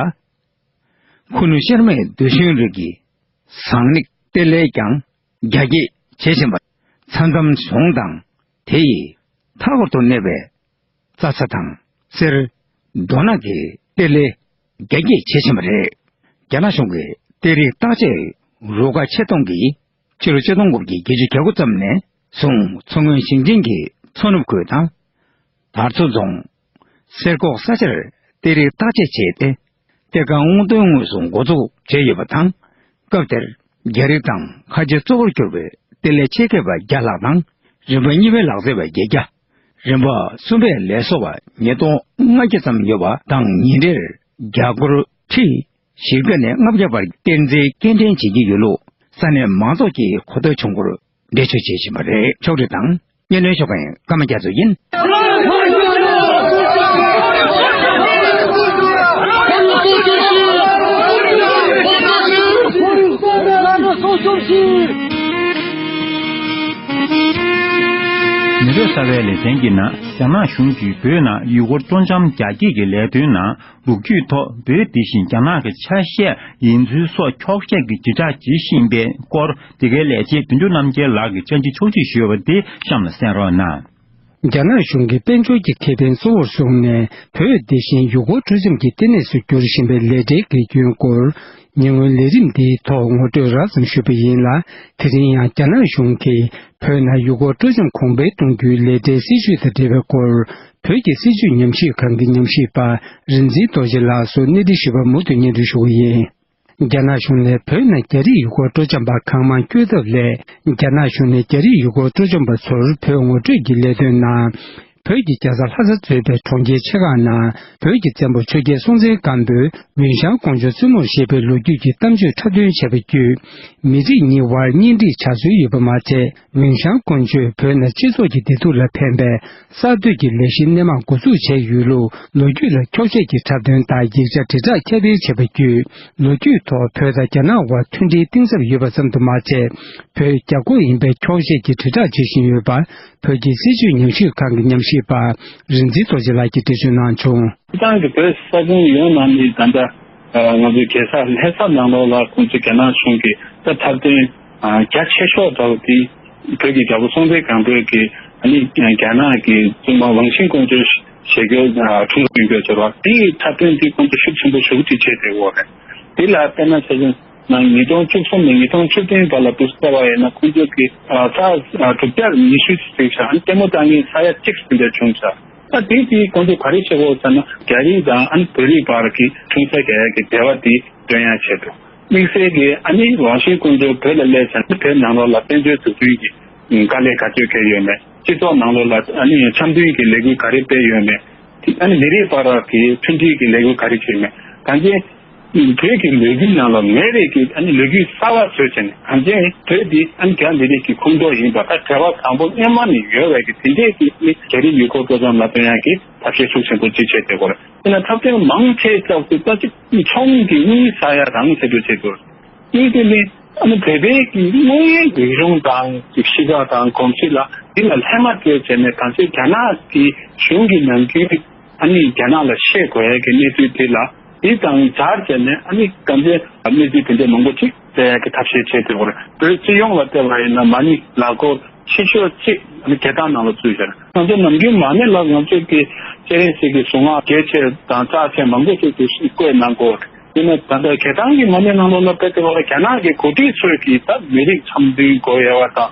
ཁུ་ནུ་ཤར་མའི་རྡུལ་ཤུན་རིགས་ཀྱི་ཟངས་རིགས་གཏེར་ལས་ཀྱང་རྒྱ་སྐྱེད་བྱེད་བཞིན་པ། ཚྭ་འདམ་གཞུང་དང་དེ་ཡི་མཐའ་འཁོར་དུ་གནས་པའི་རྩྭ་ཚྭ་དང་གསེར་རྡོ་ནག་གི་གཏེར་ལས་རྒྱ་སྐྱེད་བྱེད་བཞིན་པ་རེད། རྒྱ་ནག་གཞུང་གི་གཏེར་རིགས་བརྟག་དཔྱད་རུ་ཁག་ཆེད་གཏོང་གིས་ཕྱི་ལོ་ཆིག་སྟོང་དགུ་བརྒྱ་བརྒྱད་ཅུ་གྱ་དགུ་ཙམ་ནས་བཟུང་མཚོ་སྔོན་ཞིང་ཆེན་གྱི་མཚོ་ནུབ་ཁུལ་དང་། དར་མཚོ་རྫོང་། སེར་ཁོག་ས་ཆར་གཏེར་རིགས་བརྟག་དཔྱད་བྱས་ཏེ། གཏེར་ཁ་སྔོག་འདོན་དངོས་སུ་འགོ་འཛུགས་བྱས་ཡོད་པ་དང་། སྐབས་དེར་རྒྱ་རིགས་དང་ཁ་ཆེ་གཙོ་བོར་གྱུར་པའི་གཏེར་ལས་ཆེད་མཁས་པ་བརྒྱ་ལྷག་དང་། རིམ་པ་གཉིས་པའི་ལག་རྩལ་བ་བརྒྱད་བརྒྱ། རིམ་པ་གསུམ་པའི་ལས་བཟོ་བ་ཉིས་སྟོང་ལྔ་བརྒྱ་ཙམ་ཡོད་པ་དང་། ཉིན་རེར་རྒྱ་སྒོར་ཁྲི་བཞི་བརྒྱ་ནས་ལྔ་བརྒྱ་བར་གཏེར་འཛིན་སྐྱེལ་འདྲེན་བྱེད་ཀྱི་ཡོད་ལུགས་ས་གནས་མང་ཚོགས་ཀྱིས་གོ་ཐོས་བྱུང་སྐོར་འགྲེལ་བརྗོད་བྱེད་བཞིན་པ་རེད། ཕྱོགས་སྒྲིག་དང་སྙན་སྒྲོན་ཞུ་མཁན་ཀརྨ་རྒྱ་མཚོ་ཡིན། མི་རབས་གསར་བའི་ལེ་ཚན་གྱི་ནང་རྒྱ་ནག་གཞུང་གིས་བོད་ནང་ཡུལ་སྐོར་སྤྲོ་འཆམ་རྒྱ་སྐྱེད་ཀྱི་ལས་དོན་ནང་ལོ་རྒྱུས་ཐོག་བོད་དེ་བཞིན་རྒྱ་ནག་གི་ཆ་ཤས་ཡིན་ཚུལ་སོགས་འཁྱོག་བཤད་ཀྱི་བརྗོད་བྱ་བྱེད་བཞིན་པའི་སྐོར། འདི་གའི་ལས་བྱེད་དོན་གྲུབ་རྣམ་རྒྱལ་ལགས་ཀྱིས་བཅར་འདྲི་ཕྱོགས་སྒྲིག་ཞུས་པ་དེ་གཤམ་ལ་གསན་རོགས་གནང་། རྒྱ་ནག་གཞུང་གིས་དཔལ་འབྱོར་གྱི་ཁེ་ཕན་གཙོ་བོར་བཟུང་ནས་བོད་དེ་བཞིན་ཡུལ་སྐོར་ཊུ་རི་ཛིམ་གྱི་ལྟེ་གནས་སུ་འགྱུར་བཞིན་པའི་ལས་གྲྭའི་དགེ་སྐྱོན་སྐོར། ཉེ་སྔོན་ལས་རིམ་འདིའི་ཐོག་ངོ་སྤྲོད་རགས་ཙམ་ཞུས་པ་ཡིན་ལ། དེ་རིང་ཡང་རྒྱ་ནག་གཞུང་གིས་བོད་ནང་ཡུལ་སྐོར་ཊུ་རི་ཛིམ་གོང་འཕེལ་གཏོང་རྒྱུའི་ལས་གྲྭའི་སྲིད་བྱུས་དང་འབྲེལ་བའི་སྐོར། བོད་ཀྱི་སྲིད་བྱུས་ཉམས་ཞིབ་ཁང་གི་ཉམས་ཞིབ་པ་རིག་འཛིན་རྡོ་རྗེ་ལགས་སུ་གནས་འདྲི་ཞུས་པ་མུ་མཐུད་སྙན་སྒྲོན་ཞུ་གི་ཡིན། རྒྱ་ནག་གཞུང་ནས་བོད་ནང་རྒྱ་རིགས་ཡུལ་སྐོར་སྤྲོ་འཆམ་པ་གང་མང་བསྐྱོད་ཐབས་སླད། རྒྱ་ནག་གཞུང་ནས་རྒྱ་རིགས་ཡུལ་སྐོར་སྤྲོ་འཆམ་པ་ཚོར་བོད་ངོ་སྤྲོད་ཀྱི་ལས་དོན་ནང་། བོད་ཀྱི་རྒྱལ་ས་ལྷ་ས་གཙོས་པའི་གྲོང་ཁྱེར་ཆེ་ཁག་ནང་། བོད་ཀྱི་བཙན་པོ་ཆོས་རྒྱལ་སྲོང་བཙན་སྒམ་པོས་མིང་ཤང་ཀོང་ཇོ་བཙུན་མོར་བཞེས་པའི་ལོ་རྒྱུས་ཀྱི་གཏམ་བརྗོད་འཁྲབ་སྟོན་བྱས་པ་བརྒྱུད། མི་རིགས་གཉིས་དབར་གཉེན་སྒྲིག་བྱ་སྲོལ་ཡོད་པ་མ་ཚད། མིང་ཤང་ཀོང་ཇོས་བོད་ནང་སྤྱི་ཚོགས་ཀྱི་བདེ་སྡུག་ལ་ཕན་པའི་གསར་གཏོད་ཀྱི་ལས་གཞི་སྣེ་མང་འགོ་འཛུགས་བྱས་ཡོད་ལུགས། ལོ་རྒྱུས་ལ་འཁྱོག་བཤད་ཀྱི་འཁྲབ་སྟོན་དང་ཡིག་ཆ་དྲིལ་བསྒྲགས་ཁྱབ་སྤེལ་བྱས་པ་བརྒྱུད། ལོ་རྒྱུས་ཐོག་བོད་དང་རྒྱ་ནག་དབར་མཐུན་སྒྲིལ་གཏིང་ཟབ་ཡོད་པ་ཙམ་དུ་མ་ཚད། བོད་རྒྱ་སྐོར་ཡིན་པའི་འཁྱོག་བཤད་ཀྱི་དྲིལ་བསྒྲགས་བྱེད་བཞིན་ཡོད་པ། བོད་ཀྱི་སྲིད་བྱུས་ཉམས་ཞིབ་ཁང་གི་ཉམས་ཞིབ་པ་རིག་འཛིན་རྡོ་རྗེ་ལགས་ཀྱིས་འགྲེལ་བརྗོད་གནང་བྱུང་། སྤྱིར་བཏང་གི་བོད་ས་ཁུལ་ཡོངས་ནང་ནས་ད་ལྟ་ང་ཚོའི་རྒྱལ་ས་ལྷ་ས་ནང་ལོགས་ལ་ཁོང་ཚོས་རྒྱ་ནག་གཞུང་གིས་ད་འཁྲབ་སྟོན་རྒྱ་ཆེ་ཤོས་འདྲ་བོ་དེ་བོད་ཀྱི་རྒྱལ་པོ་སྲོང་བཙན་སྒམ་པོའི་གི་ཨ་ནི་རྒྱ་ནག་གི་བཙུན་མ་ཝང་ཆིན་ཀོང་ཇོ་ཞེས་གྱུར་འཁྲུངས་ཡོད་ཟེར་བ་དེའི་འཁྲབ་སྟོན་དེ་ཁོང་ཚོ་ཤུགས་ཆེན་པོ་ཞེ་པོ་ཅིག་བྱས་བསྡད་ཡོད་རེད། དེ་ལ་བལྟས་ན་ཆ་བཞག་ན་ཉིས་སྟོང་བཅུ་གསུམ་ནས་ཉིས་སྟོང་བཅུ་བདུན་བར་ལ་དུས་བལྟས་པ་ཡིན་ན་ཁོང་ཚོ་གི་ས་དྲུག་བརྒྱ་ཉི་ཤུ་ཞིག་བྱས་ཨ་ནི་ལྟད་མོ་ལྟ་མཁན་ས་ཡ་གཅིག་ཙམ་དེ་བྱུང་ཚར། ད་དེ་དེས་ཁོང་ཚོས་ག་རེ་བྱེད་དགོས་ཟེར་ན་རྒྱ་རིགས་དང་ཨ་ནི་བོད་རིགས་བར་གྱི་འཁྲུངས་ས་རྒྱག་ཡག་གི་འབྲེལ་བ་དེ་སྟོན་ཡག་ཆེད་དུ། དམིགས་བསལ་གྱི་ཨ་ནི་ཝང་ཤིན་ཀོང་ཇོ་བོད་ལ་སླེབས་ཚར་ན་བོད་ནང་ལོགས་ལ་དཔལ་འབྱོར་འཛུགས་སྐྲུན་གྱི་དཀའ་ལས་ག་ཚོད་འཁེལ་ཡོད་མེད། སྤྱི་ཚོགས་ནང་ལོགས་ལ་ཨ་ནི་འཆམ་མཐུན་གྱི་ལས་འགུལ་ག་རེ་སྤེལ་ཡོད་མེད། དེ་ཨ་ནི་མི་རིགས་བར་གྱི་མཐུན་སྒྲིལ་གྱི་ལས་འགུལ་ག་རེ་བྱས་མེད། གང་ཅི། བོད་ཀྱི་ལོ་རྒྱུས་ནང་ལ་མེད་པའི་གི་ཨ་ནི་ལོ་རྒྱུས་གསར་བ་བཟོས་བྱས་ནས་གང་ཅི་བོད་འདི་ཨ་ནི་རྒྱ་མི་རིགས་ཀྱི་ཁོངས་གཏོགས་ཡིན་པ་ད་འབྲེལ་བ་བཟང་པོ་སྔོན་མ་ནས་ཡོད་པའི་གི་དེ་འདྲས་ཀྱི་ཨ་ནི་རྒྱ་རིགས་ཡུལ་སྐོར་སྤྲོ་འཆམ་ལ་སྟོན་ཡག་གི་ཐབས་ཤེས་ཤུགས་ཆེན་པོ་ཅིག་བྱས་བསྡད་ཡོད་རེད། དེ་ན་འཁྲབ་སྟོན་མང་ཆེ་ཙམ་དུ་ད་ཅིག་ཆུང་གི་དངུལ་ཟ་ཡ་རང་ཆེད་དུ་བྱེད་དགོས། དངུལ་དེ་ནི་ཨ་ནི་བོད་པའི་གི་དངོས་ཡོད་རིག་གཞུང་དང་གི་གཤིས་ཀ་དང་གོམས་གཤིས་ལ་འདི་ལ་ལྷད་མ་སྤྲད་བྱས་ནས་གང་ཅི་རྒྱ་ནག་གི་གཞུང་གི་ནམ་རྒྱུན། ཨ་ནི་རྒྱ་ནག་ལ་བཤད་དགོས་ཡ་གི་གནས་ཚུལ་དེ་ལ་དེ་དང་སྦྱར་བྱས་ནས་ཨ་ནི་གང་ཅི་གནས་ཚུལ་དེ་འདྲ་མང་པོ་ཅིག་བཙལ་ཡ་གི་ཐབས་ཤེས་བྱས་ཏེ་བོད་སྤྱི་ཡོངས་ལ་བལྟས་པ་ཡིན་ན་མ་ཎི་ལག་འཁོར་ཆེ་ཤོས་གཅིག་ཨ་ནི་རྒྱལ་ཐང་ནང་ལ་ཚུད་བཞག་ང་ཚོ་ནམ་རྒྱུན་མ་ཎི་ལ་ང་ཚོ་གི་སྤྱན་རས་གཟིགས་ཀྱི་གཟུངས་སྔགས་རྒྱས་བྱེད་དང་རྩ་ཆེན་མང་པོ་ཅིག་དེ་བཀོད་གནང་གོ། དེ་ནས་ད་ལྟ་རྒྱལ་ཐང་གི་མ་ཎི་ནང་ལོགས་ལ་བལྟས་ཏེ་བོད་ལ་རྒྱ་ནག་གི་འགོ་ཁྲིད་ཚོས་ཀྱིས་ད་མི་རིགས་འཆམ་མཐུན་དགོས་ཡ་བ་དང་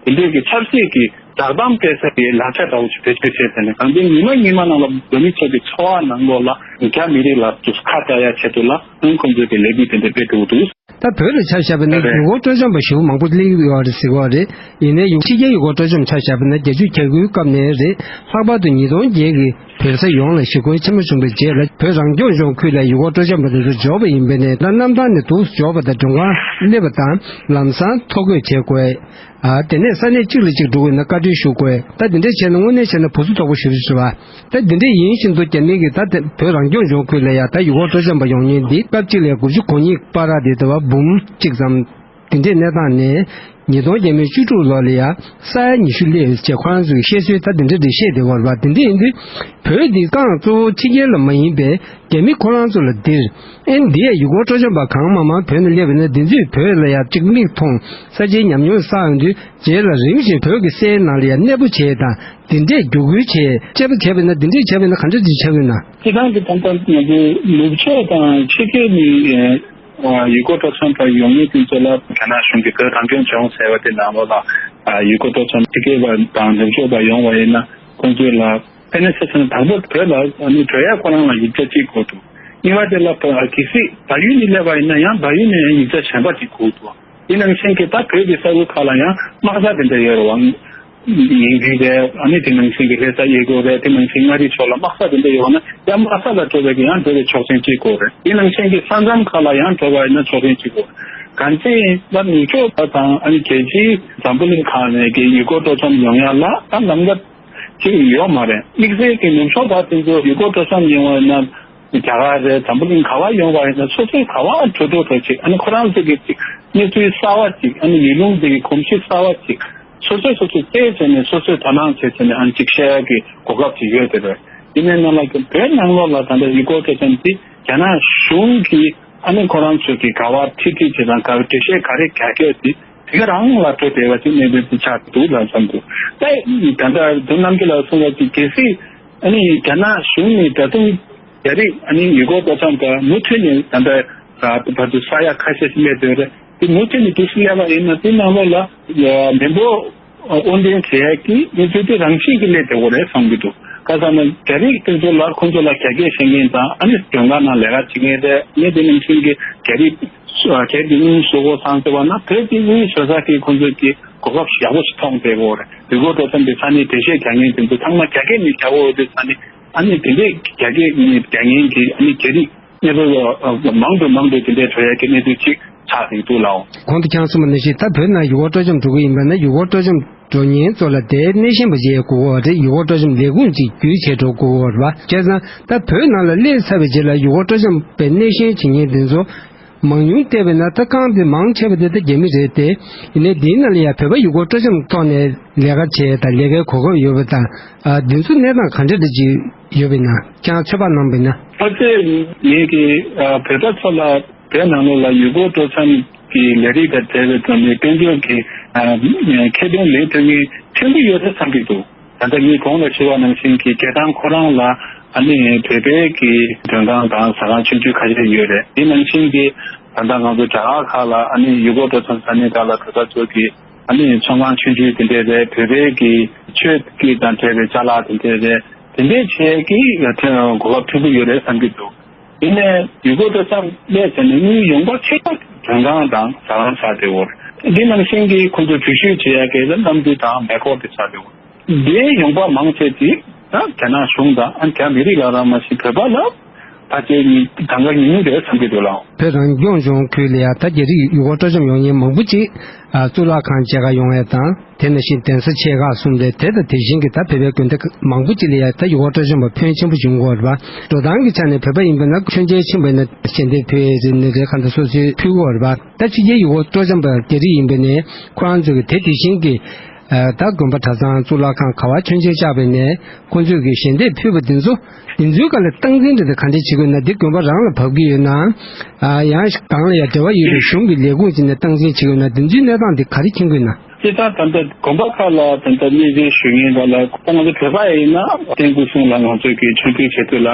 དེ་འདྲའི་གི་ཆབ་སྲིད་ཀྱི་བསྒྲགས་གཏམ་སྤེལ་ས་ཀྱི་ལག་ཆ་འདྲ་བོ་ཞིག་བེད་སྤྱོད་བྱས་ཟེར་ནས་གང་ལྟར་ཉི་མ་ཉི་མ་ནང་ལ་བོད་མི་ཚོ་གི་འཚོ་བ་ནང་ལོགས་ལ་རྒྱ་མི་རིགས་ལ་དུས་ཁ་བཏགས་ཡ་ཆེད་དུ་ལ་ཨང་ཁོང་ཚོས་ཀྱི་ལས་འགུལ་དེ་འདྲ་སྤེལ་ཐུབ་ཀྱི་འདུག་ད་བོད་ལ་ཆ་བཞག་པ་ན་རེད། ཡུལ་སྐོར་སྤྲོ་འཆམ་པ་ཞེ་པོ་མང་པོ་སླེབས་ཡོད་རེད་ཟེར་གྱི་ཡོད་རེད། ཡིན་ནའི་ཡུལ་ཕྱི་རྒྱལ་ཡུལ་སྐོར་སྤྲོ་འཆམ་ཆ་བཞག་པ་ན་བརྒྱད་ཅུ་གྱ་དགུའི་སྐབས་ནས་རེད། ལྷག་པར་དུ་ཉིས་སྟོང་བརྒྱད་ཀྱི་བོད་ས་ཡོངས་ལ་ཞི་རྒོལ་ཆེན་པོ་བྱུང་བའི་རྗེས་ལ་བོད་རང་སྐྱོང་ལྗོངས་ཁུལ་ལ་ཡུལ་སྐོར་སྤྲོ་འཆམ་པ་དེ་ཚོ་འབྱོར་བ་ཡིན་པས་ནས་ད་གནམ་ཐང་ནས་འདུག་འབྱོར་བ་དང་མགྲོན་ཁང་སླེབས་པ་དང་ལམ་སང་ཐོ་འགོད་བྱེད་དགོས། ཨ་དེ་ནས་ས་གནས་གཅིག་ལ་གཅིག་འགྲོ་དགོས་ན་བཀའ་འཁྲོལ་ཞུ་དགོས། ད་དེ་འདྲས་བྱས་ན་དངོས་གནས་བྱས་ན་བུ་སུ་དོག་པོ་ཞེ་པོ་ཞིག་རེད་བ། ད་དེ་འདྲས་ཡིན་བཞིན་དུ་རྒྱ་མི་གིས་ད་དེ་བོད་རང་སྐྱོང་ལྗོངས་ཁུལ་ལ་ཡ་ད་ཡུལ་སྐོར་སྤྲོ་འཆམ་པ་ཡོང་མཁན་འདི་སྐབས་གཅིག་ལ་དགུ་བཅུ་གོ་གཉིས་བར་དེ་ལྟ་བ་འབུམ་གཅིག་ཙམ་དེ་འདྲས་གནས་སྟངས་ནས་ཉིས་སྟོང་བརྒྱ་མེད་བཅུ་དྲུག་ལོ་ལ་ཡ་ས་ཡ་ཉི་ཤུ་སླེབས་ཡོད་ཅེས་ཁོ་རང་ཚོས་བཤད་སྲོལ་ད་དེ་འདྲས་རེད་བཤད་བསྡད་ཡོད་རེད་བ། དེ་འདྲས་ཡིན་དུས་བོད་འདི་རྐང་གཙོ་བོ་ཕྱི་རྒྱལ་ལ་མ་ཡིན་པའི་རྒྱ་མི་ཁོ་རང་ཚོ་ལ་འདིར། ཨེ་འདི་ཡ་ཡུལ་སྐོར་སྤྲོ་འཆམ་པ་གང་མང་མང་བོད་ནས་སླེབས་པ་ན་འདི་ཚོས་བོད་ལ་ཡ་གཅིག་མིག་མཐོང་ས་ཆའི་ཉམས་མྱོང་བསགས་ཡོང་དུས་རྗེས་ལ་རིམ་བཞིན་བོད་ཀྱི་སའི་ནང་ལ་ཡ་གནས་སྤོ་བྱས་དང་འདི་འདྲས་བརྒྱུད་སྐུལ་བྱས་དཔྱད་པ་བྱས་པ་ན་འདི་འདྲས་བྱས་པ་ན་ག་འདྲ་འདི་བྱས་པ་ན། ཁྱེད་རང་གི་ཏན་ཏན་ང་ཚོའི་ནུབ་ཕྱོགས་དང་ཕྱི་རྒྱལ་ནས་ཡུལ་སྐོར་སྤྲོ་འཆམ་པ་ཡོང་མཁན་དེ་ཚོ་ལ་རྒྱ་ནག་གཞུང་གི་བོད་རང་སྐྱོང་ལྗོངས་ཟེར་བ་དེ་ནང་ལོགས་ལ་ཡུལ་སྐོར་སྤྲོ་འཆམ་ཕྱི་རྒྱལ་བ་དང་ནུབ་ཕྱོགས་པ་ཡོང་བ་ཡིན་ན་ཁོང་ཚོས་ལ། དེ་ནས་ཆ་བཞག་ན་དང་པོ་བོད་ལ་ཨ་ནི་འགྲོ་ཡ་ཁོ་རང་ལ་ཡིག་ཆ་གཅིག་དགོས་འདུག་གཉིས་པ་དེ་ལ་བ་གལ་སྲིད་བལ་ཡུལ་ནས་སླེབས་པ་ཡིན་ན་ཡང་བལ་ཡུལ་ནས་ཡང་ཡིག་ཆ་གཞན་པ་གཅིག་དགོས་འདུག་དེ་ནང་བཞིན་གྱི་ད་བོད་ཀྱི་ས་ཁུལ་ཁག་ལ་ཡང་དམག་ས་དེ་འདྲ་ཡོད་རེད་བ། ཡིན་རྒྱུ་རེད། ཨ་ནི་དེ་ནང་བཞིན་གྱི་ལྷ་ས་གཡས་སྐོར་རེད། དེ་ནང་བཞིན་མངའ་རིས་ཕྱོགས་ལ་དམག་ས་དེ་འདྲ་ཡོད་ན་ཡང་དམག་ས་ལ་འགྲོ་བའི་གི་ཡང་འགྲོ་བའི་ཆོག་མཆན་གཅིག་དགོས་རེད། དེ་ནང་བཞིན་གྱི་ས་མཚམས་ཁག་ལ་ཡང་འགྲོ་བ་ཡིན་ན་ཆོག་མཆན་གཅིག་དགོས། གང་ཅི་ཡིན་ན་ནུབ་ཕྱོགས་པ་དང་ཨ་ནི་རྒྱལ་སྤྱིའི་འཛམ་བུ་གླིང་ཁག་ནས་གི་ཡུལ་སྐོར་སྤྲོ་འཆམ་ཡོང་ཡ་ལ་ད་ལམ་ཁ་ཅིག་ཡོད་མ་རེད། དམིགས་བསལ་གྱི་ནུབ་ཕྱོགས་པ་དེ་ཚོ་ཡུལ་སྐོར་སྤྲོ་འཆམ་ཡོང་བ་ཡིན་ན་རྒྱ་གར་རེད། འཛམ་བུ་གླིང་ག་བ་ཡོང་བ་ཡིན་ན་སོ་སོའི་ག་བ་འགྲོ་འགྲོ་འགྲོ་ཅིག་ཨ་ནི་ཁོ་རང་ཚོ་གི་ཅིག་གནས་ཚུལ་གསར་བ་ཅིག་ཨ་ནི་ཡུལ་ལུང་དེ་གི་གོམས་གཤིས་གསར་བ་ཅིག་སོ་སོས་སོ་སོས་བལྟས་བྱས་ནས་སོ་སོས་དོ་སྣང་བྱས་བྱས་ནས་ཨ་ནི་ཅིག་བཤད་ཡ་གི་གོ་སྐབས་ཅིག་ཡོད་དེ་རེད། དེ་ནས་ནང་ལ་བོད་ནང་ལོགས་ལ་ད་ལྟ་ཡུལ་སྐོར་སྤྲོ་འཆམ་དེ་རྒྱ་ནག་གཞུང་གིས་ཨ་ནི་ཁོ་རང་ཚོས་ཀྱི་ག་བ་ཁྲིད་ཁྲིད་བྱེད་དང་ག་བ་འགྲེལ་བཤད་ག་རེ་རྒྱག་རྒྱུ་དེ་དེ་ག་རང་ལ་འགྲོ་བསྡད་པ་ཅིག་གནས་ཚུལ་དེ་ཆགས་འདུག་ལབ་བསམ་འདུག་ད་ད་ལྟ་རྡོ་རྣམ་རྒྱལ་ལགས་གསུངས་པ་ཅིག་གལ་སྲིད་ཨ་ནི་རྒྱ་ནག་གཞུང་ནས་ད་དུང་རྒྱ་རིགས་ཨ་ནི་ཡུལ་སྐོར་སྤྲོ་འཆམ་པ་མུ་མཐུད་ནས་ད་ལྟ་བར་དུ་ས་ཡ་ཁ་ཤས་ཤིག་སླེབས་བསྡད་རེད། དེ་མུ་མཐུད་ནས་དུས་སུ་སླེབས་པ་ཡིན་ན་དེ་ནང་ལོགས་ལ་མི་འབོར་དབོར་འདྲེན་བྱེད་ཡག་གི་གནས་ཚུལ་དེ་རང་བཞིན་གྱིས་སླེབས་བསྡད་ཡོད་རེད་བསམ་གྱི་འདུག་ཁ་སང་ནས་རྒྱ་རིགས་དེ་ཚོ་ལ་ཁོང་ཚོ་ལ་རྒྱ་སྐད་བཤད་མཁན་དང་ཨ་ནི་མགྲོན་ཁང་ནང་ལས་ཀ་བྱེད་མཁན་རེད། ངས་དེ་ནང་བཞིན་གྱི་རྒྱ་རིགས་སུ་ཨ་རྒྱ་རིགས་དངུལ་གསོག་གོ་སང་ཟེར་བ་ན་བོད་ཀྱི་དངུལ་བཟོ་ས་གི་ཁོང་ཚོ་གི་གོ་སྐབས་ཡག་པོ་ཞིག་མཐོང་བསྡད་ཡོད་རེད། ཡུལ་སྐོར་སྤྲོ་འཆམ་དེ་ས་གནས་འགྲེལ་བཤད་རྒྱག་མཁན་དེ་ཚོ་ཚང་མ་རྒྱ་སྐད་ནས་རྒྱག་དགོས་ཡོད་དུས་ས་ནས་ཨ་ནི་དེ་འདྲས་རྒྱ་སྐད་ནས་རྒྱག་མཁན་གྱི་ཨ་ནི་རྒྱ་རིགས་གནས་སྤོས་མང་དུ་མང་དུ་དེ་འདྲས་འགྲོ་ཡ་གི་གནས་ཚུལ་ཅིག་ཆགས་བསྡད་འདུག་ལགས། གོང་དུ་ཁྱེད་རང་གསུངས་པ་ནང་བཞིན་ད་བོད་ནང་ཡུལ་སྐོར་སྤྲོ་འཆམ་འགྲོ་གི་ཡིན་པ་ན་ཡུལ་སྐོར་སྤྲོ་འཆམ་འགྲོ་མཁན་ཚོ་ལ་དེའི་སྣེ་ཤན་པ་ཞིག་དགོས་ཀྱི་ཡོད་རེད། ཡུལ་སྐོར་སྤྲོ་འཆམ་ལས་ཁུངས་ཅིག་བརྒྱུད་བྱས་འགྲོ་དགོས་ཀྱི་ཡོད་རེད་པ། བྱས་ཙང་ད་བོད་ནང་ལ་སླེབས་ཚར་བའི་རྗེས་ལ་ཡུལ་སྐོར་སྤྲོ་འཆམ་པའི་སྣེ་ཤན་བྱེད་མཁན་དེ་ཚོ་མང་ཉུང་བལྟས་པས་ན་ད་རྐང་དེ་མང་ཆེ་བ་དེ་ད་རྒྱ་མི་རེད་དེ། ཡིན་ནའི་དེའི་ནང་ལ་ཡང་བོད་པ་ཡུལ་སྐོར་སྤྲོ་འཆམ་ཐོག་ནས་ལས་ཀ་བྱས་དང་ལས་ཀའི་གོ་སྐབས་ཡོད་པ་དང་། ཨ་འདི་ཚོ་གནས་སྟངས་ག་འདྲ་འདྲ་ཅིག་ཡོད་པས་ན་ཁྱེད་རང་ཚོད་དཔག་གནང་བས་ན། ཕལ་ཆེར་ངེད་ཀྱི་ཨ་བོད་པ་ཚོ་ལ་བོད་ནང་ལོགས་ལ་ཡུལ་སྐོར་སྤྲོ་འཆམ་གྱི་ལས་རིགས་དང་འབྲེལ་བའི་ཐོག་ནས་དཔལ་འབྱོར་གྱི་ཨ་ཁེ་ཕན་ལེན་ཐུབ་མཁན་ཕྲན་བུ་ཡོད་རེད་བསམ་གྱི་འདུག་ད་ལྟ་ངས་གོང་ལ་ཞུས་པ་ནང་བཞིན་གྱི་རྒྱལ་ཐང་ཁོ་རང་ལ་ཨ་ནི་བོད་པའི་གི་མགྲོན་ཁང་དང་ཟ་ཁང་ཆུང་ཆུང་ཁ་ཤས་ཡོད་རེད། དེ་ནང་བཞིན་གྱི་ད་ལྟ་ང་ཚོ་རྒྱ་གར་ཁག་ལ་ཨ་ནི་ཡུལ་སྐོར་སྤྲོ་འཆམ་ས་གནས་ཁག་ལ་བོད་པ་ཚོ་གི་ཨ་ནི་ཚོང་ཁང་ཆུང་ཆུང་དེ་འདྲས་རེད། བོད་པའི་གི་ཆོས་བརྒྱུད་དང་འབྲེལ་བའི་ཅ་ལག་དེ་འདྲས་རེད། དེ་འདྲས་བྱས་ཀྱི་གོ་སྐབས་ཕྲན་བུ་ཡོད་རེད་བསམ་གྱི་འདུག་ཡིན་ནའི་ཡུལ་སྐོར་སྤྲོ་འཆམ་སླེབས་ཚར་ནས་དངུལ་ཡོང་འབབ་ཆེ་ཤོས་མགྲོན་ཁང་དང་ཟ་ཁང་ཆགས་བསྡད་ཡོད་རེད། འདི་ནང་བཞིན་གྱི་ཁོང་ཚོ་འགྲུལ་བཞུད་བྱེད་ཡ་གི་གནམ་གྲུ་དང་མེ་འཁོར་དེ་ཆགས་བསྡད་ཡོད་རེད། འདིའི་ཡོང་འབབ་མང་ཆེ་དེ་ད་རྒྱ་ནག་གཞུང་དང་ཨ་རྒྱ་མི་རིགས་ལ་རང་མ་ཞིག་བོད་པ་ལ་ཕལ་ཆེར་གྱི་གདམ་ག་ཉུང་ཉུང་རེད་བསམ་གྱི་འདུག་ལགས། བོད་རང་སྐྱོང་ལྗོངས་ཁུལ་ལ་ཡང་ད་རྒྱ་རིགས་ཡུལ་སྐོར་སྤྲོ་འཆམ་ཡོང་མཁན་མང་པོ་ཅིག་ཨ་གཙུག་ལག་ཁང་མཇལ་ཁ་ཡོང་ཡ་དང་། དེ་ནང་བཞིན་གདན་ས་ཆེ་ཁག་གསུམ་ལས་དེ་དང་དེ་བཞིན་གྱི་ད་བོད་པའི་དགོན་སྡེ་མང་པོ་ཅིག་ལ་ཡང་ད་ཡུལ་སྐོར་སྤྲོ་འཆམ་པ་ཕོན་ཆེན་པོ་བྱུང་ཡོད་རེད་པ། འགྲོ་སྟངས་ཀྱི་ཆ་ནས་བོད་པ་ཡིན་པ་ན་མཆོད་མཇལ་ཕྱིན་པ་ཡིན་ན་ཞལ་འདེབས་ཕུལ་ཡས་རེད་ནི་རེད། གང་ལྟར་སོ་སོའི་ཕུལ་གྱི་ཡོད་རེད་པ། ད་ཕྱི་རྒྱལ་ཡུལ་སྐོར་སྤྲོ་འཆམ་པ་རྒྱ་རིགས་ཡིན་པ་ནས་ཁོ་རང་ཚོ་གི་དེ་དེ་བཞིན་གྱི་ད་དགོན་པ་གྲྭ་ཚང་གཙུག་ལག་ཁང་ག་བ་མཆོད་མཇལ་བཅར་བ་ནས་ཁོང་ཚོས་ཀྱི་ཞལ་འདེབས་ཕུལ་བ་འདི་ཚོ་འདི་ཚོའི་སྒང་ལ་སྟངས་འཛིན་རེ་ད་ག་འདྲས་བྱེད་དགོས་ན། འདི་དགོན་པ་རང་ལ་བབས་ཀྱི་ཡོད་ན། ཡང་གང་ལ་ཡང་འབྲེལ་བ་ཡོད་པའི་གཞུང་གི་ལས་ཁུངས་ཅིག་ནས་སྟངས་འཛིན་བྱེད་དགོས་ན་འདི་ཚོའི་གནས་སྟངས་འདི་ག་རེ་མཁྱེན་དགོས་ན། སྤྱིར་བཏང་ད་ལྟ་དགོན་པ་ཁག་ལ་ད་ལྟ་གནས་མཇལ་ཞུ་མཁན་ཁག་ལ་ད་ང་ཚོ་བོད་པ་ཡིན་ན་རྟེན་སྐུ་གསུམ་ལ་ང་ཚོས་ཀྱི་མཆོད་འབུལ་བྱེད་དུས་ལ་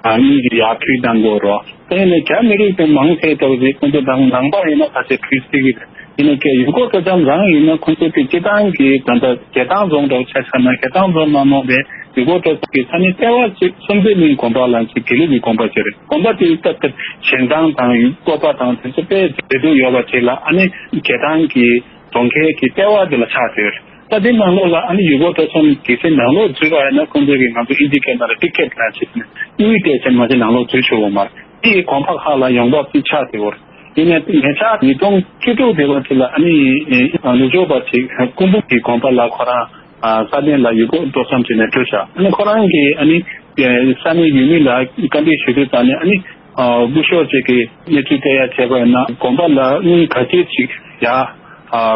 དངུལ་གྱི་ཡར་ཕུལ་གནང་དགོས་རོགས། དེ་ནས་རྒྱ་མི་རིགས་དེ་མང་ཆེ་ལྟ་བུ་རེད། ཁོང་ཚོ་དང་ནང་པ་ཡིན་ན་ཕལ་ཆེར་ཕུལ་སྲིད་ཀྱི་རེད། ཡིན་ན་ཀྱང་ཡུལ་སྐོར་སྤྲོ་འཆམ་རང་ཡིན་ན་ཁོང་ཚོ་དེ་སྤྱིར་བཏང་གི་ད་ལྟ་རྒྱལ་ཐང་རྫོང་འདྲ་བོ་ཆ་བཞག་ན་རྒྱལ་ཐང་རྫོང་ནང་ལོགས་ལ་ཡུལ་སྐོར་སྤྲོ་འཆམ་གྱི་ས་གནས་ལྟེ་བ་ཅིག་སུམ་བརྩེགས་གླིང་དགོན་པ་ལ་ཅིག་དགེ་ལུགས་ཀྱི་དགོན་པ་ཅིག་རེད། དགོན་པ་དེ་ད་ལྟ་ཞིང་ཐང་དང་ཡུལ་སྐོར་པ་དང་དེ་ཚོ་དཔེ་མཛེས་སྡུག་ཡོད་པ་ཅིག་ལ་ཨ་ནི་རྒྱལ་ཐང་གི་གྲོང་ཁྱེར་གྱི་ལྟེ་བ་དེ་ལ་ཆགས་ཡོད་རེད། ད་དེ་ནང་ལོགས་ལ་ཨ་ནི་ཡུལ་སྐོར་སྤྲོ་འཆམ་གལ་སྲིད་ནང་ལོགས་འཛུལ་བ་ཡིན་ན་ཁོང་ཚོས་ཀྱི་ང་ཚོ་ཨིན་ཇི་སྐད་ནང་ལ་ཊི་ཀེ་ཊི་ལབ་བྱས་ནས་དངུལ་སྤྲད་བྱས་མ་གཏོགས་ནང་ལོགས་འཛུལ་ཆོག་གི་མ་རེད། དེ་ཡི་དགོན་པ་ཁག་ལ་ཡོང་འབབ་ཅིག་ཆགས་ཡོད་རེད། ཡིན་ནའི་ཉེ་ཆར་ཉིས་སྟོང་བཅུ་དྲུག་དེ་བར་དུ་ལ་ཨ་ནི་ནུབ་ཕྱོགས་པ་ཅིག་ཀུན་སྤུངས་ཀྱི་དགོན་པ་ལ་ཁོ་རང་ས་གནས་ལ་ཡུལ་སྐོར་སྤྲོ་འཆམ་བྱས་ནས་འགྲོ་ཤག་ཨ་ནི་ཁོ་རང་གིས་ཨ་ནི་ས་གནས་ཡུལ་མི་ལ་བཀའ་འདྲི་ཞུ་དུས་ཙང་ནས་ཨ་ནི་སྐུ་ཞབས་ཅིག་གིས་གནས་ཚུལ་སྤྲད་ཡ་བྱས་པ་ཡིན་ན་དགོན་པ་ལ་དངུལ་ག་ཚོད་ཅིག་ཡར་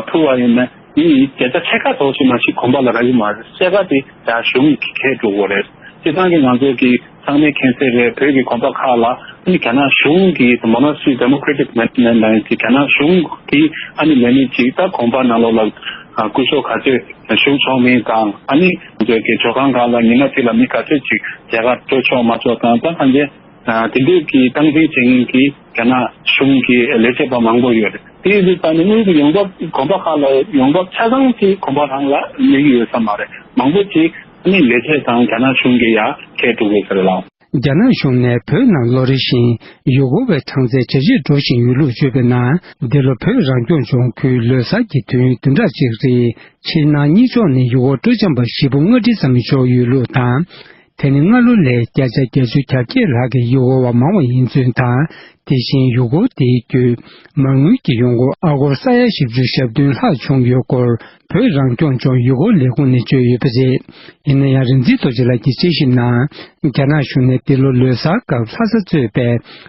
ཕུལ་བ་ཡིན་ན་དེ་ཡི་བརྒྱ་ཆ་ཕྱེད་ཀ་ཙམ་ཞིག་མ་གཏོགས་དགོན་པ་ལ་རག་གི་མ་རེད། ཕྱེད་ཀ་དེ་ཡར་གཞུང་གིས་ཁྱེར་འགྲོ་གི་རེད། སྤྱིར་བཏང་གི་ང་ཚོ་གི་ཚང་མས་མཁྱེན་གསལ་རེད། བོད་ཀྱི་དགོན་པ་ཁག་ལ་ཨ་ནི་རྒྱ་ནག་གཞུང་གི་Monastery Democratic Management ལབ་ཡ་ཅིག་རྒྱ་ནག་གཞུང་གི་ཨ་ནི་ལས་མི་ཅིག་ད་དགོན་པ་ནང་ལོགས་ལ་སྐུ་ཞབས་ག་ཚོད་ཞུགས་ཆོག་མིན་དང་ཨ་ནི་ང་ཚོ་གི་ཇོ་ཁང་ཁག་ལ་ཉི་མ་གཅིག་ལ་མི་ག་ཚོད་ཅིག་མཇལ་ཁ་སྤྲོད་ཆོག་མ་ཆོག་དང་ད་གང་ཅི་དེ་འདྲའི་གི་སྟངས་འཛིན་བྱེད་མཁན་གྱི་རྒྱ་ནག་གཞུང་གི་ལས་བྱེད་པ་མང་པོ་ཡོད་རེད། དེ་ཡིན་དུས་ད་ནི་དངུལ་གྱི་ཡོང་འབབ་དགོན་པ་ཁག་ལ་ཡོང་འབབ་ཆ་ཚང་ཅིག་དགོན་པ་རང་ལ་སླེབས་ཀྱི་ཡོད་ས་མ་རེད། མང་པོ་ཅིག་ནི་ལས་བྱེད་དང་རྒྱ་ནག་གཞུང་གིས་ཡར་ཁྱེར་འགྲོ་དགོས་ཟེར་ལགས། རྒྱ་ནག་གཞུང་ནས་བོད་ནང་ལོ་རེ་བཞིན་ཡུལ་སྐོར་བའི་གྲངས་ཚད་ཇེ་ཆེར་འགྲོ་བཞིན་ཡོད་ལུགས་བརྗོད་པའི་ནང་འདི་ལོ་བོད་རང་སྐྱོང་ལྗོངས་ཁུལ་ལོ་གསར་གྱི་དུས་ཡུན་བདུན་ཕྲག་གཅིག་རིང་ཕྱི་ནང་གཉིས་ཕྱོགས་ནས་ཡུལ་སྐོར་སྤྲོ་འཆམ་པ་བཞི་བཅུ་ལྔ་ཁྲི་ཙམ་འབྱོར་ཡོད་ལུགས་དང་། དེ་ནི་སྔ་ལོ་ལས་བརྒྱ་ཆ་བརྒྱད་ཅུ་གྱ་བརྒྱད་ལྷག་གི་ཡུལ་སྐོར་བ་མང་བ་ཡིན་ཚུལ་དང་། དེ་བཞིན་ཡུལ་སྐོར་དེའི་བརྒྱུད་མ་དངུལ་གྱི་ཡོང་སྒོ་ཨ་སྒོར་ས་ཡ་བཞི་བཅུ་ཞེ་བདུན་ལྷག་བྱུང་ཡོད་སྐོར་བོད་རང་སྐྱོང་ལྗོངས་ཡུལ་སྐོར་ལས་ཁུངས་ནས་བརྗོད་ཡོད་པ་རེད། ཡིན་ན་ཡང་རིག་འཛིན་རྡོ་རྗེ་ལགས་ཀྱིས་དཔྱད་ཞིབ་ནང་རྒྱ་ནག་གཞུང་ནས་འདི་ལོ་ལོ་གསར་སྐབས་ལྷ་ས་གཙོས་པའི་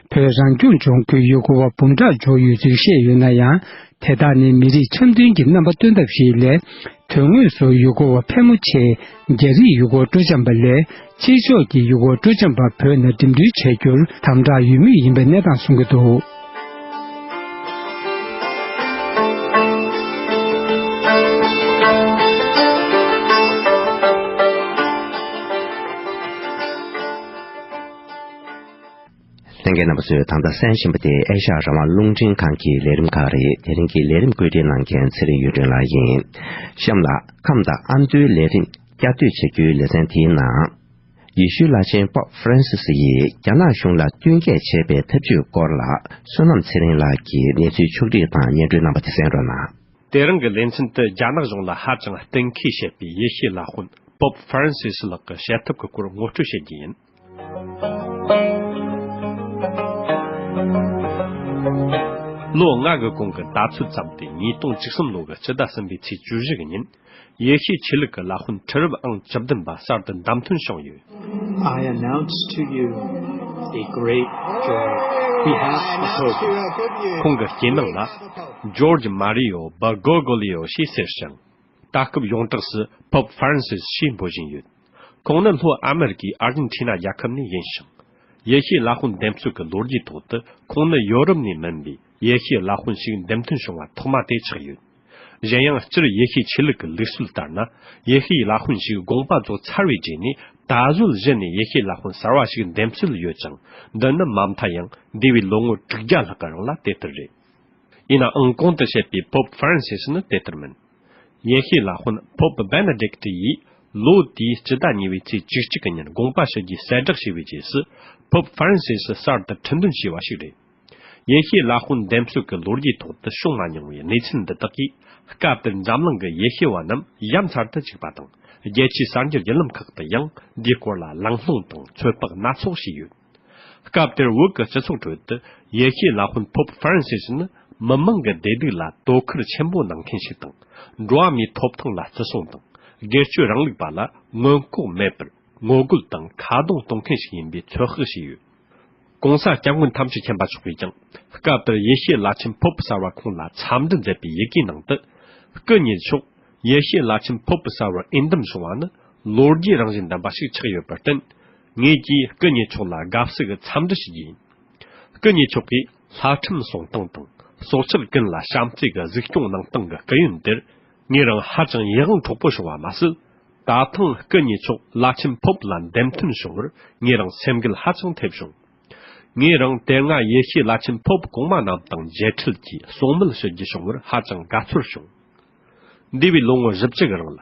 བོད་རང་སྐྱོང་ལྗོངས་ཁུལ་ཡུལ་སྐོར་བ་འབུམ་ཕྲག་འབྱོར་ཡོད་ཚུལ་བཤད་ཡོད་ན་ཡང་། དེ་དག་ནི་མི་རིགས་འཆམ་མཐུན་གྱི་རྣམ་པ་སྟོན་ཐབས་ཤིག་ལས། དོན་དངོས་སུ་ཡུལ་སྐོར་བ་ཕལ་མོ་ཆེས་རྒྱ་རིགས་ཡུལ་སྐོར་སྤྲོ་འཆམ་པ་ལས་ཕྱི་ཕྱོགས་ཀྱི་ཡུལ་སྐོར་སྤྲོ་འཆམ་པ་བོད་ནང་འགྲིམ་འགྲུལ་བྱ་རྒྱུར་དམ་དྲག་ཡོད་མུས་ཡིན་པའི་གནས་སྟངས་གསུང་གི་འདུག། ལྷན་རྒྱས་རྣམ་པ་ཚོས་ད་ལྟ་གསན་བཞིན་པ་དེ་ཨེ་ཤ་ཡ་རང་དབང་རླུང་འཕྲིན་ཁང་གི་ལས་རིམ་ཁག་རེད། དེ་རིང་གི་ལས་རིམ་བཀོད་སྒྲིག་གནང་མཁན་ཚེ་རིང་གཡུ་སྒྲོན་ལགས་ཡིན། གཤམ་ལ་ཁམས་དང་ཨ་མདོའི་ལས་རིམ་བསྐྱར་ཟློས་བྱ་རྒྱུའི་ལེ་ཚན་དེའི་ནང་། ཡེ་ཤུའི་བླ་ཆེན་པོབ་ཧྥ་རན་སིས་ཡིས་རྒྱ་ནག་གཞུང་ལ་བསྟུན་གྱེས་བྱས་པའི་ཐབས་ཇུས་སྐོར་ལ། བསོད་ནམས་ཚེ་རིང་ལགས་ཀྱིས་གནས་ཚུལ་ཕྱོགས་བསྒྲིགས་དང་སྙན་སྒྲོན་གནང་བ་དེ་གསན་རོགས་གནང་། དེ་རིང་གི་ལེ་ཚན་དུ་རྒྱ་ནག་གཞུང་ལ་ཧ་ཅང་གཏན་འཁེལ་བྱེད་པའི་ཡེ་ཤུའི་བླ་དཔོན་པོབ་ཧྥ་རན་སིས་ལགས་ཀྱི་བྱེད་ཐབས་ཀྱི་སྐོར་ངོ་སྤྲོད་བྱེད་རྒྱུ་ཡིན། ལོ་ལྔ་གི་གོང་གི་ད་ཚོད་ཙམ་སྟེ། ཉིས་སྟོང་བཅུ་གསུམ་ལོ་གི་སྤྱི་ཟླ་གསུམ་པའི་ཚེས་བཅུ་བཞི་གི་ཉིན། ཡེ་ཤུའི་ཆོས་ལུགས་ཀྱི་བླ་དཔོན་ཁྲི་རབས་ཨང་བཅུ་བདུན་པ་གསར་དུ་བདམས་ཐོན་བྱུང་ཡོད། I announce to you a great joy. We have a Pope. ཁོང་གི་སྐྱེས་ནང་ལ་ཇོརྗ་མ་རི་ཡོ་བར་གོ་གོ་ལི་ཡོ་ཞེས་ཟེར་ཞིང་། ད་སྐབས་ཡོངས་གྲགས་སུ་པོབ་ཧྥ་རན་སིས་ཞེས་འབོད་བཞིན་ཡོད། ཁོང་ནི་ལྷོ་ཨ་མེ་རི་ཀའི་ཨར་ཇེན་ཐི་ན་རྒྱལ་ཁབ་ནས་ཡིན་ཞིང་། ཡེ་ཤུའི་བླ་དཔོན་འདེམས་གསོ་གི་ལོ་རྒྱུས་ཐོག་ཏུ་ཁོང་ནི་ཡོ་རོབ་ནས་མིན་པའི་ཡེ་ཤུའི་བླ་དཔོན་ཞིག་འདེམས་ཐོན་བྱུང་བ་ཐོག་མ་དེ་ཆགས་ཡོད། གཞན་ཡང་། སྤྱིར་ཡེ་ཤུའི་ཆོས་ལུགས་ཀྱི་ལུགས་སྲོལ་ལྟར་ན། ཡེ་ཤུའི་བླ་དཔོན་ཞིག་དགོངས་པ་རྫོགས་ཚར་བའི་རྗེས་ནས། ད་གཟོད་གཞི་ནས་ཡེ་ཤུའི་བླ་དཔོན་གསར་བ་ཞིག་འདེམས་སྲོལ་ཡོད་ཅིང་། འདི་ནི་མ་མཐའ་ཡང་འདས་པའི་ལོ་ངོ་དྲུག་བརྒྱ་ལྷག་གི་རིང་ལ་དེ་ལྟར་རེད། ཡིན་ནའང་། གོང་དུ་བཤད་པའི་པོབ་ཧྥ་རན་སིས་ནི་དེ་ལྟར་མིན། ཡེ་ཤུའི་བླ་དཔོན་པོབ་བེ་ནེ་ཌིག་ཏི་ཡིས་ལོ་དེའི་སྤྱི་ཟླ་གཉིས་པའི་ཚེས་བཅུ་གཅིག་གི་ཉིན་དགོངས་པ་ཞུ་རྒྱུའི་གསལ་བསྒྲགས་བྱས་པའི་རྗེས་སུ། པོབ་ཧྥ་རན་སིས་གསར་དུ་ཁྲི་འདོན་བྱས་པ་ཞིག་རེད། ཡེ་ཤུའི་བླ་དཔོན་འདེམས་གསོ་གི་ལོ་རྒྱུས་ཐོག་ཏུ་བྱུང་མ་མྱོང་བའི་གནས་ཚུལ་འདི་དག་གིས། སྐབས་དེར་འཛམ་གླིང་གི་ཡེ་ཤུ་བ་རྣམས་ཡ་མཚར་དུ་བཅུག་པ་དང་། རྒྱལ་སྤྱིའི་གསར་འགྱུར་བརྒྱུད་ལམ་ཁག་ཏུ་ཡང་འདིའི་སྐོར་ལ་གླེང་སློང་དང་ཚོད་དཔག་སྣ་ཚོགས་བྱས་ཡོད། སྐབས་དེར་བོད་ཀྱི་སྤྱི་ཚོགས་ཁྲོད་དུ། ཡེ་ཤུའི་བླ་དཔོན་པོབ་ཧྥ་རན་སིས་ནི་མི་མང་གི་བདེ་སྡུག་ལ་དོ་ཁུར་ཆེན་པོ་གནང་མཁན་ཞིག་དང་། འགྲོ་བ་མིའི་ཐོབ་ཐང་ལ་བརྩི་སྲུང་དང་། སྒེར་གཅོད་རིང་ལུགས་པ་ལ་མངོན་ལྐོག་མེད་པར་ངོ་རྒོལ་དང་ཁ་རྡུང་གཏོང་མཁན་ཞིག་ཡིན་པའི་ཚོད་དཔག་བྱས་ཡོད། གོང་ས་སྐྱབས་མགོན་ཐམས་ཅད་མཁྱེན་པ་མཆོག་གིས་ཀྱང་། སྐབས་དེར་ཡེ་ཤུའི་བླ་ཆེན་པོབ་གསར་བ་ཁོང་ལ་འཚམས་འདྲི་མཛད་པའི་ཡི་གེའི་ནང་དུ། སྐུ་ཉིད་མཆོག་ཡེ་ཤུའི་བླ་ཆེན་པོབ་གསར་བར་འོས་འདེམས་བྱུང་བ་ནི་ལོ་རྒྱུས་རང་བཞིན་ལྡན་པ་ཞིག་ཆགས་ཡོད་པར་བརྟེན། ངེད་ཀྱིས་སྐུ་ཉིད་མཆོག་ལ་དགའ་བསུ་གི་འཚམས་འདྲི་ཞུ་རྒྱུ་ཡིན། སྐུ་ཉིད་མཆོག་གིས་བསླབ་ཁྲིམས་སྲུང་སྟངས་དང་། སྲོག་ཆགས་ཀུན་ལ་བྱམས་བརྩེ་གི་གཟིགས་སྐྱོང་གནང་སྟངས་ཀྱི་སྐུ་ཡོན་དེར། ངེད་རང་ཧ་ཅང་ཡིད་དབང་འཕྲོག་པོ་བྱུང་བ་མ་ཟད། ད་ཐེངས་སྐུ་ཉིད་མཆོག་བླ་ཆེན་པོབ་ལ་འདེམས་ཐོན་བྱུང་བར་ངེད་རང་སེམས་འགུལ་ཧ་ཅང་ཐེབས་བྱུང་། ངེད་རང་དེ་སྔ་ཡེ་ཤུའི་བླ་ཆེན་པོབ་གོང་མ་རྣམས་དང་མཇལ་འཕྲད་ཀྱིས་གསུང་མོལ་ཞུ་རྒྱུ་བྱུང་བར་ཧ་ཅང་དགའ་ཚོར་བྱུང་། འདས་པའི་ལོ་ངོ་བཞི་བཅུ་གི་རིང་ལ།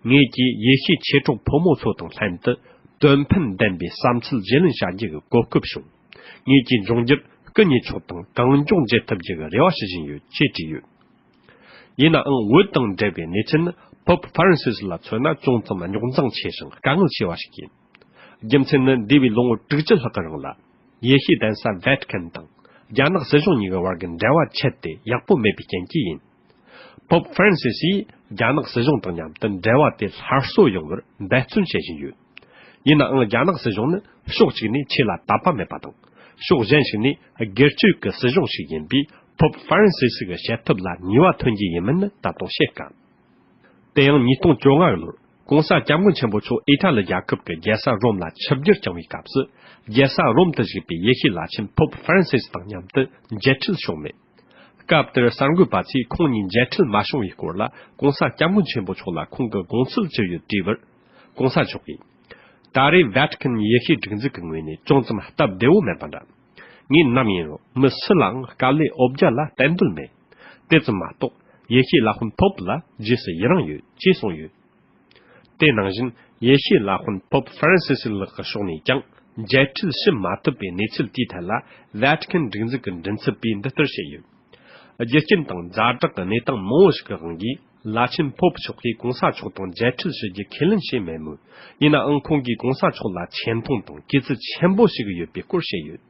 ངེད་ཀྱིས་ཡེ་ཤུའི་མཆེད་གྲོགས་ཕོ་མོ་ཚོ་དང་ལྷན་དུ། དོན་ཕན་ལྡན་པའི་བསམ་ཚུལ་བརྗེ་ལེན་བྱ་རྒྱུ་གི་གོ་སྐབས་བྱུང་། ངེད་ཀྱིས་འབྱུང་འགྱུར་སྐུ་ཉིད་མཆོག་དང་གང་མགྱོགས་མཇལ་ཐུབ་རྒྱུ་གི་རེ་བ་ཞུ་བཞིན་ཡོད་ཅེས་བྲིས་ཡོད། ཡིན་ནའང་། བོད་དང་འབྲེལ་བའི་གནས་ཚུལ་ནི། པོབ་ཧྥ་རན་སིས་ལ་མཚོན་ན་ཅུང་ཙམ་རྙོག་འཛིང་ཆེ་ཞིང་དཀའ་ངལ་ཆེ་བ་ཞིག་ཡིན། རྒྱུ་མཚན་ནི། འདས་པའི་ལོ་ངོ་དྲུག་ཅུ་ལྷག་གི་རིང་ལ། ཡེ་ཤུའི་གདན་ས་ཝེ་ཏི་ཁན་དང་། རྒྱ་ནག་སྲིད་གཞུང་གཉིས་ཀྱི་བར་གྱི་འབྲེལ་བ་ཆད་དེ་ཡག་པོ་མེད་པའི་རྐྱེན་གྱིས་ཡིན། པོབ་ཧྥ་རན་སིས་ཡིས་རྒྱ་ནག་སྲིད་གཞུང་དང་མཉམ་དུ་འབྲེལ་བ་དེ་སླར་གསོ་ཡོང་བར་འབད་བརྩོན་བྱེད་བཞིན་ཡོད། ཡིན་ནའང་། རྒྱ་ནག་སྲིད་གཞུང་ནི་ཕྱོགས་གཅིག་ནས་ཆོས་ལ་དད་པ་མེད་པ་དང་། ཕྱོགས་གཞན་ཞིག་ནས་སྒེར་གཅོད་ཀྱི་སྲིད་གཞུང་ཞིག་ཡིན་པས། པོབ་ཧྥ་རན་སིས་ཀྱི་བྱེད་ཐབས་ལ་ནུས་པ་ཐོན་གྱི་ཡིན་མིན་ནི་ད་དུང་བཤད་དཀའ། དེ་ཡང་ཉིས་སྟོང་བཅོ་ལྔ་ལོར་༸གོང་ས་༸སྐྱབས་མགོན་ཆེན་པོ་མཆོག་ཨི་ཊ་ལི་རྒྱལ་ཁབ་ཀྱི་རྒྱལ་ས་རོམ་ལ་ཆིབས་བསྒྱུར་བསྐྱངས་པའི་སྐབས་སུ། རྒྱལ་ས་རོམ་དུ་བཞུགས་པའི་ཡེ་ཤུའི་བླ་ཆེན་པོབ་ཧྥ་རན་སིས་དང་མཉམ་དུ་མཇལ་འཕྲད་བྱུང་མེད། སྐབས་དེར་གསར་འགོད་པ་ཚོས་ཁོང་གཉིས་མཇལ་འཕྲད་མ་བྱུང་བའི་སྐོར་ལ་༸གོང་ས་༸སྐྱབས་མགོན་ཆེན་པོ་མཆོག་ལ་ཁོང་གི་དགོངས་ཚུལ་ཅི་ཡོད་དྲིས་པར། ༸གོང་ས་མཆོག་གིས། ད་རེས་ཝེ་ཏི་ཁན་ཡེ་ཤུའི་སྒྲིག་འཛུགས་ཀྱི་ངོས་ནས་ཅུང་ཙམ་སྟབས་བདེ་བོ་མེད་པ་འདྲ། ངས་ནམ་ཡིན་རུང་མི་སུ་ལའང་དཀའ་ལས་འོ་བརྒྱལ་ལ་གཏན་འདོད་མེད། དེ་ཙམ་མ་གཏོགས་ཡེ་ཤུའི་བླ་དཔོན་པོབ་ལ་རྗེས་སུ་ཡི་རང་ཡོད་ཅེས་གསུངས་ཡོད། དེ་ནང་བཞིན་ཡེ་ཤུའི་བླ་དཔོན་པོབ་ཧྥ་རན་སིས་ལགས་ཀྱི་ཕྱོགས་ནས་ཀྱང་མཇལ་འཕྲད་ཞུ་མ་ཐུབ་པའི་གནས་ཚུལ་དེའི་ཐད་ལ་ཝེ་ཏི་ཁན་སྒྲིག་འཛུགས་ཀྱི་མགྲིན་ཚབ་པས་འདི་ལྟར་བཤད་ཡོད། རྒྱུ་རྐྱེན་དང་ཛ་དྲག་གི་གནས་སྟངས་མང་བོ་ཞིག་གི་དབང་གིས། བླ་ཆེན་པོབ་མཆོག་གིས་༸གོང་ས་མཆོག་དང་མཇལ་འཕྲད་ཞུ་རྒྱུ་ཁས་ལེན་བྱས་མེད་མོད། ཡིན་ནའང་ཁོང་གིས་༸གོང་ས་མཆོག་ལ་ཆེ་མཐོང་དང་གུས་བརྩི་ཆེན་པོ་ཞིག་ཡོད་པའི་སྐོར་བཤད་ཡོད།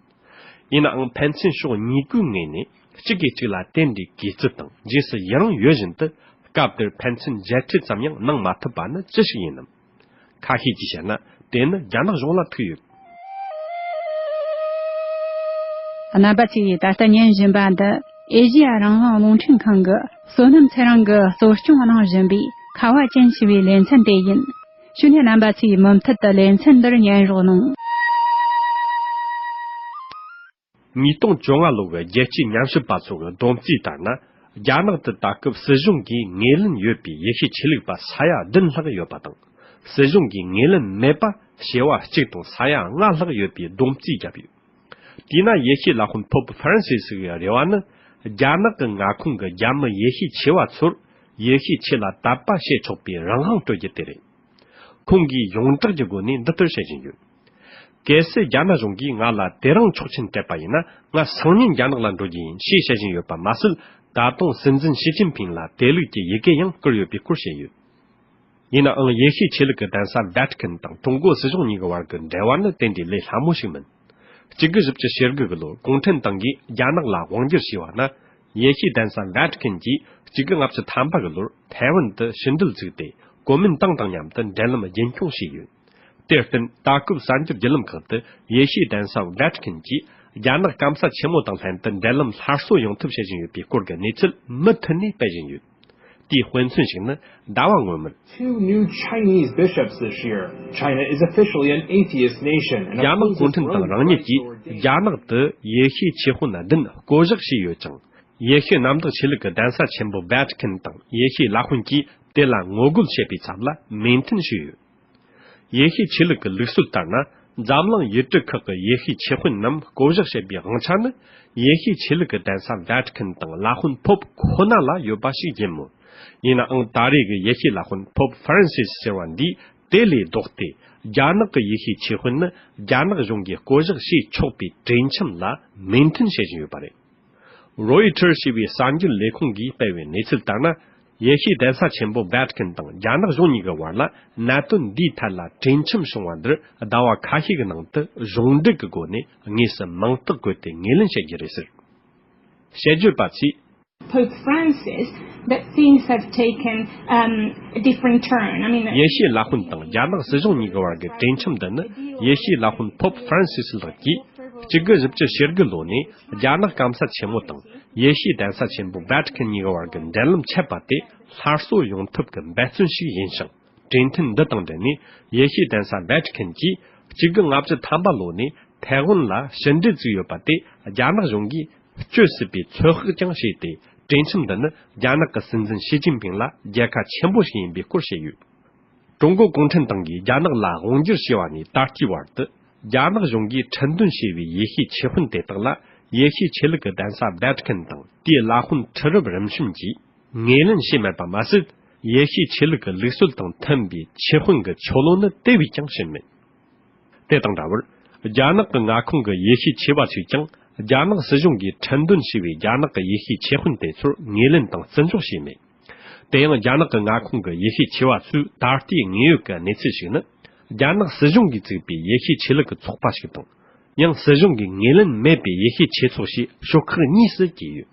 ཡིན་ནའང་ཕན་ཚུན་ཕྱོགས་གཉིས་པོའི་ངོས་ནས་གཅིག་གིས་གཅིག་ལ་དེ་འདྲའི་གུས་བརྩི་དང་རྗེས་སུ་ཡི་རང་ཡོད་བཞིན་དུ། སྐབས་དེར་ཕན་ཚུན་མཇལ་འཕྲད་ཙམ་ཡང་གནང་མ་ཐུབ་པ་ནི་ཅི་ཞིག་ཡིན་ནམ། ཁ་ཤས་ཀྱིས་བཤད་ན། དེ་ནི་རྒྱ་ནག་གཞུང་ལ་ཐུག་ཡོད། རྣམ་པ་ཚོས་ད་ལྟ་ཉན་བཞིན་པ་འདི་ཨེ་ཤེ་ཡ་རང་དབང་རླུང་འཕྲིན་ཁང་གི་བསོད་ནམས་ཚེ་རིང་གིས་གཙོ་སྐྱོང་གནང་བཞིན་པའི་ཁ་བ་ཅན་ཞེས་པའི་ལེ་ཚན་དེ་ཡིན། ཞུ་ནས་རྣམ་པ་ཚོས་མུ་མཐུད་དུ་ལེ་ཚན་འདིར་ཉན་རོགས་གནང་། ཉིས་སྟོང་བཅོ་ལྔ་ལོ་གི་རྒྱལ་སྤྱིའི་ཉམས་ཞིབ་པ་ཚོ་གི་སྡོམ་རྩིས་ལྟར་ན། རྒྱ་ནག་ཏུ་ད་སྐབས་སྲིད་གཞུང་གིས་ངོས་ལེན་ཡོད་པའི་ཡེ་ཤུའི་ཆོས་ལུགས་པ་ས་ཡ་བདུན་ལྷག་ཡོད་པ་དང་། སྲིད་གཞུང་གིས་ངོས་ལེན་མེད་པ་བྱེ་བ་གཅིག་དང་ས་ཡ་ལྔ་ལྷག་ཡོད་པའི་སྡོམ་རྩིས་བརྒྱབ་ཡོད། དེས་ན་ཡེ་ཤུའི་བླ་དཔོན་པོབ་ཧྥ་རན་སིས་སི་གི་རེ་བ་ནི། རྒྱ་ནག་གི་མངའ་ཁོངས་ཀྱི་རྒྱ་མི་ཡེ་ཤུའི་ཆེ་བ་ཚོར་ཡེ་ཤུའི་ཆོས་ལ་དད་པ་བྱེད་ཆོག་པའི་རང་དབང་སྤྲོད་རྒྱུ་དེ་རེད། ཁོང་གིས་ཡོངས་གྲགས་ཀྱི་སྒོ་ནས་འདི་ལྟར་བཤད་བཞིན་ཡོད། གལ་སྲིད་རྒྱ་ནག་གཞུང་གིས་ང་ལ་དེ་རིང་ཆོག་མཆན་སྤྲད་པ་ཡིན་ན། ང་སང་ཉིན་རྒྱ་ནག་ལ་འགྲོ་རྒྱུ་ཡིན་ཞེས་བཤད་བཞིན་ཡོད་པ་མ་ཟད། ད་དུང་སྲིད་འཛིན་ཞི་ཅིན་ཕིང་ལ་དེ་ལུགས་ཀྱི་ཡི་གེ་ཡང་བསྐུར་ཡོད་པའི་སྐོར་བཤད་ཡོད། ཡིན་ནའང་། ཡེ་ཤུའི་ཆོས་ལུགས་ཀྱི་གདན་ས་ཝེ་ཏི་ཀན་དང་ཀྲུང་གོ་སྲིད་གཞུང་གཉིས་ཀྱི་བར་གྱི་འབྲེལ་བ་ནི་དེ་འདྲའི་ལས་སླ་མོ་ཞིག་མིན། གཅིག་དགུ་བཞི་བཅུ་ཞེ་དགུ་གི་ལོར་གུང་ཁྲན་ཏང་གིས་རྒྱ་ནག་ལ་དབང་སྒྱུར་བྱས་པ་ན། ཡེ་ཤུའི་གདན་ས་ཝེ་ཏི་ཀན་གྱིས་གཅིག་དགུ་ལྔ་བཅུ་ཐམ་པ་གི་ལོར་ཐའེ་ཝན་དུ་ཕྱི་འབྲེལ་བཙུགས་ཏེ། གོ་མིན་ཏང་དང་མཉམ་དུ་འབྲེལ་ལམ་རྒྱུན་འཁྱོངས་བྱས་ཡོད། དེར་བརྟེན། ད་སྐབས་གསར་འགྱུར་བརྒྱུད་ལམ་ཁག་ཏུ་ཡེ་ཤུའི་གདན་ས་ཝེ་ཏི་ཀན་གྱིས་རྒྱ་ནག་སྐམ་ས་ཆེན་མོ་དང་ལྷན་དུ་འབྲེལ་ལམ་སླར་གསོ་ཡོང་ཐབས་བྱེད་བཞིན་ཡོད་པའི་སྐོར་གྱི་གནས་ཚུལ་མུ་མཐུད་ནས་སྤེལ་བཞིན་ཡོད། དེའི་དཔེ་མཚོན་ཞིག་ནི། ཟླ་བ་སྔོན་མར། Two new Chinese bishops this year. China is officially an atheist nation, and རྒྱ་ནག་གུང་ཁྲན་ཏང་རང་ཉིད་ཀྱིས་རྒྱ་ནག་ཏུ་ཡེ་ཤུའི་ཆོས་དཔོན་བདུན་བསྐོ་གཞག་བྱས་ཡོད་ཅིང་། ཡེ་ཤུའི་གནམ་བདག་ཆོས་ལུགས་ཀྱི་གདན་ས་ཆེན་པོ་ཝེ་ཏི་ཀན་དང་ཡེ་ཤུའི་བླ་དཔོན་གྱིས་དེ་ལ་ངོ་རྒོལ་བྱེད་པའི་ཚབ་ལ་མོས་མཐུན་ཞུས་ཡོད། ཡེ་ཤུའི་ཆོས་ལུགས་ཀྱི་ལུགས་སྲོལ་ལྟར་ན། འཛམ་གླིང་ཡུལ་གྲུ་ཁག་གི་ཡེ་ཤུའི་ཆོས་དཔོན་རྣམས་བསྐོ་གཞག་བྱེད་པའི་དབང་ཆ་ནི། ཡེ་ཤུའི་ཆོས་ལུགས་ཀྱི་གདན་ས་ཝེ་ཏི་ཀན་དང་བླ་དཔོན་ཕོབ་ཁོ་ན་ལ་ཡོད་པ་ཞིག་ཡིན་མོད། ཡིན་ནའང་། ད་རེས་ཀྱི་ཡེ་ཤུའི་བླ་དཔོན་ཕོབ་ཧྥ་རན་སིས་ཟེར་བ་འདིས་དེ་ལས་ལྡོག་སྟེ། རྒྱ་ནག་གི་ཡེ་ཤུའི་ཆོས་དཔོན་ནི་རྒྱ་ནག་གཞུང་གིས་བསྐོ་གཞག་བྱེད་ཆོག་པའི་གྲོས་འཆམ་ལ་མོས་མཐུན་བྱེད་བཞིན་ཡོད་པ་རེད། རོའི་ཊར་ཞེས་པའི་གསར་འགྱུར་ལས་ཁུངས་ཀྱིས་སྤེལ་བའི་གནས་ཚུལ་ལྟར་ན། ཡེ་ཤུའི་གདན་ས་ཆེན་པོ་ཝེ་ཏི་ཀན་དང་རྒྱ་ནག་གཞུང་གཉིས་ཀྱི་བར་ལ་གནད་དོན་འདིའི་ཐད་ལ་གྲོས་འཆམ་བྱུང་བ་འདིར་ཟླ་བ་ཁ་ཤས་ཀྱི་ནང་དུ་གཞུང་འབྲེལ་གྱི་སྒོ་ནས་དངོས་སུ་མིང་རྟགས་བཀོད་དེ་ངོས་ལེན་བྱེད་རྒྱུ་རེད་ཟེར། དཔྱད་བརྗོད་པ་ཚོས། Pope Francis, that things have taken, um, a different turn. I mean, ཡེ་ཤུའི་བླ་དཔོན་དང་རྒྱ་ནག་སྲིད་གཞུང་གཉིས་ཀྱི་བར་གྱི་གྲོས་འཆམ་འདི་ནི། ཡེ་ཤུའི་བླ་དཔོན་ཕོབ་ཧྥ་རན་སིས་ལགས་ཀྱིས་གཅིག་དགུ་བཞི་བཅུ་ཞེ་དགུ་ལོ་ནས་རྒྱ་ནག་སྐམ་ས་ཆེན་མོ་དང་ཡེ་ཤུའི་གདན་ས་ཆེན་པོ་ཝེ་ཏི་ཀན་གཉིས་ཀྱི་བར་གྱི་འབྲེལ་ལམ་ཆད་པ་དེ་སླར་གསོ་ཡོང་ཐབས་ཀྱི་འབད་བརྩོན་ཞིག་ཡིན་ཞིང་། གྲོས་མཐུན་འདི་དང་འབྲེལ་ནས་ཡེ་ཤུའི་གདན་ས་ཝེ་ཏི་ཀན་གྱིས་གཅིག་དགུ་ལྔ་བཅུ་ཐམ་པ་ལོ་ནས་ཐའེ་ཝན་ལ་ཕྱི་འབྲེལ་བཙུགས་ཡོད་པ་དེ་རྒྱ་ནག་གཞུང་གིས་གཅོད་སྲིད་པའི་ཚོད་དཔག་ཀྱང་བྱས་ཏེ། གྲོས་འཆམ་འདི་ནི་རྒྱ་ནག་གི་སྲིད་འཛིན་ཞི་ཅིན་ཕིང་ལ་རྒྱལ་ཁ་ཆེན་པོ་ཞིག་ཡིན་པའི་སྐོར་བཤད་ཡོད། ཀྲུང་གོ་གུང་ཁྲན་ཏང་གིས་རྒྱ་ནག་ལ་དབང་སྒྱུར་བྱས་པ་ནས་ད་ལྟའི་བར་དུ། རྒྱ་ནག་གཞུང་གིས་ཁྲིམས་འདོན་བྱས་པའི་ཡེ་ཤུའི་ཆོས་དཔོན་དེ་དག་ལ་ཡེ་ཤུའི་ཆོས་ལུགས་ཀྱི་གདན་ས་ཝེ་ཏི་ཀན་དང་དེའི་བླ་དཔོན་ཁྲི་རབས་རིམ་བྱོན་གྱིས་ངོས་ལེན་བྱས་མེད་པ་མ་ཟད། ཡེ་ཤུའི་ཆོས་ལུགས་ཀྱི་ལུགས་སྲོལ་དང་མཐུན་པའི་ཆོས་དཔོན་གྱི་ཆོ་ལོ་ནི་དེ་བས་ཀྱང་བྱིན་མེད། དེ་དང་འདྲ་བར། རྒྱ་ནག་གི་མངའ་ཁོངས་ཀྱི་ཡེ་ཤུའི་ཆོས་པ་ཚོས་ཀྱང་རྒྱ་ནག་སྲིད་གཞུང་གིས་ཁྲིམས་འདོན་བྱས་པའི་རྒྱ་ནག་གི་ཡེ་ཤུའི་ཆོས་དཔོན་དེ་ཚོར་ངོས་ལེན་དང་བརྩི་འཇོག་བྱས་མེད། དེ་ཡང་རྒྱ་ནག་གི་མངའ་ཁོངས་ཀྱི་ཡེ་ཤུའི་ཆོས་པ་ཚོས་ད་ལྟའི་དངོས་ཡོད་ཀྱི་གནས་ཚུལ་ཞིག་ནི། རྒྱ་ནག་སྲིད་གཞུང་གིས་བཙུགས་པའི་ཡེ་ཤུའི་ཆོས་ལུགས་ཀྱི་ཚོགས་པ་ཞིག་དང་། ཡང་སྲིད་གཞུང་གིས་ངོས་ལེན་མེད་པའི་ཡེ་ཤུའི་ཆོས་ཚོགས་ཞེས་ཤོག་ཁག་གཉིས་སུ་གྱེས་ཡོད།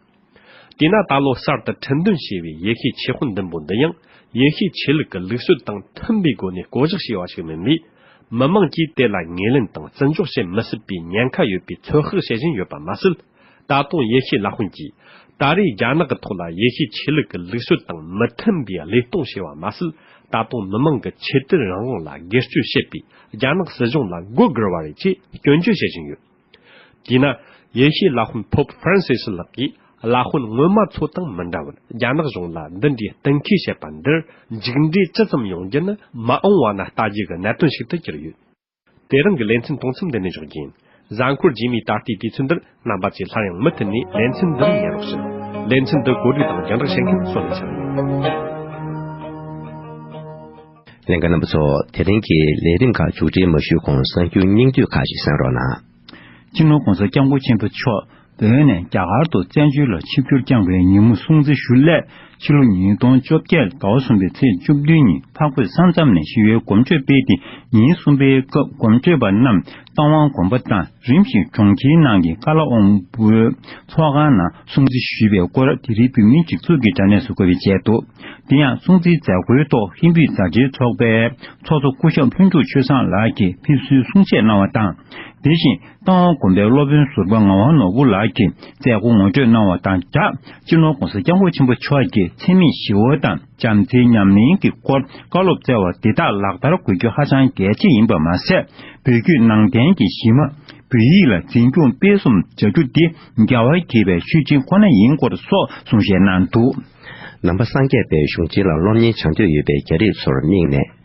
དེས་ན་ད་ལོ་གསར་དུ་ཁྲིམས་འདོན་བྱས་པའི་ཡེ་ཤུའི་ཆོས་དཔོན་བདུན་པོ་འདི་ཡང་ཡེ་ཤུའི་ཆོས་ལུགས་ཀྱི་ལུགས་སྲོལ་དང་མཐུན་པའི་སྒོ་ནས་བསྐོ་གཞག་བྱས་པ་ཞིག་མིན་པས། མི་མང་གིས་དེ་ལ་ངོས་ལེན་དང་བརྩི་འཇོག་བྱེད་མི་སྲིད་པའི་ཉེན་ཁ་ཡོད་པའི་ཚོད་དཔག་བྱེད་བཞིན་ཡོད་པ་མ་ཟད། ད་དུང་ཡེ་ཤུའི་བླ་དཔོན་གྱིས་ད་རེས་རྒྱ་ནག་གི་ཐོག་ལ་ཡེ་ཤུའི་ཆོས་ལུགས་ཀྱི་ལུགས་སྲོལ་དང་མི་མཐུན་པའི་བློས་གཏོང་བྱས་པ་མ་ཟད། ད་དུང་མི་མང་གི་ཆོས་དད་རང་དབང་ལ་སྒེར་གཅོད་བྱེད་པའི་རྒྱ་ནག་སྲིད་གཞུང་ལ་མགོ་སྒུར་བ་རེད་ཅེས་སྐྱོན་བརྗོད་བྱེད་བཞིན་ཡོད། དེས་ན། ཡེ་ཤུའི་བླ་དཔོན་ཕོབ་ཧྥ་རན་སིས་ལགས་ཀྱིས་བླ་དཔོན་སྔོན་མ་ཚོ་དང་མི་འདྲ་བར་རྒྱ་ནག་གཞུང་ལ་འདི་འདྲའི་གཏན་འཁེལ་བྱེད་པ་འདིར་མཇུག་འབྲས་ཅི་ཙམ་ཡོང་རྒྱུ་ནི་མ་འོངས་པ་ན་ལྟ་རྒྱུ་གི་གནད་དོན་ཞིག་ཏུ་གྱུར་ཡོད། དེ་རིང་གི་ལེ་ཚན་གཏོང་མཚམས་འདི་ནས་འཇོག་རྒྱུ་ཡིན། གཟའ་འཁོར་རྗེས་མའི་ད་ལྟའི་དུས་ཚོད་འདིར་རྣམ་པ་ཚོས་སླར་ཡང་མུ་མཐུད་ནས་ལེ་ཚན་འདི་རུ་ཉན་རོགས་ཞུ། ལེ་ཚན་འདི་གོ་སྒྲིག་དང་རྒྱང་བསྒྲགས་བྱེད་མཁན་བསོད་ནམས་ཚེ་རིང་ཡིན། ལྷན་རྒྱས་རྣམ་པ་ཚོ། དེ་རིང་གི་ལས་རིམ་ཁག་མཇུག་སྒྲིལ་མ་ཞུས་གོང་གསར་འགྱུར་སྙིང་བསྡུས་ཁག་ཅིག་གསན་རོགས་གནང་། སྤྱི་ནོར་༸གོང་ས་༸སྐྱབས་མགོན་ཆེན་པོ་མཆོག་བོད་ནས་རྒྱ་གར་དུ་བཙན་བྱོལ་ལ་ཆིབས་བསྒྱུར་བསྐྱངས་པའི་ཉིན་མོ་སྲུང་བརྩི་ཞུ་སླད། ཕྱི་ལོ་ཉིས་སྟོང་བཅོ་བརྒྱད་ཟླ་བ་གསུམ་པའི་ཚེས་བཅུ་བདུན་ཉིན་འཕགས་བོད་ས་མཚམས་ནས་ཞི་བའི་གོམ་བགྲོད་སྤེལ་ཏེ། ཉིན་གསུམ་པའི་སྐབས་གོམ་བགྲོད་པ་རྣམས་རྟ་དབང་དགོན་པ་དང་རིམ་བཞིན་གྲོང་ཁྱེར་ནང་གི་ཀ་ལ་དབང་པོའི་ཚོགས་ཁང་ནང་སྲུང་བརྩི་ཞུས་པའི་སྐོར་དེ་རིང་བོད་མིའི་སྒྲིག་འཛུགས་ཀྱི་དྲ་གནས་སུ་འགོད་པ་བྱས་འདུག། དེ་ཡང་སྲུང་བརྩིའི་མཛད་སྒོའི་ཐོག་ཧིན་བོད་མཛའ་འབྲེལ་ཚོགས་པའི་ཚོགས་གཙོ་སྐུ་ཞབས་ལྷུན་གྲུབ་ཆོས་བཟང་ལགས་ཀྱིས་ཕེབས་བསུའི་གསུང་བཤད་གནང་བ་དང་། དེ་བཞིན་རྟ་དབང་དགོན་པའི་སློབ་དཔོན་ཟུར་པ་ངག་དབང་ནོར་བུ་ལགས་ཀྱིས་མཛད་སྒོ་ངོ་སྤྲོད་གནང་བ་དང་སྦྲགས། སྤྱི་ནོར་༸གོང་ས་༸སྐྱབས་མགོན་ཆེན་པོ་མཆོག་གིས་འཚེ་མེད་ཞི་བ་དང་བྱམས་བརྩེའི་ཉམས་ལེན་གྱི་སྐོར་བཀའ་སློབ་སྩལ་བ་དེ་དག་ལག་བསྟར་དགོས་རྒྱུ་ཧ་ཅང་གལ་ཆེ་ཡིན་པ་མ་ཟད། བོད་བརྒྱུད་ནང་བསྟན་གྱི་གཞི་མ་བོད་ཡིག་ལ་འཛིན་སྐྱོང་སྤེལ་གསུམ་བྱ་རྒྱུ་འདི་རྒྱལ་བ་དགྱེས་པའི་ཆོས་ཆེན་ཁོ་ན་ཡིན་སྐོར་སོགས་གསུང་བཤད་གནང་འདུག། ནང་པ་སངས་རྒྱས་པའི་གཞུང་ཆེན་ལ་སློབ་གཉེར་བྱ་འདོད་ཡོད་པའི་རྒྱ་རིགས་ཚོར་དམིགས་ནས།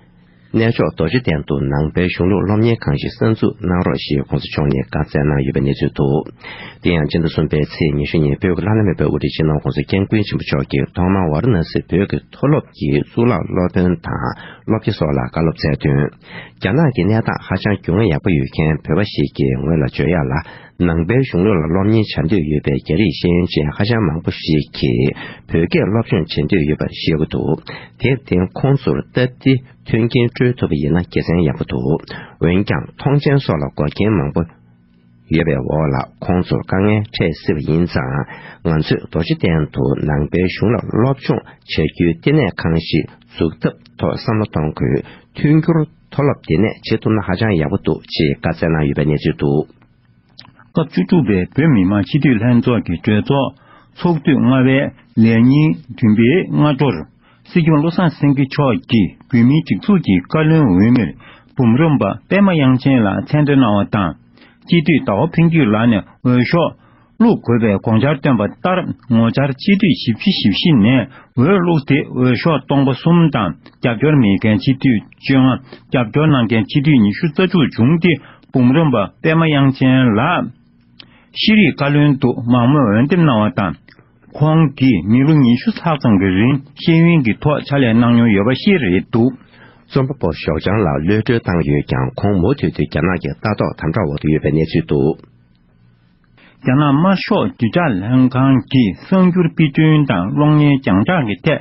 གནས་མཆོག་རྡོ་རྗེ་གདན་དུ་ནང་པའི་གཞུང་ལུགས་སློབ་གཉེར་ཁང་ཞིག་གསར་འཛུགས་གནང་རོགས་ཞེས་༸གོང་ས་མཆོག་ནས་བཀའ་སྩལ་གནང་ཡོད་པའི་གནས་ཚུལ་འདུག། དེ་ཡང་ཕྱི་ཟླ་གསུམ་པའི་ཚེས་ཉི་ཤུ་ཉིན་བོད་ཀྱི་ལྷ་ལ་མེ་པའི་དབུ་ཁྲིད་སྤྱི་ནོར་༸གོང་ས་༸སྐྱབས་མགོན་ཆེན་པོ་མཆོག་གིས་ཐོག་མར་ཝཱ་ར་ཎ་སི་བོད་ཀྱི་མཐོ་སློབ་ཀྱི་གཙུག་ལག་སློབ་དཔོན་དང་ སློབ་སྤྱི་སོགས་ལ་བཀའ་སློབ་སྩལ་དོན། རྒྱ་ནག་གི་གནས་སྟངས་ཧ་ཅང་སྒྱུར་བ་ཡག་པོ་ཡོད་མཁན་བོད་པ་ཞིག་གིས་ངོས་ལ་བརྗོད་ཡག་ལ། ནང་པའི་གཞུང་ལུགས་ལ་སློབ་གཉེར་བྱ་འདོད་ཡོད་པའི་རྒྱ་རིགས་ཤེས་ཡོན་ཅན་ཧ་ཅང་མང་པོ་ཞིག་གིས་བོད་སྐད་སློབ་སྦྱོང་བྱེད་འདོད་ཡོད་པ་ཤེས་ཀྱི་འདུག་དེར་བརྟེན་ཁོང་ཚོར་སྟབས་བདེ་མཐུན་རྐྱེན་སྤྲོད་ཐུབ་པ་ཡིན་ན་དགེ་མཚན་ཡག་པོ་འདུག་འོན་ཀྱང་མཐོང་མཆན་སོགས་ལ་འགོག་རྐྱེན་མང་པོ་ཡོད་པའི་འོག་ལ་ཁོང་ཚོར་དཀའ་ངལ་འཕྲད་སྲིད་པ་ཡིན་ཙང་། ང་ཚོས་རྡོ་རྗེ་གདན་དུ་ནང་པའི་གཞུང་ལ་སློབ་སྦྱོང་བྱ་རྒྱུའི་བསྟི་གནས་ཁང་ཞིག་འཛུགས་ཐབས་ཐོག་བསམ་བློ་གཏོང་དགོས། མཐུན་འགྱུར་མཐོ་སློབ་འདི་ནས་བྱེད་ཐུབ་ན་ཧ་ཅང་ཡག་པོ་འདུག་ཅེས་བཀའ་སྩལ་གནང་ཡོད་པའི་གནས་ཚུལ་འདུག་སྐབས་བཅུ་དྲུག་པའི་བོད་མི་མང་སྤྱི་འཐུས་ལྷན་ཚོགས་ཀྱི་གྲོས་ཚོགས་ཚོགས་དུས་ལྔ་པའི་ལས་ཉིན་བདུན་པའི་སྔ་དྲོར། སྲིད་སྐྱོང་བློ་བཟང་སེང་གེ་མཆོག་གིས་བོད་མིའི་སྒྲིག་འཛུགས་ཀྱི་བཀའ་བློན་འོས་མིར་འབུམ་རམས་པ་པད་མ་དབྱངས་ཅན་ལགས་མཚན་འདོན་གནང་བ་དང་། སྤྱི་འཐུས་ཟླ་བ་ཕུན་སྐྱིད་ལགས་ནས་འོས་ཤོག་བླུག་དགོས་པའི་དགོངས་འཆར་བཏོན་པ་ལྟར། ངོ་བཅར་སྤྱི་འཐུས་བཞི་བཅུ་ཞེ་བཞི་ནས་འོས་བླུགས་ཏེ། འོས་ཤོག་སྟོང་པ་གསུམ་དང་རྒྱབ་སྐྱོར་མེད་མཁན་སྤྱི་འཐུས་བཅོ་ལྔ། རྒྱབ་སྐྱོར་གནང་མཁན་སྤྱི་འཐུས་ཉི་ཤུ་རྩ་དྲུག་བྱུང་སྟེ། འབུམ་རམས་པ་པད་མ་དབྱངས་ཅན་ལགས་ཤེས་རིག་བཀའ་བློན་དུ་མང་མོས་འོས་འདེམས་གནང་བ་དང་། ཁོང་གིས་མི་ལོ་ཉི་ཤུ་ལྷག་ཙམ་གྱི་རིང་ཤེས་ཡོན་གྱི་ཐོག་ཕྱག་ལས་གནང་མྱོང་ཡོད་པ་ཞིག་རེད་འདུག་རྩོམ་པ་པོ་ཞའོ་ཅང་ལགས་གློད་གྲོལ་བཏང་ཡོད་ཀྱང་། ཁོང་མུ་མཐུད་དུ་རྒྱ་ནག་གི་ལྟ་རྟོག་དམ་དྲག་འོག་ཏུ་ཡོད་པའི་གནས་ཚུལ་འདུག་རྒྱ་ནག་དམར་ཤོག་རྒྱུ་ཆ་ལྷན་ཁང་གིས་གསར་འགྱུར་དཔེ་སྐྲུན་དང་གློག་བརྙན་རྒྱང་བསྒྲགས་ཀྱི་ཐད་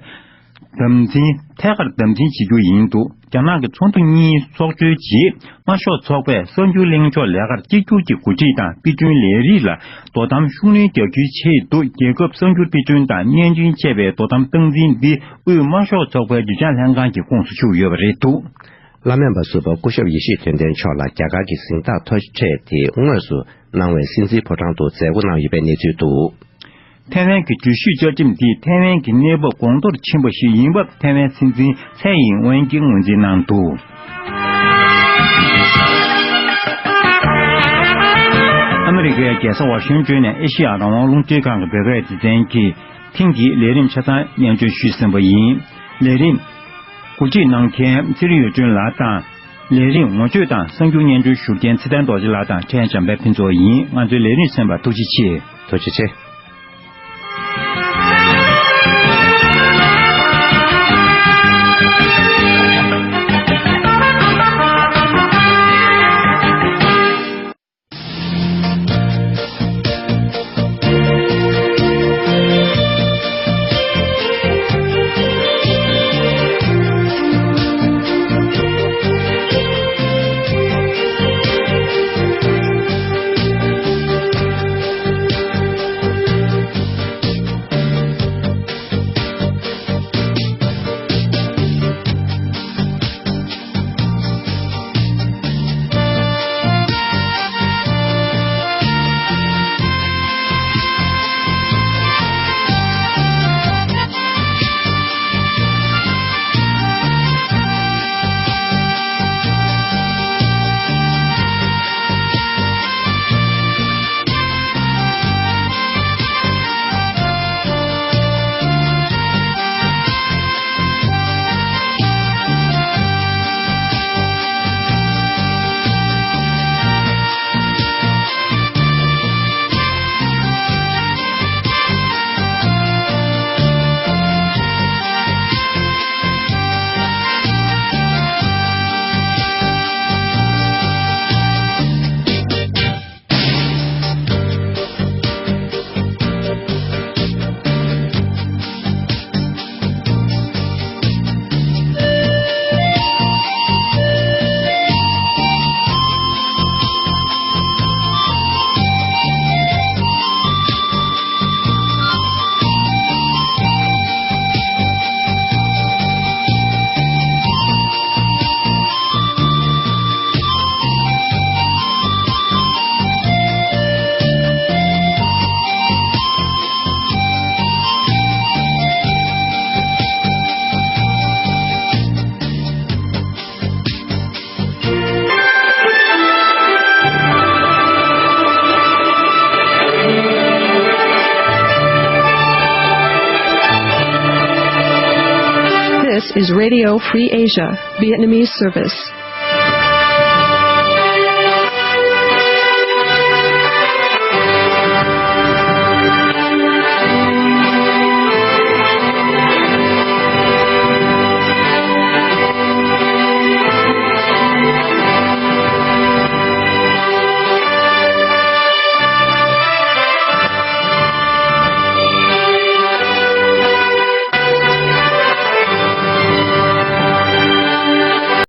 དམ་འཛིན། ཐད་ཀར་དམ་འཛིན་བྱེད་རྒྱུ་ཡིན་འདུག་རྒྱ་ནག་གི་ཚོགས་འདུ་གཉིས་འཚོགས་ཚར་རྗེས། དམར་ཤོག་ཚོགས་པས་གསར་འགྱུར་གླེང་ཕྱོགས་ལས་ཀར་གཅིག་གྱུར་གྱི་འགོ་ཁྲིད་དང་དཔེ་སྐྲུན་ལས་རིགས་ལ་དོ་དམ་ཤུགས་སྣོན་རྒྱག་རྒྱུའི་ཆེད་དུ། རྒྱལ་ཁབ་གསར་འགྱུར་དཔེ་སྐྲུན་དང་བརྙན་འཕྲིན་བཅས་པའི་དོ་དམ་སྟངས་འཛིན་འདི་དབུས་དམར་ཤོག་ཚོགས་པའི་རྒྱུ་ཆ་ལྷན་ཁང་གི་ཁོངས་སུ་ཞུགས་ཡོད་པ་རེད་འདུག་བླ་སྨན་པ་ཟུར་པ་སྐུ་ཞབས་ཡེ་ཤེས་དོན་ལྡན་མཆོག་ལ་རྒྱ་གར་གྱི་གཟེངས་རྟགས་ཐོབ་འཕྲད་དེ་དངོས་སུ་གནང་བའི་སྲིད་འཛིན་ཕོ་བྲང་དུ་མཛད་སྒོ་གནང་ཡོད་པའི་གནས་ཚུལ་འདུག་ཐའེ་ཝན་གྱི་འགྲུལ་བཞུད་བཅའ་ཁྲིམས་འདིས་ཐའེ་ཝན་གྱི་གནས་བབ་གོང་མཐོར་ཕྱིན་པ་ཞིག་ཡིན་པ་ཐའེ་ཝན་སྲིད་འཛིན་ཚའེ་ཨིན་ཝེན་གྱིས་ངོས་འཛིན་གནང་འདུག་ཨ་མི་རི་ཀའི་རྒྱལ་ས་ཝ་ཤིང་ཏོན་ནས་ཨེ་ཤེ་ཡ་རང་དབང་རླུང་འཕྲིན་ཁང་གི་བོད་སྐད་སྡེ་ཚན་གྱིས་ཐེངས་འདིའི་ལས་རིམ་ཆ་ཚང་སྙན་སྒྲོན་ཞུས་ཟིན་པ་ཡིན། ལས་རིམ་གོ་སྒྲིག་གནང་མཁན་ཚེ་རིང་ཡུལ་སྒྲོན་ལགས་དང་། ལས་རིམ་ངོ་སྤྲོད་དང་གསར་འགྱུར་སྙན་སྒྲོན་ཞུ་མཁན་ཚེ་བརྟན་རྡོ་རྗེ་ལགས་དང་ཕྲན་བྱམས་པ་ཕུན་ཚོགས་ཡིན། ང་ཚོའི་ལས་རིམ་གསན་པར་ཐུགས་རྗེ་ཆེ། ཐུགས་རྗེ་ཆེ། This is Radio Free Asia, Vietnamese service.